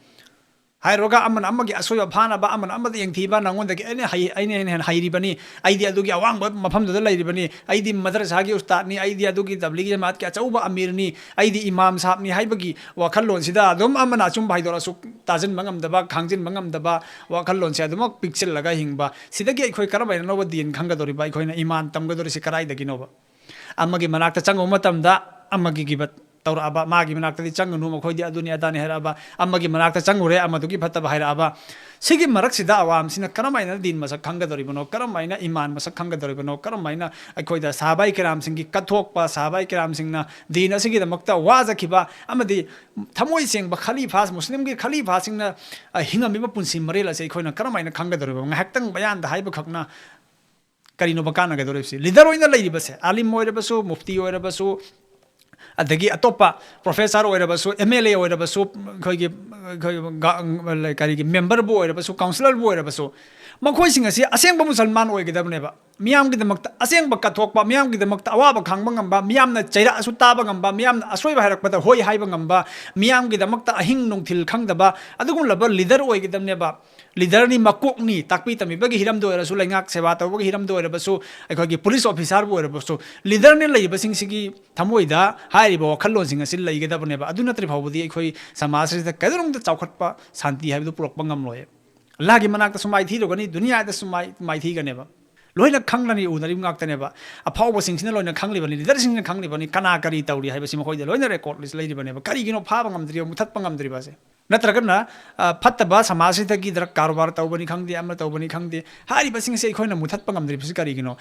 ꯍꯥꯏꯔꯨꯔꯒ ꯑꯃꯅ ꯑꯃꯒꯤ ꯑꯁꯣꯏꯕ ꯐꯥꯅꯕ, ꯑꯃꯅ ꯑꯃꯗ ꯌꯦꯡꯊꯤꯕ, ꯅꯉꯣꯟꯗꯒꯤ ꯑꯩꯅ ꯍꯩ-, ꯑꯩꯅ ꯍꯦꯟꯅ ꯍꯩꯔꯤꯕꯅꯤ, ꯑꯩꯗꯤ ꯑꯗꯨꯒꯤ ꯑꯋꯥꯡꯕ ꯃꯐꯝꯗꯨꯗ ꯂꯩꯔꯤꯕꯅꯤ, ꯑꯩꯗꯤ ꯃꯗꯔꯁꯥꯒꯤ ꯎꯁꯇꯥꯗꯅꯤ, ꯑꯩꯗꯤ ꯑꯗꯨꯒꯤ ꯇꯕ꯭ꯂꯤꯒꯤ ꯖꯃꯥꯠꯀꯤ ꯑꯆꯧꯕ ꯑꯃꯤꯔꯅꯤ, ꯑꯩꯗꯤ ꯏꯃꯥꯝ ꯁꯥꯍꯕꯅꯤ ꯍꯥꯏꯕꯒꯤ ꯋꯥꯈꯜꯂꯣꯟꯁꯤꯗ ꯑꯗꯨꯝ ꯑꯃꯅ ꯑꯆꯨꯝꯕ ꯍꯥꯏꯗꯣꯔꯛꯑꯁꯨ ꯇꯥꯁꯤꯟꯕ ꯉꯝꯗꯕ, ꯈꯥꯡꯖꯤꯟꯕ ꯉꯝꯗꯕ ꯋꯥꯈꯜꯂꯣꯟꯁꯦ ꯑꯗꯨꯃꯛ ꯄꯤꯛꯁꯤꯜꯂꯒ ꯍꯤꯡꯕ꯫ ꯁꯤꯗꯒꯤ ꯑꯩꯈꯣꯏ ꯀꯔꯝꯍꯥꯏꯅꯅꯣꯕ ꯗꯤꯟ ꯈꯪꯒꯗꯧꯔꯤꯕ? ꯑꯩꯈꯣꯏꯅ ꯏꯃꯥꯟ ꯇꯝꯒꯗꯧꯔꯤꯁꯤ ꯀꯗꯥꯏꯗꯒꯤꯅꯣꯕ? ꯑꯃꯒꯤ ꯃꯅꯥꯛꯇ ꯆꯪꯉꯨꯕ ꯃꯇꯝꯗ ꯑꯃꯒꯤ ꯒꯤꯕꯠ, ꯇꯧꯔꯛꯑꯕ, ꯃꯥꯒꯤ ꯃꯅꯥꯛꯇꯗꯤ ꯆꯪꯒꯅꯨ, ꯃꯈꯣꯏꯗꯤ ꯑꯗꯨꯅꯤ ꯑꯗꯥꯅꯤ ꯍꯥꯏꯔꯛꯑꯕ, ꯑꯃꯒꯤ ꯃꯅꯥꯛꯇ ꯆꯪꯉꯨꯔꯦ, ꯑꯃꯗꯨꯒꯤ ꯐꯠꯇꯕ ꯍꯥꯏꯔꯛꯑꯕ꯫ ꯁꯤꯒꯤ ꯃꯔꯛꯁꯤꯗ ꯑꯋꯥꯝꯁꯤꯅ ꯀꯔꯝ ꯍꯥꯏꯅ ꯗꯤꯟ ꯃꯁꯛ ꯈꯪꯒꯗꯧꯔꯤꯕꯅꯣ, ꯀꯔꯝ ꯍꯥꯏꯅ ꯏꯃꯥꯟ ꯃꯁꯛ ꯈꯪꯒꯗꯧꯔꯤꯕꯅꯣ, ꯀꯔꯝ ꯍꯥꯏꯅ ꯑꯩꯈꯣꯏꯗ ꯁꯍꯥꯕꯥꯏ ꯀꯤꯔꯥꯝꯁꯤꯡꯒꯤ ꯀꯠꯊꯣꯛꯄ, ꯁꯍꯥꯕꯥꯏ ꯀꯤꯔꯥꯝꯁꯤꯡꯅ ꯗꯤꯟ ꯑꯁꯤꯒꯤꯗꯃꯛꯇ ꯋꯥꯖꯈꯤꯕ ꯑꯃꯗꯤ ꯊꯃꯣꯏ ꯁꯦꯡꯕ ꯈꯂꯤꯐꯥꯁ, ꯃꯨꯁꯂꯤꯝꯒꯤ ꯈꯂꯤꯐꯥꯁꯤꯡꯅ, ꯑ, ꯍꯤꯡꯉꯝꯃꯤꯕ ꯄꯨꯟꯁꯤ ꯃꯔꯦꯜ ꯑꯁꯦ ꯑꯩꯈꯣꯏꯅ ꯀꯔꯝ ꯍꯥꯏꯅ ꯈꯪꯒꯗꯧꯔꯤꯕꯅꯣ? ꯉꯥꯏꯍꯥꯛꯇꯪ ꯕꯌꯥꯟꯗ ꯍꯥꯏꯕꯈꯛꯅ ꯀꯔꯤꯅꯣꯕ ꯀꯥꯟꯅꯒꯗꯧꯔꯤꯕꯁꯤ? ꯂꯤꯗꯔ ꯑꯣꯏꯅ ꯂꯩꯔꯤꯕꯁꯦ, ꯑꯥꯂꯤꯝ ꯑꯣꯏꯔꯕꯁꯨ, ꯃꯨꯐꯇꯤ ꯑꯣꯏꯔꯕꯁꯨ, ꯑꯗꯒꯤ ꯑꯇꯣꯞꯄ ꯄ꯭ꯔꯣꯐꯦꯁꯔ ꯑꯣꯏꯔꯕꯁꯨ, ꯑꯦꯝ ꯑꯦꯜ ꯑꯦ ꯑꯣꯏꯔꯕꯁꯨ, ꯑꯩꯈꯣꯏꯒꯤ, ꯑꯩꯈꯣꯏ ꯒ-, ꯀꯔꯤꯒꯤ ꯃꯦꯝꯕꯔꯕꯨ ꯑꯣꯏꯔꯕꯁꯨ, ꯀꯥꯎꯟꯁꯤꯂꯔꯕꯨ ꯑꯣꯏꯔꯕꯁꯨ, ꯃꯈꯣꯏꯁꯤꯡ ꯑꯁꯤ ꯑꯁꯦꯡꯕ ꯃꯨꯁꯜꯃꯥꯟ ꯑꯣꯏꯒꯗꯕꯅꯦꯕ꯫ ꯃꯤꯌꯥꯝꯒꯤꯗꯃꯛꯇ ꯑꯁꯦꯡꯕ ꯀꯠꯊꯣꯛꯄ, ꯃꯤꯌꯥꯝꯒꯤꯗꯃꯛꯇ ꯑꯋꯥꯕ ꯈꯥꯡꯕ ꯉꯝꯕ, ꯃꯤꯌꯥꯝꯅ ꯆꯩꯔꯛꯑꯁꯨ ꯇꯥꯕ ꯉꯝꯕ, ꯃꯤꯌꯥꯝꯅ ꯑꯁꯣꯏꯕ ꯍꯥꯏꯔꯛꯄꯗ ꯍꯣꯏ ꯍꯥꯏꯕ ꯉꯝꯕ, ꯃꯤꯌꯥꯝꯒꯤꯗꯃꯛꯇ ꯑꯍꯤꯡ ꯅꯨꯡꯊꯤꯜ ꯈꯪꯗꯕ ꯑꯗꯨꯒꯨꯝꯂꯕ ꯂꯤꯗꯔ ꯑꯣꯏꯒꯗꯕꯅꯦꯕ꯫ ꯂꯤꯗꯔꯅꯤ, ꯃꯀꯣꯛꯅꯤ, ꯇꯥꯛꯄꯤ ꯇꯝꯕꯤꯕꯒꯤ ꯍꯤꯔꯝꯗ ꯑꯣꯏꯔꯁꯨ, ꯂꯩꯉꯥꯛ ꯁꯦꯕꯥ ꯇꯧꯕꯒꯤ ꯍꯤꯔꯝꯗ ꯑꯣꯏꯔꯕꯁꯨ, ꯑꯩꯈꯣꯏꯒꯤ ꯄꯨꯂꯤꯁ ꯑꯣꯐꯤꯁꯥꯔꯕꯨ ꯑꯣꯏꯔꯕꯁꯨ, ꯂꯤꯗꯔꯅ ꯂꯩꯔꯤꯕꯁꯤꯡꯁꯤꯒꯤ ꯊꯃꯣꯏꯗ ꯍꯥꯏꯔꯤꯕ ꯋꯥꯈꯜꯂꯣꯟꯁꯤꯡ ꯑꯁꯤ ꯂꯩꯒꯗꯕꯅꯦꯕ꯫ ꯑꯗꯨ ꯅꯠꯇ꯭ꯔꯤ ꯐꯥꯎꯕꯗꯤ ꯑꯩꯈꯣꯏ ꯁꯃꯥꯖꯁꯤꯗ ꯀꯩꯗꯧꯅꯨꯡꯗ ꯆꯥꯎꯈꯠꯄ, ꯁꯥꯟꯇꯤ ꯍꯥꯏꯕꯗꯨ ꯄꯨꯔꯛꯄ ꯉꯝꯂꯣꯏ꯫ ꯑꯜꯂꯥꯍꯒꯤ ꯃꯅꯥꯛꯇꯁꯨ ꯃꯥꯏꯊꯤꯔꯨꯒꯅꯤ, ꯗꯨꯅꯤꯌꯥꯗꯁꯨ ꯃꯥꯏ-, ꯃꯥꯏꯊꯤꯒꯅꯦꯕ꯫ ꯂꯣꯏꯅ ꯈꯪꯂꯅꯤ, ꯎꯅꯔꯤꯕ ꯉꯥꯛꯇꯅꯦꯕ꯫ ꯑꯐꯥꯎꯕꯁꯤꯡꯁꯤꯅ ꯂꯣꯏꯅ ꯈꯪꯂꯤꯕꯅꯤ, ꯂꯤꯗꯔꯁꯤꯡꯁꯤꯅ ꯈꯪꯂꯤꯕꯅꯤ, ꯀꯅꯥ ꯀꯔꯤ ꯇꯧꯔꯤ ꯍꯥꯏꯕꯁꯤ ꯃꯈꯣꯏꯗ ꯂꯣꯏꯅ ꯔꯦꯀꯣꯔꯗ ꯂꯤꯁ ꯂꯩꯔꯤꯕꯅꯦꯕ꯫ ꯀꯔꯤꯒꯤꯅꯣ ꯐꯥꯕ ꯉꯝꯗ꯭ꯔꯤꯕ, ꯃꯨꯊꯠꯄ ꯉꯝꯗ꯭ꯔꯤꯕꯁꯦ? ꯅꯠꯇ꯭ꯔꯒꯅ, ꯑ, ꯐꯠꯇꯕ ꯁꯃꯥꯖꯁꯤꯗꯒꯤ ꯗ꯭ꯔꯒ ꯀꯔꯕꯥꯔ ꯇꯧꯕꯅꯤ ꯈꯪꯗꯦ, ꯑꯃ ꯇꯧꯕꯅꯤ ꯈꯪꯗꯦ, ꯍꯥꯏꯔꯤꯕꯁꯤꯡꯁꯦ ꯑꯩꯈꯣꯏꯅ ꯃꯨꯊꯠꯄ ꯉꯝꯗ꯭ꯔꯤꯕꯁꯤ ꯀꯔꯤꯒꯤꯅꯣ?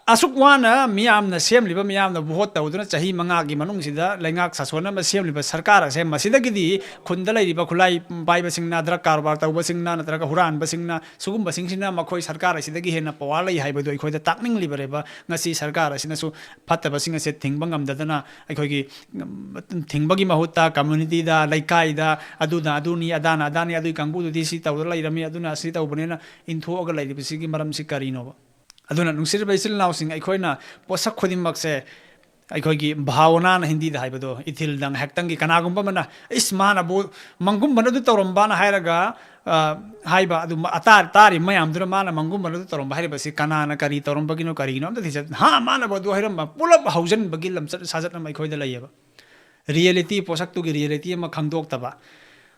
ꯑꯁꯨꯛ ꯋꯥꯅ ꯃꯤꯌꯥꯝꯅ ꯁꯦꯝꯂꯤꯕ, ꯃꯤꯌꯥꯝꯅ ꯚꯣꯠ ꯇꯧꯗꯨꯅ ꯆꯍꯤ ꯃꯉꯥꯒꯤ ꯃꯅꯨꯡꯁꯤꯗ ꯂꯩꯉꯥꯛ ꯁꯥꯁꯣꯟ ꯑꯃ ꯁꯦꯝꯂꯤꯕ ꯁꯔꯀꯥꯔ ꯑꯁꯦ, ꯃꯁꯤꯗꯒꯤꯗꯤ ꯈꯨꯟꯗ ꯂꯩꯔꯤꯕ ꯈꯨꯠꯂꯥꯏ ꯄꯥꯏꯕꯁꯤꯡꯅ, ꯗ꯭ꯔꯒ ꯀꯔꯕꯥꯔ ꯇꯧꯕꯁꯤꯡꯅ ꯅꯠꯇ꯭ꯔꯒ ꯍꯨꯔꯥꯟꯕꯁꯤꯡꯅ, ꯁꯤꯒꯨꯝꯕꯁꯤꯡꯁꯤꯅ ꯃꯈꯣꯏ ꯁꯔꯀꯥꯔ ꯑꯁꯤꯗꯒꯤ ꯍꯦꯟꯅ ꯄꯋꯥꯔ ꯂꯩ ꯍꯥꯏꯕꯗꯨ ꯑꯩꯈꯣꯏꯗ ꯇꯥꯛꯅꯤꯡꯂꯤꯕꯅꯦꯕ꯫ ꯉꯁꯤ ꯁꯔꯀꯥꯔ ꯑꯁꯤꯅꯁꯨ ꯐꯠꯇꯕꯁꯤꯡ ꯑꯁꯦ ꯊꯤꯡꯕ ꯉꯝꯗꯗꯅ ꯑꯩꯈꯣꯏꯒꯤ, ꯎꯝ, ꯊꯤꯡꯕꯒꯤ ꯃꯍꯨꯠꯇ ꯀꯝꯃ꯭ꯌꯨꯅꯤꯇꯤꯗ, ꯂꯩꯀꯥꯏꯗ, ꯑꯗꯨꯅ ꯑꯗꯨꯅꯤ, ꯑꯗꯥꯅ ꯑꯗꯥꯅꯤ, ꯑꯗꯨꯒꯤ ꯀꯥꯡꯕꯨꯗꯨꯗꯤ ꯁꯤ ꯇꯧꯔ ꯂꯩꯔꯝꯃꯤ, ꯑꯗꯨꯅ ꯑꯁꯤ ꯇꯧꯕꯅꯤꯅ ꯏꯟꯊꯣꯛꯑꯒ ꯂꯩꯔꯤꯕꯁꯤꯒꯤ ꯃꯔꯝꯁꯤ ꯀꯔꯤꯅꯣꯕ? ꯑꯗꯨꯅ ꯅꯨꯡꯁꯤꯔꯕ ꯏꯆꯤꯜ ꯏꯅꯥꯎꯁꯤꯡ, ꯑꯩꯈꯣꯏꯅ ꯄꯣꯠꯁꯛ ꯈꯨꯗꯤꯡꯃꯛꯁꯦ ꯑꯩꯈꯣꯏꯒꯤ ꯚꯥꯋꯅꯥꯅ ꯍꯤꯟꯗꯤꯗ ꯍꯥꯏꯕꯗꯣ, ꯏꯊꯤꯜꯗ ꯉꯥꯏꯍꯥꯛꯇꯪꯒꯤ ꯀꯅꯥꯒꯨꯝꯕ ꯑꯃꯅ, "ꯏꯁ, ꯃꯥꯅꯕꯨ ꯃꯪꯒꯨꯝꯕꯅ ꯑꯗꯨ ꯇꯧꯔꯝꯕꯅ" ꯍꯥꯏꯔꯒ, ꯑ, ꯍꯥꯏꯕ ꯑꯗꯨ ꯃ-, ꯑꯇꯥ-, ꯇꯥꯔꯤꯕ ꯃꯌꯥꯝꯗꯨꯅ ꯃꯥꯅ ꯃꯪꯒꯨꯝꯕꯅ ꯑꯗꯨ ꯇꯧꯔꯝꯕ ꯍꯥꯏꯔꯤꯕꯁꯤ ꯀꯅꯥꯅ ꯀꯔꯤ ꯇꯧꯔꯝꯕꯒꯤꯅꯣ, ꯀꯔꯤꯒꯤꯅꯣ ꯑꯝꯇ ꯊꯤꯖ-, "ꯍꯥ, ꯃꯥꯅꯕꯨ ꯑꯗꯨ ꯍꯥꯏꯔꯝꯕ?" ꯄꯨꯂꯞ ꯍꯧꯖꯤꯟꯕꯒꯤ ꯂꯝꯆꯠ ꯁꯥꯖꯠ ꯑꯃ ꯑꯩꯈꯣꯏꯗ ꯂꯩꯌꯦꯕ꯫ ꯔꯤꯌꯦꯂꯤꯇꯤ, ꯄꯣꯠꯁꯛꯇꯨꯒꯤ ꯔꯤꯌꯦꯂꯤꯇꯤ ꯑꯃ ꯈꯪꯗꯣꯛꯇꯕ꯫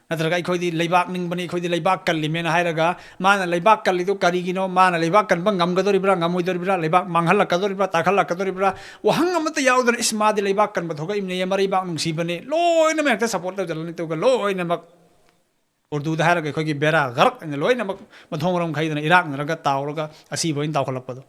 ꯅꯠꯇ꯭ꯔꯒ ꯑꯩꯈꯣꯏꯗꯤ ꯂꯩꯕꯥꯛ ꯅꯤꯡꯕꯅꯤ, ꯑꯩꯈꯣꯏꯗꯤ ꯂꯩꯕꯥꯛ ꯀꯜꯂꯤꯃꯦꯅ ꯍꯥꯏꯔꯒ, ꯃꯥꯅ ꯂꯩꯕꯥꯛ ꯀꯜꯂꯤꯗꯨ ꯀꯔꯤꯒꯤꯅꯣ? ꯃꯥꯅ ꯂꯩꯕꯥꯛ ꯀꯟꯕ ꯉꯝꯒꯗꯧꯔꯤꯕ꯭ꯔꯥ, ꯉꯝꯃꯣꯏꯗꯧꯔꯤꯕ꯭ꯔꯥ? ꯂꯩꯕꯥꯛ ꯃꯥꯡꯍꯜꯂꯛꯀꯗꯧꯔꯤꯕ꯭ꯔꯥ, ꯇꯥꯈꯠꯂꯛꯀꯗꯧꯔꯤꯕ꯭ꯔꯥ? ꯋꯥꯍꯪ ꯑꯃꯠꯇ ꯌꯥꯎꯗꯅ, "ꯏꯁ, ꯃꯥꯗꯤ ꯂꯩꯕꯥꯛ ꯀꯟꯕ ꯊꯣꯛꯂꯛꯏꯕꯅꯦ, ꯃꯔꯩꯕꯥꯛ ꯅꯨꯡꯁꯤꯕꯅꯦ", ꯂꯣꯏꯅꯃꯛ ꯍꯦꯛꯇ ꯁꯞꯄꯣꯔꯠ ꯇꯧꯁꯤꯜꯂꯅꯤ꯫ ꯑꯗꯨꯒ ꯂꯣꯏꯅꯃꯛ ꯎꯔꯗꯨꯗ ꯍꯥꯏꯔꯒ ꯑꯩꯈꯣꯏꯒꯤ ꯕꯦꯔꯥ ꯒꯔꯛ ꯍꯥꯏꯅ ꯂꯣꯏꯅꯃꯛ ꯃꯊꯣꯡ ꯃꯔꯝ ꯈꯪꯗꯅ ꯏꯔꯥꯛꯅꯔꯒ ꯇꯥꯎꯔꯒ ꯑꯁꯤꯕ ꯑꯣꯏꯅ ꯇꯥꯎꯈꯠꯂꯛꯄꯗꯣ꯫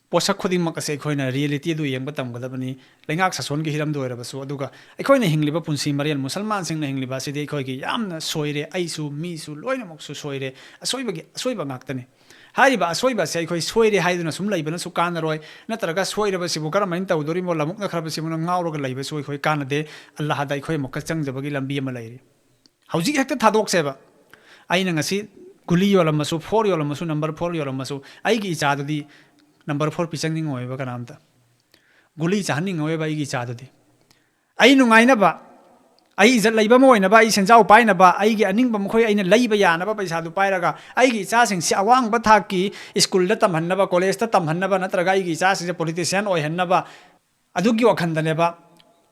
ꯄꯣꯠꯁꯛ ꯈꯨꯗꯤꯡꯃꯛ ꯑꯁꯦ ꯑꯩꯈꯣꯏꯅ ꯔꯤꯌꯦꯂꯤꯇꯤ ꯑꯗꯨ ꯌꯦꯡꯕ ꯇꯝꯒꯗꯕꯅꯤ꯫ ꯂꯩꯉꯥꯛ ꯁꯥꯁꯣꯟꯒꯤ ꯍꯤꯔꯝꯗ ꯑꯣꯏꯔꯕꯁꯨ, ꯑꯗꯨꯒ ꯑꯩꯈꯣꯏꯅ ꯍꯤꯡꯂꯤꯕ ꯄꯨꯟꯁꯤ ꯃꯔꯦꯜ, ꯃꯨꯁꯜꯃꯥꯟꯁꯤꯡꯅ ꯍꯤꯡꯂꯤꯕ ꯑꯁꯤꯗꯤ ꯑꯩꯈꯣꯏꯒꯤ ꯌꯥꯝꯅ ꯁꯣꯏꯔꯦ꯫ ꯑꯩꯁꯨ, ꯃꯤꯁꯨ, ꯂꯣꯏꯅꯃꯛꯁꯨ ꯁꯣꯏꯔꯦ꯫ ꯑꯁꯣꯏꯕꯒꯤ ꯑꯁꯣꯏꯕ ꯉꯥꯛꯇꯅꯤ꯫ ꯍꯥꯏꯔꯤꯕ ꯑꯁꯣꯏꯕ ꯑꯁꯦ ꯑꯩꯈꯣꯏ ꯁꯣꯏꯔꯦ ꯍꯥꯏꯗꯨꯅ ꯁꯨꯝ ꯂꯩꯕꯅꯁꯨ ꯀꯥꯟꯅꯔꯣꯏ꯫ ꯅꯠꯇ꯭ꯔꯒ ꯁꯣꯏꯔꯕꯁꯤꯕꯨ ꯀꯔꯝꯍꯥꯏꯅ ꯇꯧꯗꯣꯔꯤꯃꯣ, ꯂꯃꯨꯛꯅꯈ꯭ꯔꯕꯁꯤꯕꯨꯅ ꯉꯥꯎꯔꯒ ꯂꯩꯕꯁꯨ ꯑꯩꯈꯣꯏ ꯀꯥꯟꯅꯗꯦ꯫ ꯑꯜꯂꯥꯍꯗ ꯑꯩꯈꯣꯏ ꯑꯃꯨꯛꯀ ꯆꯪꯖꯕꯒꯤ ꯂꯝꯕꯤ ꯑꯃ ꯂꯩꯔꯤ꯫ ꯍꯧꯖꯤꯛ ꯍꯦꯛꯇ ꯊꯥꯗꯣꯛꯁꯦꯕ꯫ ꯑꯩꯅ ꯉꯁꯤ ꯒꯨꯂꯤ ꯌꯣꯜꯂꯝꯃꯁꯨ, ꯐꯣꯔ ꯌꯣꯜꯂꯝꯃꯁꯨ, ꯅꯝꯕꯔ ꯐꯣꯔ ꯌꯣꯜꯂꯝꯃꯁꯨ, ꯑꯩꯒꯤ ꯏꯆꯥꯗꯨꯗꯤ ꯅꯝꯕꯔ ꯐꯣꯔ ꯄꯤꯖꯅꯤꯡꯉꯣꯏꯕ ꯀꯅꯥꯝꯇ꯫ ꯒꯨꯂꯤ ꯆꯥꯍꯟꯅꯤꯡꯉꯣꯏꯕ ꯑꯩꯒꯤ ꯏꯆꯥꯗꯨꯗꯤ꯫ ꯑꯩ ꯅꯨꯡꯉꯥꯏꯅꯕ, ꯑꯩ ꯏꯖꯠ ꯂꯩꯕ ꯑꯃ ꯑꯣꯏꯅꯕ, ꯑꯩ ꯁꯦꯟꯖꯥꯎ ꯄꯥꯏꯅꯕ, ꯑꯩꯒꯤ ꯑꯅꯤꯡꯕ ꯃꯈꯣꯏ ꯑꯩꯅ ꯂꯩꯕ ꯌꯥꯅꯕ ꯄꯩꯁꯥꯗꯨ ꯄꯥꯏꯔꯒ, ꯑꯩꯒꯤ ꯏꯆꯥꯁꯤꯡꯁꯤ ꯑꯋꯥꯡꯕ ꯊꯥꯛꯀꯤ ꯁ꯭ꯀꯨꯜꯗ ꯇꯝꯍꯟꯅꯕ, ꯀꯣꯂꯦꯖꯇ ꯇꯝꯍꯟꯅꯕ, ꯅꯠꯇ꯭ꯔꯒ ꯑꯩꯒꯤ ꯏꯆꯥꯁꯤꯡꯁꯦ ꯄꯣꯂꯤꯇꯤꯁꯤꯌꯥꯟ ꯑꯣꯏꯍꯟꯅꯕ, ꯑꯗꯨꯒꯤ ꯋꯥꯈꯜꯗꯅꯦꯕ꯫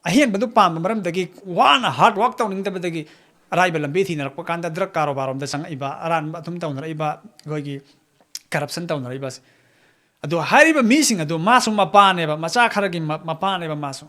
ꯑꯍꯦꯟꯕꯗꯨ ꯄꯥꯝꯕ ꯃꯔꯝꯗꯒꯤ, ꯋꯥꯅ ꯍꯥꯔꯗ ꯋꯥꯔꯛ ꯇꯧꯅꯤꯡꯗꯕꯗꯒꯤ ꯑꯔꯥꯏꯕ ꯂꯝꯕꯤ ꯊꯤꯅꯔꯛꯄ ꯀꯥꯟꯗ ꯗ꯭ꯔꯒ ꯀꯥꯔꯣꯕꯥꯔ ꯔꯣꯝꯗ ꯆꯪꯉꯛꯏꯕ, ꯑꯔꯥꯟꯕ ꯑꯗꯨꯝ ꯇꯧꯅꯔꯛꯏꯕ, ꯑꯩꯈꯣꯏꯒꯤ ꯀꯔꯞꯁꯟ ꯇꯧꯅꯔꯛꯏꯕꯁꯦ꯫ ꯑꯗꯣ ꯍꯥꯏꯔꯤꯕ ꯃꯤꯁꯤꯡ ꯑꯗꯨ ꯃꯥꯁꯨ ꯃꯄꯥꯅꯦꯕ, ꯃꯆꯥ ꯈꯔꯒꯤ ꯃ-, ꯃꯄꯥꯅꯦꯕ ꯃꯥꯁꯨ꯫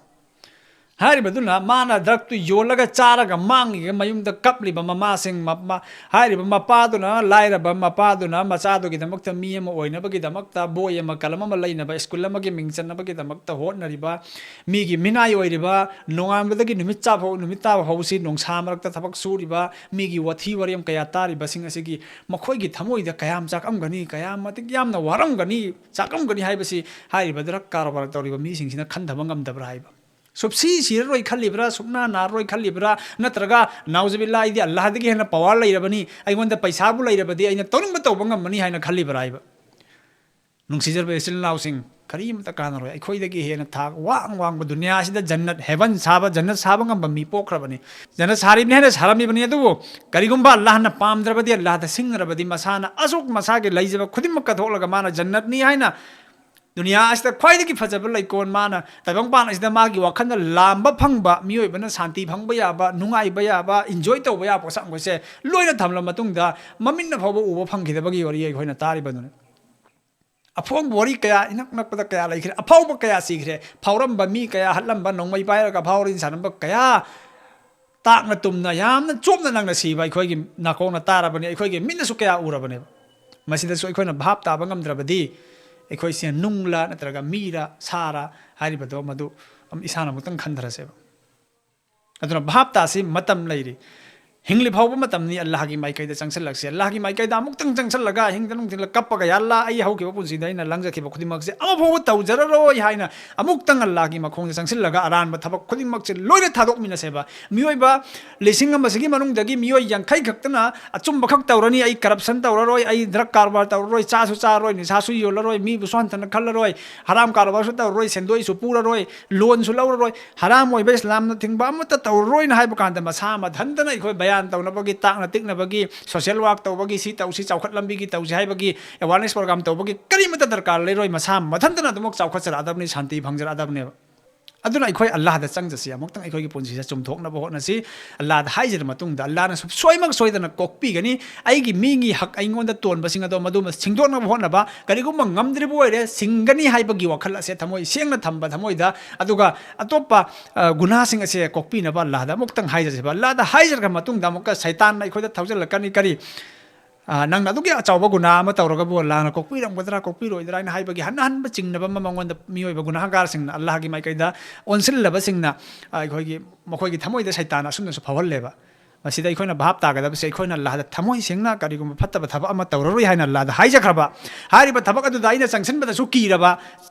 ꯍꯥꯏꯔꯤꯕꯗꯨꯅ ꯃꯥꯅ ꯗ꯭ꯔꯒꯇꯨ ꯌꯣꯜꯂꯒ ꯆꯥꯔꯒ ꯃꯥꯡꯉꯤꯒ ꯃꯌꯨꯝꯗ ꯀꯞꯂꯤꯕ ꯃꯃꯥꯁꯤꯡ, ꯃ-, ꯃ-, ꯍꯥꯏꯔꯤꯕ ꯃꯄꯥꯗꯨꯅ, ꯂꯥꯏꯔꯕ ꯃꯄꯥꯗꯨꯅ ꯃꯆꯥꯗꯨꯒꯤꯗꯃꯛꯇ, ꯃꯤ ꯑꯃ ꯑꯣꯏꯅꯕꯒꯤꯗꯃꯛꯇ, ꯕꯣꯏ ꯑꯃ, ꯀꯂꯝ ꯑꯃ ꯂꯩꯅꯕ, ꯁ꯭ꯀꯨꯜ ꯑꯃꯒꯤ ꯃꯤꯡ ꯆꯟꯅꯕꯒꯤꯗꯃꯛꯇ ꯍꯣꯠꯅꯔꯤꯕ, ꯃꯤꯒꯤ ꯃꯤꯅꯥꯏ ꯑꯣꯏꯔꯤꯕ, ꯅꯣꯡꯉꯥꯟꯕꯗꯒꯤ ꯅꯨꯃꯤꯠ ꯆꯥ ꯐꯥꯎ, ꯅꯨꯃꯤꯠ ꯇꯥꯕ ꯐꯥꯎꯁꯤ ꯅꯨꯡꯁꯥ ꯃꯔꯛꯇ ꯊꯕꯛ ꯁꯨꯔꯤꯕ, ꯃꯤꯒꯤ ꯋꯥꯊꯤ ꯋꯥꯔꯦꯝ ꯀꯌꯥ ꯇꯥꯔꯤꯕꯁꯤꯡ ꯑꯁꯤꯒꯤ ꯃꯈꯣꯏꯒꯤ ꯊꯃꯣꯏꯗ ꯀꯌꯥꯝ ꯆꯥꯛꯑꯝꯒꯅꯤ, ꯀꯌꯥꯝ ꯃꯇꯤꯛ ꯌꯥꯝꯅ ꯋꯥꯔꯝꯒꯅꯤ, ꯆꯥꯛꯑꯝꯒꯅꯤ ꯍꯥꯏꯕꯁꯤ ꯍꯥꯏꯔꯤꯕ ꯗ꯭ꯔꯒ ꯀꯥꯔꯣꯕꯥꯔ ꯇꯧꯔꯤꯕ ꯃꯤꯁꯤꯡꯁꯤꯅ ꯈꯟꯊꯕ ꯉꯝꯗꯕ꯭ꯔꯥ ꯍꯥꯏꯕ꯫ ꯁꯨꯞꯁꯤ ꯁꯤꯔꯔꯣꯏ ꯈꯜꯂꯤꯕ꯭ꯔꯥ, ꯁꯨꯞꯅꯥ ꯅꯥꯔꯔꯣꯏ ꯈꯜꯂꯤꯕ꯭ꯔꯥ, ꯅꯠꯇ꯭ꯔꯒ ꯅꯥꯎꯖꯕꯤꯜꯂꯥ ꯑꯩꯗꯤ ꯑꯜꯂꯥꯍꯗꯒꯤ ꯍꯦꯟꯅ ꯄꯋꯥꯔ ꯂꯩꯔꯕꯅꯤ, ꯑꯩꯉꯣꯟꯗ ꯄꯩꯁꯥꯕꯨ ꯂꯩꯔꯕꯗꯤ ꯑꯩꯅ ꯇꯧꯅꯤꯡꯕ ꯇꯧꯕ ꯉꯝꯃꯅꯤ ꯍꯥꯏꯅ ꯈꯜꯂꯤꯕ꯭ꯔꯥ ꯍꯥꯏꯕ꯫ ꯅꯨꯡꯁꯤꯖꯔꯕ ꯏꯆꯤꯜ ꯏꯅꯥꯎꯁꯤꯡ, ꯀꯔꯤꯃꯇ ꯀꯥꯟꯅꯔꯣꯏ꯫ ꯑꯩꯈꯣꯏꯗꯒꯤ ꯍꯦꯟꯅ ꯊꯥꯛ ꯋꯥꯡ ꯋꯥꯡꯕ ꯗꯨꯅꯤꯌꯥꯁꯤꯗ ꯖꯟꯅꯠ, ꯍꯦꯚꯟ ꯁꯥꯕ, ꯖꯟꯅꯠ ꯁꯥꯕ ꯉꯝꯕ ꯃꯤ ꯄꯣꯛꯈ꯭ꯔꯕꯅꯤ꯫ ꯖꯟꯅꯠ ꯁꯥꯔꯤꯕꯅꯤ ꯍꯥꯏꯅ ꯁꯥꯔꯝꯃꯤꯕꯅꯤ, ꯑꯗꯨꯕꯨ ꯀꯔꯤꯒꯨꯝꯕ ꯑꯜꯂꯥꯍꯅ ꯄꯥꯝꯗ꯭ꯔꯕꯗꯤ, ꯑꯜꯂꯥꯍꯗ ꯁꯤꯡꯅꯔꯕꯗꯤ, ꯃꯁꯥꯅ ꯑꯁꯨꯛ ꯃꯁꯥꯒꯤ ꯂꯩꯖꯕ ꯈꯨꯗꯤꯡꯃꯛ ꯀꯠꯊꯣꯛꯂꯒ ꯃꯥꯅ ꯖꯟꯅꯠꯅꯤ ꯍꯥꯏꯅ ꯗꯨꯅꯤꯌꯥ ꯑꯁꯤꯗ ꯈ꯭ꯋꯥꯏꯗꯒꯤ ꯐꯖꯕ ꯂꯩꯀꯣꯜ, ꯃꯥꯅ ꯇꯥꯏꯕꯪꯄꯥꯟ ꯑꯁꯤꯗ ꯃꯥꯒꯤ ꯋꯥꯈꯜꯗ ꯂꯥꯝꯕ ꯐꯪꯕ, ꯃꯤꯑꯣꯏꯕꯅ ꯁꯥꯟꯇꯤ ꯐꯪꯕ ꯌꯥꯕ, ꯅꯨꯡꯉꯥꯏꯕ ꯌꯥꯕ, ꯏꯟꯖꯣꯏ ꯇꯧꯕ ꯌꯥꯕ ꯄꯣꯠꯁꯛ ꯃꯈꯩꯁꯦ ꯂꯣꯏꯅ ꯊꯝꯂꯕ ꯃꯇꯨꯡꯗ, ꯃꯃꯤꯠꯅ ꯐꯥꯎꯕ ꯎꯕ ꯐꯪꯈꯤꯗꯕꯒꯤ ꯋꯥꯔꯤ ꯑꯩꯈꯣꯏꯅ ꯇꯥꯔꯤꯕꯗꯨꯅꯤ꯫ ꯑꯐꯣꯡꯕ ꯋꯥꯔꯤ ꯀꯌꯥ ꯏꯅꯛ ꯅꯛꯄꯗ ꯀꯌꯥ ꯂꯩꯈ꯭ꯔꯦ꯫ ꯑꯐꯥꯎꯕ ꯀꯌꯥ ꯁꯤꯈ꯭ꯔꯦ꯫ ꯐꯥꯎꯔꯝꯕ ꯃꯤ ꯀꯌꯥ ꯍꯠꯂꯝꯕ, ꯅꯣꯡꯃꯩ ꯄꯥꯏꯔꯒ ꯐꯥꯎꯔꯤ ꯁꯥꯟꯅꯕ ꯀꯌꯥ ꯇꯥꯛꯅ ꯇꯨꯝꯅ ꯌꯥꯝꯅ ꯆꯣꯞꯅ ꯅꯪꯅ ꯁꯤꯕ ꯑꯩꯈꯣꯏꯒꯤ ꯅꯥꯀꯣꯡꯅ ꯇꯥꯔꯕꯅꯤ, ꯑꯩꯈꯣꯏꯒꯤ ꯃꯤꯠꯅꯁꯨ ꯀꯌꯥ ꯎꯔꯕꯅꯦꯕ꯫ ꯃꯁꯤꯗꯁꯨ ꯑꯩꯈꯣꯏꯅ ꯚꯥꯞ ꯇꯥꯕ ꯉꯝꯗ꯭ꯔꯕꯗꯤ ꯑꯩꯈꯣꯏꯁꯦ ꯅꯨꯡꯂꯥ ꯅꯠꯇ꯭ꯔꯒ ꯃꯤꯔꯥ ꯁꯥꯔꯥ ꯍꯥꯏꯔꯤꯕꯗꯣ ꯃꯗꯨ ꯏꯁꯥꯅ ꯑꯃꯨꯛꯇꯪ ꯈꯟꯊꯔꯁꯦꯕ꯫ ꯑꯗꯨꯅ ꯚꯥꯞ ꯇꯥꯁꯤ, ꯃꯇꯝ ꯂꯩꯔꯤ꯫ ꯍꯤꯡꯂꯤ ꯐꯥꯎꯕ ꯃꯇꯝꯅꯤ ꯑꯜꯂꯥꯍꯒꯤ ꯃꯥꯏꯀꯩꯗ ꯆꯪꯁꯤꯜꯂꯛꯁꯤ꯫ ꯑꯜꯂꯥꯍꯒꯤ ꯃꯥꯏꯀꯩꯗ ꯑꯃꯨꯛꯇꯪ ꯆꯪꯁꯤꯜꯂꯒ ꯑꯍꯤꯡꯗ ꯅꯨꯡꯊꯤꯜꯗ ꯀꯞꯄꯒ, "ꯌꯥ ꯑꯜꯂꯥ, ꯑꯩ ꯍꯧꯈꯤꯕ ꯄꯨꯟꯁꯤꯗ ꯑꯩꯅ ꯂꯪꯖꯈꯤꯕ ꯈꯨꯗꯤꯡꯃꯛꯁꯦ ꯑꯃꯐꯥꯎꯕ ꯇꯧꯖꯔꯔꯣꯏ" ꯍꯥꯏꯅ ꯑꯃꯨꯛꯇꯪ ꯑꯜꯂꯥꯍꯒꯤ ꯃꯈꯣꯡꯗ ꯆꯪꯁꯤꯜꯂꯒ ꯑꯔꯥꯟꯕ ꯊꯕꯛ ꯈꯨꯗꯤꯡꯃꯛꯁꯦ ꯂꯣꯏꯅ ꯊꯥꯗꯣꯛꯃꯤꯟꯅꯁꯦꯕ꯫ ꯃꯤꯑꯣꯏꯕ ꯂꯤꯁꯤꯡ ꯑꯃꯁꯤꯒꯤ ꯃꯅꯨꯡꯗꯒꯤ ꯃꯤꯑꯣꯏ ꯌꯥꯡꯈꯩ ꯈꯛꯇꯅ ꯑꯆꯨꯝꯕ ꯈꯛ ꯇꯧꯔꯅꯤ, "ꯑꯩ ꯀꯔꯞꯁꯟ ꯇꯧꯔꯔꯣꯏ, ꯑꯩ ꯗ꯭ꯔꯒ ꯀꯔꯕꯥꯔ ꯇꯧꯔꯔꯣꯏ, ꯆꯥꯁꯨ ꯆꯥꯔꯔꯣꯏ, ꯅꯤꯁꯥꯁꯨ ꯌꯣꯜꯂꯔꯣꯏ, ꯃꯤꯕꯨꯁꯨ ꯍꯟꯊꯅ ꯈꯜꯂꯔꯣꯏ, ꯍꯔꯥꯝ ꯀꯔꯕꯥꯔꯁꯨ ꯇꯧꯔꯔꯣꯏ, ꯁꯦꯟꯗꯣꯏꯁꯨ ꯄꯨꯔꯔꯣꯏ, ꯂꯣꯟꯁꯨ ꯂꯧꯔꯔꯣꯏ, ꯍꯔꯥꯝ ꯑꯣꯏꯕ ꯏꯁꯂꯥꯝꯅ ꯊꯤꯡꯕ ꯑꯃꯠꯇ ꯇꯧꯔꯔꯣꯏꯅ" ꯍꯥꯏꯕ ꯀꯥꯟꯗ ꯃꯁꯥ ꯃꯊꯟꯇꯅ ꯑꯩꯈꯣꯏ ꯕꯌꯥꯟ ꯇꯧꯅꯕꯒꯤ, ꯇꯥꯛꯅ ꯇꯤꯛꯅꯕꯒꯤ, ꯁꯣꯁꯤꯌꯦꯜ ꯋꯥꯔꯛ ꯇꯧꯕꯒꯤ, ꯁꯤ ꯇꯧꯁꯤ, ꯆꯥꯎꯈꯠꯂꯝꯕꯤꯒꯤ ꯇꯧꯁꯤ ꯍꯥꯏꯕꯒꯤ ꯑꯦꯋꯥꯔꯅꯦꯁ ꯄ꯭ꯔꯣꯒ꯭ꯔꯥꯝ ꯇꯧꯕꯒꯤ ꯀꯔꯤꯃꯠꯇ ꯗꯔꯀꯥꯔ ꯂꯩꯔꯣꯏ꯫ ꯃꯁꯥ ꯃꯊꯟꯇꯅ ꯑꯗꯨꯃꯛ ꯆꯥꯎꯈꯠꯆꯔꯛꯑꯗꯕꯅꯤ, ꯁꯥꯟꯇꯤ ꯐꯪꯖꯔꯛꯑꯗꯕꯅꯦꯕ꯫ ꯑꯗꯨꯅ ꯑꯩꯈꯣꯏ ꯑꯜꯂꯥꯍꯗ ꯆꯪꯖꯁꯤ, ꯑꯃꯨꯛꯇꯪ ꯑꯩꯈꯣꯏꯒꯤ ꯄꯨꯟꯁꯤꯁꯦ ꯆꯨꯝꯊꯣꯛꯅꯕ ꯍꯣꯠꯅꯁꯤ꯫ ꯑꯜꯂꯥꯍꯗ ꯍꯥꯏꯖꯔ ꯃꯇꯨꯡꯗ ꯑꯜꯂꯥꯍꯅ ꯁꯨ-, ꯁꯣꯏꯃꯛ ꯁꯣꯏꯗꯅ ꯀꯣꯛꯄꯤꯒꯅꯤ꯫ ꯑꯩꯒꯤ ꯃꯤꯒꯤ ꯍꯛ ꯑꯩꯉꯣꯟꯗ ꯇꯣꯟꯕꯁꯤꯡ ꯑꯗꯣ ꯃꯗꯨꯃ ꯁꯤꯡꯗꯣꯛꯅꯕ ꯍꯣꯠꯅꯕ, ꯀꯔꯤꯒꯨꯝꯕ ꯉꯝꯗ꯭ꯔꯤꯕ ꯑꯣꯏꯔꯦ, ꯁꯤꯡꯒꯅꯤ ꯍꯥꯏꯕꯒꯤ ꯋꯥꯈꯜ ꯑꯁꯦ ꯊꯃꯣꯏ ꯁꯦꯡꯅ ꯊꯝꯕ ꯊꯃꯣꯏꯗ, ꯑꯗꯨꯒ ꯑꯇꯣꯞꯄ, ꯑ, ꯒꯨꯅꯥꯁꯤꯡ ꯑꯁꯦ ꯀꯣꯛꯄꯤꯅꯕ ꯑꯜꯂꯥꯍꯗ ꯑꯃꯨꯛꯇꯪ ꯍꯥꯏꯖꯁꯦꯕ꯫ ꯑꯜꯂꯥꯍꯗ ꯍꯥꯏꯖꯔꯒ ꯃꯇꯨꯡꯗ ꯑꯃꯨꯛꯀ ꯁꯩꯇꯥꯟꯅ ꯑꯩꯈꯣꯏꯗ ꯊꯧꯖꯤꯜꯂꯛꯀꯅꯤ꯫ ꯀꯔꯤ? ꯑ, ꯅꯪꯅ ꯑꯗꯨꯛꯀꯤ ꯑꯆꯧꯕ ꯒꯨꯅꯥ ꯑꯃ ꯇꯧꯔꯒꯕꯨ ꯑꯜꯂꯥꯍꯅ ꯀꯣꯛꯄꯤꯔꯝꯒꯗ꯭ꯔꯥ, ꯀꯣꯛꯄꯤꯔꯣꯏꯗ꯭ꯔꯥ ꯍꯥꯏꯅ ꯍꯥꯏꯕꯒꯤ ꯍꯟꯅ ꯍꯟꯕ ꯆꯤꯡꯅꯕ ꯑꯃ ꯃꯉꯣꯟꯗ, ꯃꯤꯑꯣꯏꯕ ꯒꯨꯅꯥꯍꯒꯥꯔꯁꯤꯡꯅ, ꯑꯜꯂꯥꯍꯒꯤ ꯃꯥꯏꯀꯩꯗ ꯑꯣꯟꯁꯤꯜꯂꯕꯁꯤꯡꯅ, ꯑ, ꯑꯩꯈꯣꯏꯒꯤ, ꯃꯈꯣꯏꯒꯤ ꯊꯃꯣꯏꯗ ꯁꯩꯇꯥꯟ ꯑꯁꯨꯝꯅꯁꯨ ꯐꯥꯎꯍꯜꯂꯦꯕ꯫ ꯃꯁꯤꯗ ꯑꯩꯈꯣꯏꯅ ꯚꯥꯞ ꯇꯥꯒꯗꯕꯁꯦ, ꯑꯩꯈꯣꯏꯅ ꯑꯜꯂꯥꯍꯗ ꯊꯃꯣꯏ ꯁꯦꯡꯅ ꯀꯔꯤꯒꯨꯝꯕ ꯐꯠꯇꯕ ꯊꯕꯛ ꯑꯃ ꯇꯧꯔꯔꯣꯏ ꯍꯥꯏꯅ ꯑꯜꯂꯥꯍꯗ ꯍꯥꯏꯖꯈ꯭ꯔꯕ, ꯍꯥꯏꯔꯤꯕ ꯊꯕꯛ ꯑꯗꯨꯗ ꯑꯩꯅ ꯆꯪꯁꯤꯟꯕꯗꯁꯨ ꯀꯤꯔꯕ,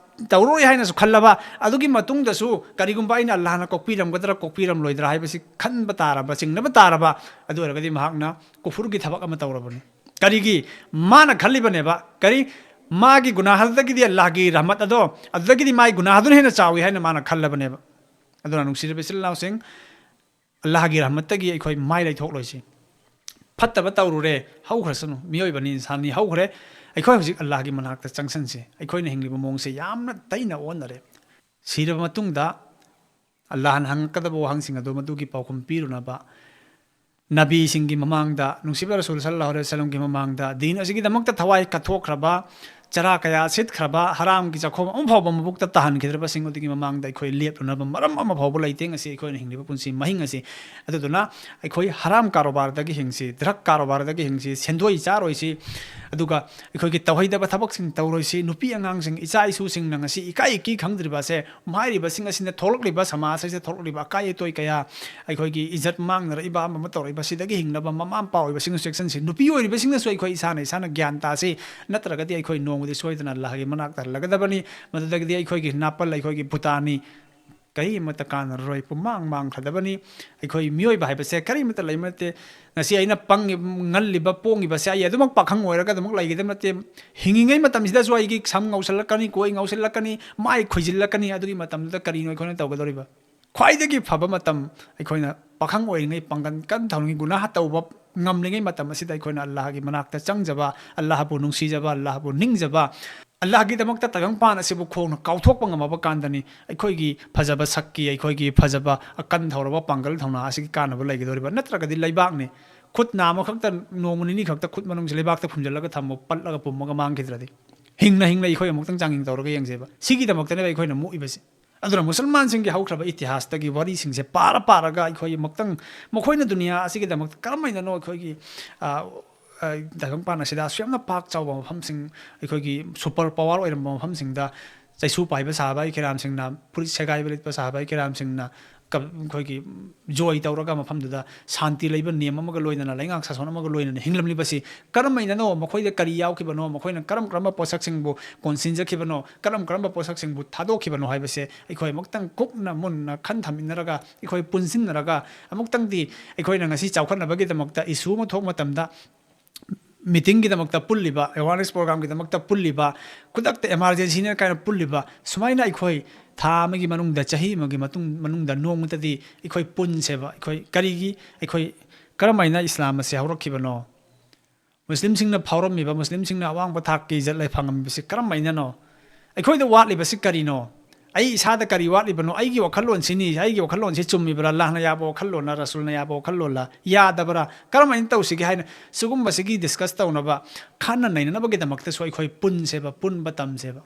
ꯇꯧꯔꯣꯏ ꯍꯥꯏꯅꯁꯨ ꯈꯜꯂꯕ, ꯑꯗꯨꯒꯤ ꯃꯇꯨꯡꯗꯁꯨ ꯀꯔꯤꯒꯨꯝꯕ ꯑꯩꯅ ꯑꯜꯂꯥꯍꯅ ꯀꯣꯛꯄꯤꯔꯝꯒꯗ꯭ꯔꯥ, ꯀꯣꯛꯄꯤꯔꯝꯂꯣꯏꯗ꯭ꯔꯥ ꯍꯥꯏꯕꯁꯤ ꯈꯟꯕ ꯇꯥꯔꯕ, ꯆꯤꯡꯅꯕ ꯇꯥꯔꯕ, ꯑꯗꯨ ꯑꯣꯏꯔꯒꯗꯤ ꯃꯍꯥꯛꯅ ꯀꯨꯐꯨꯔꯒꯤ ꯊꯕꯛ ꯑꯃ ꯇꯧꯔꯕꯅꯤ꯫ ꯀꯔꯤꯒꯤ? ꯃꯥꯅ ꯈꯜꯂꯤꯕꯅꯦꯕ, ꯀꯔꯤ? ꯃꯥꯒꯤ ꯒꯨꯅꯥꯍꯗꯒꯤꯗꯤ ꯑꯜꯂꯥꯍꯒꯤ ꯔꯍꯃꯠ ꯑꯗꯣ, ꯑꯗꯨꯗꯒꯤꯗꯤ ꯃꯥꯒꯤ ꯒꯨꯅꯥꯍꯗꯨꯅ ꯍꯦꯟꯅ ꯆꯥꯎꯏ ꯍꯥꯏꯅ ꯃꯥꯅ ꯈꯜꯂꯕꯅꯦꯕ꯫ ꯑꯗꯨꯅ ꯅꯨꯡꯁꯤꯔꯕ ꯏꯆꯤꯜ ꯏꯅꯥꯎꯁꯤꯡ, ꯑꯜꯂꯥꯍꯒꯤ ꯔꯍꯃꯠꯇꯒꯤ ꯑꯩꯈꯣꯏ ꯃꯥꯏ ꯂꯩꯊꯣꯛꯂꯣꯏꯁꯤ꯫ ꯐꯠꯇꯕ ꯇꯧꯔꯨꯔꯦ, ꯍꯧꯈ꯭ꯔꯁꯅꯨ, ꯃꯤꯑꯣꯏꯕꯅꯤ, ꯏꯟꯁꯥꯟꯅꯤ, ꯍꯧꯈ꯭ꯔꯦ꯫ ꯑꯩꯈꯣꯏ ꯍꯧꯖꯤꯛ ꯑꯜꯂꯥꯍꯒꯤ ꯃꯅꯥꯛꯇ ꯆꯪꯁꯟꯁꯤ꯫ ꯑꯩꯈꯣꯏꯅ ꯍꯤꯡꯂꯤꯕ ꯃꯑꯣꯡꯁꯦ ꯌꯥꯝꯅ ꯇꯩꯅ ꯑꯣꯟꯅꯔꯦ꯫ ꯁꯤꯔꯕ ꯃꯇꯨꯡꯗ ꯑꯜꯂꯥꯍꯅ ꯍꯪꯉꯛꯀꯗꯕ ꯋꯥꯍꯪꯁꯤꯡ ꯑꯗꯨ ꯃꯗꯨꯒꯤ ꯄꯥꯎꯈꯨꯝ ꯄꯤꯔꯨꯅꯕ ꯅꯕꯤꯁꯤꯡꯒꯤ ꯃꯃꯥꯡꯗ, ꯅꯨꯡꯁꯤꯕ ꯔꯁꯨꯜ ꯁꯜꯂꯜꯂꯥꯍꯨ ꯑꯂꯩꯍꯤ ꯋꯥꯁꯜꯂꯝꯒꯤ ꯃꯃꯥꯡꯗ, ꯗꯤꯟ ꯑꯁꯤꯒꯤꯗꯃꯛꯇ ꯊꯋꯥꯏ ꯀꯠꯊꯣꯛꯈ꯭ꯔꯕ, ꯆꯔꯥ ꯀꯌꯥ ꯁꯤꯠꯈ꯭ꯔꯕ, ꯍꯔꯥꯝꯒꯤ ꯆꯥꯛꯈꯣꯝ ꯑꯃꯐꯥꯎꯕ ꯃꯕꯨꯛꯇ ꯇꯥꯍꯟꯈꯤꯗ꯭ꯔꯕꯁꯤꯡ ꯑꯗꯨꯒꯤ ꯃꯃꯥꯡꯗ ꯑꯩꯈꯣꯏ ꯂꯦꯞꯂꯨꯅꯕ ꯃꯔꯝ ꯑꯃꯐꯥꯎꯕ ꯂꯩꯇꯦ꯫ ꯉꯁꯤ ꯑꯩꯈꯣꯏꯅ ꯍꯤꯡꯂꯤꯕ ꯄꯨꯟꯁꯤ ꯃꯍꯤꯡ ꯑꯁꯤ꯫ ꯑꯗꯨꯗꯨꯅ ꯑꯩꯈꯣꯏ ꯍꯔꯥꯝ ꯀꯥꯔꯣꯕꯥꯔꯗꯒꯤ ꯍꯤꯡꯁꯤ, ꯗ꯭ꯔꯒ ꯀꯥꯔꯣꯕꯥꯔꯗꯒꯤ ꯍꯤꯡꯁꯤ, ꯁꯦꯟꯗꯣꯏ ꯆꯥꯔꯣꯏꯁꯤ, ꯑꯗꯨꯒ ꯑꯩꯈꯣꯏꯒꯤ ꯇꯧꯍꯩꯗꯕ ꯊꯕꯛꯁꯤꯡ ꯇꯧꯔꯣꯏꯁꯤ꯫ ꯅꯨꯄꯤ ꯑꯉꯥꯡꯁꯤꯡ, ꯏꯆꯥ ꯏꯁꯨꯁꯤꯡꯅ ꯉꯁꯤ ꯏꯀꯥꯏ ꯏꯀꯤ ꯈꯪꯗ꯭ꯔꯤꯕ ꯑꯁꯦ ꯍꯥꯏꯔꯤꯕꯁꯤꯡ ꯑꯁꯤꯅ ꯊꯣꯛꯂꯛꯂꯤꯕ, ꯁꯃꯥꯖ ꯑꯁꯤꯗ ꯊꯣꯛꯂꯛꯂꯤꯕ ꯑꯀꯥꯏ ꯑꯇꯣꯏ ꯀꯌꯥ, ꯑꯩꯈꯣꯏꯒꯤ ꯏꯖꯠ ꯃꯥꯡꯅꯔꯛꯏꯕ, ꯑꯃ ꯑꯃ ꯇꯧꯔꯛꯏꯕ, ꯁꯤꯗꯒꯤ ꯍꯤꯡꯅꯕ ꯃꯃꯥ ꯃꯄꯥ ꯑꯣꯏꯕꯁꯤꯡꯅꯁꯨ ꯆꯦꯛꯁꯤꯟꯁꯤ꯫ ꯅꯨꯄꯤ ꯑꯣꯏꯔꯤꯕꯁꯤꯡꯅꯁꯨ ꯑꯩꯈꯣꯏ ꯏꯁꯥꯅ ꯏꯁꯥꯅ ꯒ꯭ꯌꯥꯟ ꯇꯥꯁꯤ, ꯅꯠꯇ꯭ꯔꯒꯗꯤ ꯑꯩꯈꯣꯏ ꯅꯣꯡꯃꯗꯤ ꯁꯣꯏꯗꯅ ꯑꯜꯂꯥꯍꯒꯤ ꯃꯅꯥꯛꯇ ꯍꯜꯂꯒꯗꯕꯅꯤ꯫ ꯃꯗꯨꯗꯒꯤꯗꯤ ꯑꯩꯈꯣꯏꯒꯤ ꯅꯥꯄꯜ, ꯑꯩꯈꯣꯏꯒꯤ ꯄꯨꯇꯥꯅꯤ, ꯀꯔꯤꯃꯠꯇ ꯀꯥꯟꯅꯔꯔꯣꯏ, ꯄꯨꯝꯃꯥꯡ ꯃꯥꯡꯈ꯭ꯔꯗꯕꯅꯤ꯫ ꯑꯩꯈꯣꯏ ꯃꯤꯑꯣꯏꯕ ꯍꯥꯏꯕꯁꯦ ꯀꯔꯤꯃꯠꯇ ꯂꯩꯕ ꯅꯠꯇꯦ꯫ ꯉꯁꯤ ꯑꯩꯅ ꯄꯪꯉꯤ-, ꯉꯜꯂꯤꯕ ꯄꯣꯡꯉꯤꯕꯁꯦ ꯑꯩ ꯑꯗꯨꯃꯛ ꯄꯥꯈꯪ ꯑꯣꯏꯔꯒ ꯑꯗꯨꯃꯛ ꯂꯩꯒꯗꯕ ꯅꯠꯇꯦ꯫ ꯍꯤꯡꯉꯤꯉꯩ ꯃꯇꯝꯁꯤꯗꯁꯨ ꯑꯩꯒꯤ ꯁꯝ ꯉꯧꯁꯜꯂꯛꯀꯅꯤ, ꯀꯣꯏ ꯉꯧꯁꯜꯂꯛꯀꯅꯤ, ꯃꯥꯏ ꯈꯨꯏꯖꯤꯜꯂꯛꯀꯅꯤ꯫ ꯑꯗꯨꯒꯤ ꯃꯇꯝꯗꯨꯗ ꯀꯔꯤꯅꯣ ꯑꯩꯈꯣꯏꯅ ꯇꯧꯒꯗꯧꯔꯤꯕ? ꯈ꯭ꯋꯥꯏꯗꯒꯤ ꯐꯕ ꯃꯇꯝ ꯑꯩꯈꯣꯏꯅ ꯄꯥꯈꯪ ꯑꯣꯏꯔꯤꯉꯩ ꯄꯥꯡꯒꯜ ꯀꯟ ꯊꯧꯔꯤꯉꯩ, ꯒꯨꯅꯥꯍ ꯇꯧꯕ ꯉꯝꯂꯤꯉꯩ ꯃꯇꯝ ꯑꯁꯤꯗ ꯑꯩꯈꯣꯏꯅ ꯑꯜꯂꯥꯍꯒꯤ ꯃꯅꯥꯛꯇ ꯆꯪꯖꯕ, ꯑꯜꯂꯥꯍꯕꯨ ꯅꯨꯡꯁꯤꯖꯕ, ꯑꯜꯂꯥꯍꯕꯨ ꯅꯤꯡꯖꯕ, ꯑꯜꯂꯥꯍꯒꯤꯗꯃꯛꯇ ꯇꯥꯏꯕꯪꯄꯥꯟ ꯑꯁꯤꯕꯨ ꯈꯣꯡꯅ ꯀꯥꯎꯊꯣꯛꯄ ꯉꯝꯃꯕ ꯀꯥꯟꯗꯅꯤ ꯑꯩꯈꯣꯏꯒꯤ ꯐꯖꯕ ꯁꯛꯀꯤ, ꯑꯩꯈꯣꯏꯒꯤ ꯐꯖꯕ ꯑꯀꯟ ꯊꯧꯔꯕ ꯄꯥꯡꯒꯜ ꯊꯧꯅꯥ ꯑꯁꯤꯒꯤ ꯀꯥꯟꯅꯕ ꯂꯩꯒꯗꯧꯔꯤꯕ꯫ ꯅꯠꯇ꯭ꯔꯒꯗꯤ ꯂꯩꯕꯥꯛꯅꯤ, ꯈꯨꯠ ꯅꯥꯝꯃ ꯈꯛꯇ, ꯅꯣꯡꯃ ꯅꯤꯅꯤ ꯈꯛꯇ ꯈꯨꯠ ꯃꯅꯨꯡꯁꯤ ꯂꯩꯕꯥꯛꯇ ꯐꯨꯝꯖꯤꯜꯂꯒ ꯊꯝꯃꯣ, ꯄꯠꯂꯒ ꯄꯨꯝꯃꯒ ꯃꯥꯡꯈꯤꯗ꯭ꯔꯗꯤ꯫ ꯍꯤꯡꯅ ꯍꯤꯡꯅ ꯑꯩꯈꯣꯏ ꯑꯃꯨꯛꯇꯪ ꯆꯥꯡꯌꯦꯡ ꯇꯧꯔꯒ ꯌꯦꯡꯁꯦꯕ꯫ ꯁꯤꯒꯤꯗꯃꯛꯇꯅꯦꯕ ꯑꯩꯈꯣꯏꯅ ꯃꯨꯛꯏꯕꯁꯦ꯫ ꯑꯗꯨꯅ ꯃꯨꯁꯜꯃꯥꯟꯁꯤꯡꯒꯤ ꯍꯧꯈ꯭ꯔꯕ ꯏꯇꯤꯍꯥꯁꯇꯒꯤ ꯋꯥꯔꯤꯁꯤꯡꯁꯦ ꯄꯥꯔ ꯄꯥꯔꯒ ꯑꯩꯈꯣꯏ ꯑꯃꯨꯛꯇꯪ, ꯃꯈꯣꯏꯅ ꯗꯨꯅꯤꯌꯥ ꯑꯁꯤꯒꯤꯗꯃꯛꯇ ꯀꯔꯝ ꯍꯥꯏꯅꯅꯣ ꯑꯩꯈꯣꯏꯒꯤ, ꯑ, ꯑ, ꯇꯥꯏꯕꯪꯄꯥꯟ ꯑꯁꯤꯗ ꯑꯁꯨꯛ ꯌꯥꯝꯅ ꯄꯥꯛ ꯆꯥꯎꯕ ꯃꯐꯝꯁꯤꯡ, ꯑꯩꯈꯣꯏꯒꯤ super power ꯑꯣꯏꯔꯝꯕ ꯃꯐꯝꯁꯤꯡꯗ ꯆꯩꯁꯨ ꯄꯥꯏꯕ ꯁꯥꯕ ꯀꯤꯔꯥꯝꯁꯤꯡꯅ, ꯐꯨꯔꯤꯠ ꯁꯦꯒꯥꯏꯕ ꯂꯤꯠꯄ ꯁꯥꯕ ꯀꯤꯔꯥꯝꯁꯤꯡꯅ ꯀ-, ꯑꯩꯈꯣꯏꯒꯤ joy ꯇꯧꯔꯒ ꯃꯐꯝꯗꯨꯗ ꯁꯥꯟꯇꯤ ꯂꯩꯕ ꯅꯤꯌꯝ ꯑꯃꯒ ꯂꯣꯏꯅꯅ, ꯂꯩꯉꯥꯛ ꯁꯥꯁꯣꯟ ꯑꯃꯒ ꯂꯣꯏꯅꯅ ꯍꯤꯡꯂꯝꯂꯤꯕꯁꯤ ꯀꯔꯝ ꯍꯥꯏꯅꯅꯣ? ꯃꯈꯣꯏꯗ ꯀꯔꯤ ꯌꯥꯎꯈꯤꯕꯅꯣ? ꯃꯈꯣꯏꯅ ꯀꯔꯝ ꯀꯔꯝꯕ ꯄꯣꯠꯁꯛꯁꯤꯡꯕꯨ ꯀꯣꯟꯁꯤꯟꯖꯈꯤꯕꯅꯣ? ꯀꯔꯝ ꯀꯔꯝꯕ ꯄꯣꯠꯁꯛꯁꯤꯡꯕꯨ ꯊꯥꯗꯣꯛꯈꯤꯕꯅꯣ ꯍꯥꯏꯕꯁꯦ ꯑꯩꯈꯣꯏ ꯑꯃꯨꯛꯇꯪ ꯀꯨꯞꯅ ꯃꯨꯟꯅ ꯈꯟꯊꯃꯤꯟꯅꯔꯒ, ꯑꯩꯈꯣꯏ ꯄꯨꯟꯁꯤꯟꯅꯔꯒ ꯑꯃꯨꯛꯇꯪꯗꯤ ꯑꯩꯈꯣꯏꯅ ꯉꯁꯤ ꯆꯥꯎꯈꯠꯅꯕꯒꯤꯗꯃꯛꯇ issue ꯑꯃ ꯊꯣꯛꯄ ꯃꯇꯝꯗ, meetingꯒꯤꯗꯃꯛꯇ ꯄꯨꯜꯂꯤꯕ, awareness programꯒꯤꯗꯃꯛꯇ ꯄꯨꯜꯂꯤꯕ, ꯈꯨꯗꯛꯇ emergencyꯅꯦ ꯀꯥꯏꯅ ꯄꯨꯜꯂꯤꯕ, ꯁꯨꯃꯥꯏꯅ ꯑꯩꯈꯣꯏ ꯊꯥ ꯑꯃꯒꯤ ꯃꯅꯨꯡꯗ, ꯆꯍꯤ ꯑꯃꯒꯤ ꯃꯇꯨꯡ, ꯃꯅꯨꯡꯗ ꯅꯣꯡꯃꯇꯗꯤ ꯑꯩꯈꯣꯏ ꯄꯨꯟꯁꯦꯕ꯫ ꯑꯩꯈꯣꯏ ꯀꯔꯤꯒꯤ, ꯑꯩꯈꯣꯏ ꯀꯔꯝ ꯍꯥꯏꯅ ꯏꯁꯂꯥꯝ ꯑꯁꯦ ꯍꯧꯔꯛꯈꯤꯕꯅꯣ? ꯃꯨꯁꯂꯤꯝꯁꯤꯡꯅ ꯐꯥꯎꯔꯝꯃꯤꯕ, ꯃꯨꯁꯂꯤꯝꯁꯤꯡꯅ ꯑꯋꯥꯡꯕ ꯊꯥꯛꯀꯤ ꯏꯖꯠ ꯂꯩ ꯐꯪꯉꯝꯃꯤꯕꯁꯤ ꯀꯔꯝꯍꯥꯏꯅꯅꯣ? ꯑꯩꯈꯣꯏꯗ ꯋꯥꯠꯂꯤꯕꯁꯤ ꯀꯔꯤꯅꯣ? ꯑꯩ ꯏꯁꯥꯗ ꯀꯔꯤ ꯋꯥꯠꯂꯤꯕꯅꯣ? ꯑꯩꯒꯤ ꯋꯥꯈꯜꯂꯣꯟꯁꯤꯅꯤ, ꯑꯩꯒꯤ ꯋꯥꯈꯜꯂꯣꯟꯁꯤ ꯆꯨꯝꯃꯤꯕ꯭ꯔꯥ? ꯑꯜꯂꯥꯍꯅ ꯌꯥꯕ ꯋꯥꯈꯜꯂꯣꯟꯂ, ꯔꯁꯨꯜꯅ ꯌꯥꯕ ꯋꯥꯈꯜꯂꯣꯟꯂ? ꯌꯥꯗꯕ꯭ꯔꯥ? ꯀꯔꯝꯍꯥꯏꯅ ꯇꯧꯁꯤꯒꯦ ꯍꯥꯏꯅ ꯁꯤꯒꯨꯝꯕꯁꯤꯒꯤ discuss ꯇꯧꯅꯕ, ꯈꯟꯅ ꯅꯩꯅꯅꯕꯒꯤꯗꯃꯛꯇꯁꯨ ꯑꯩꯈꯣꯏ ꯄꯨꯟꯁꯦꯕ, ꯄꯨꯟꯕ ꯇꯝꯁꯦꯕ꯫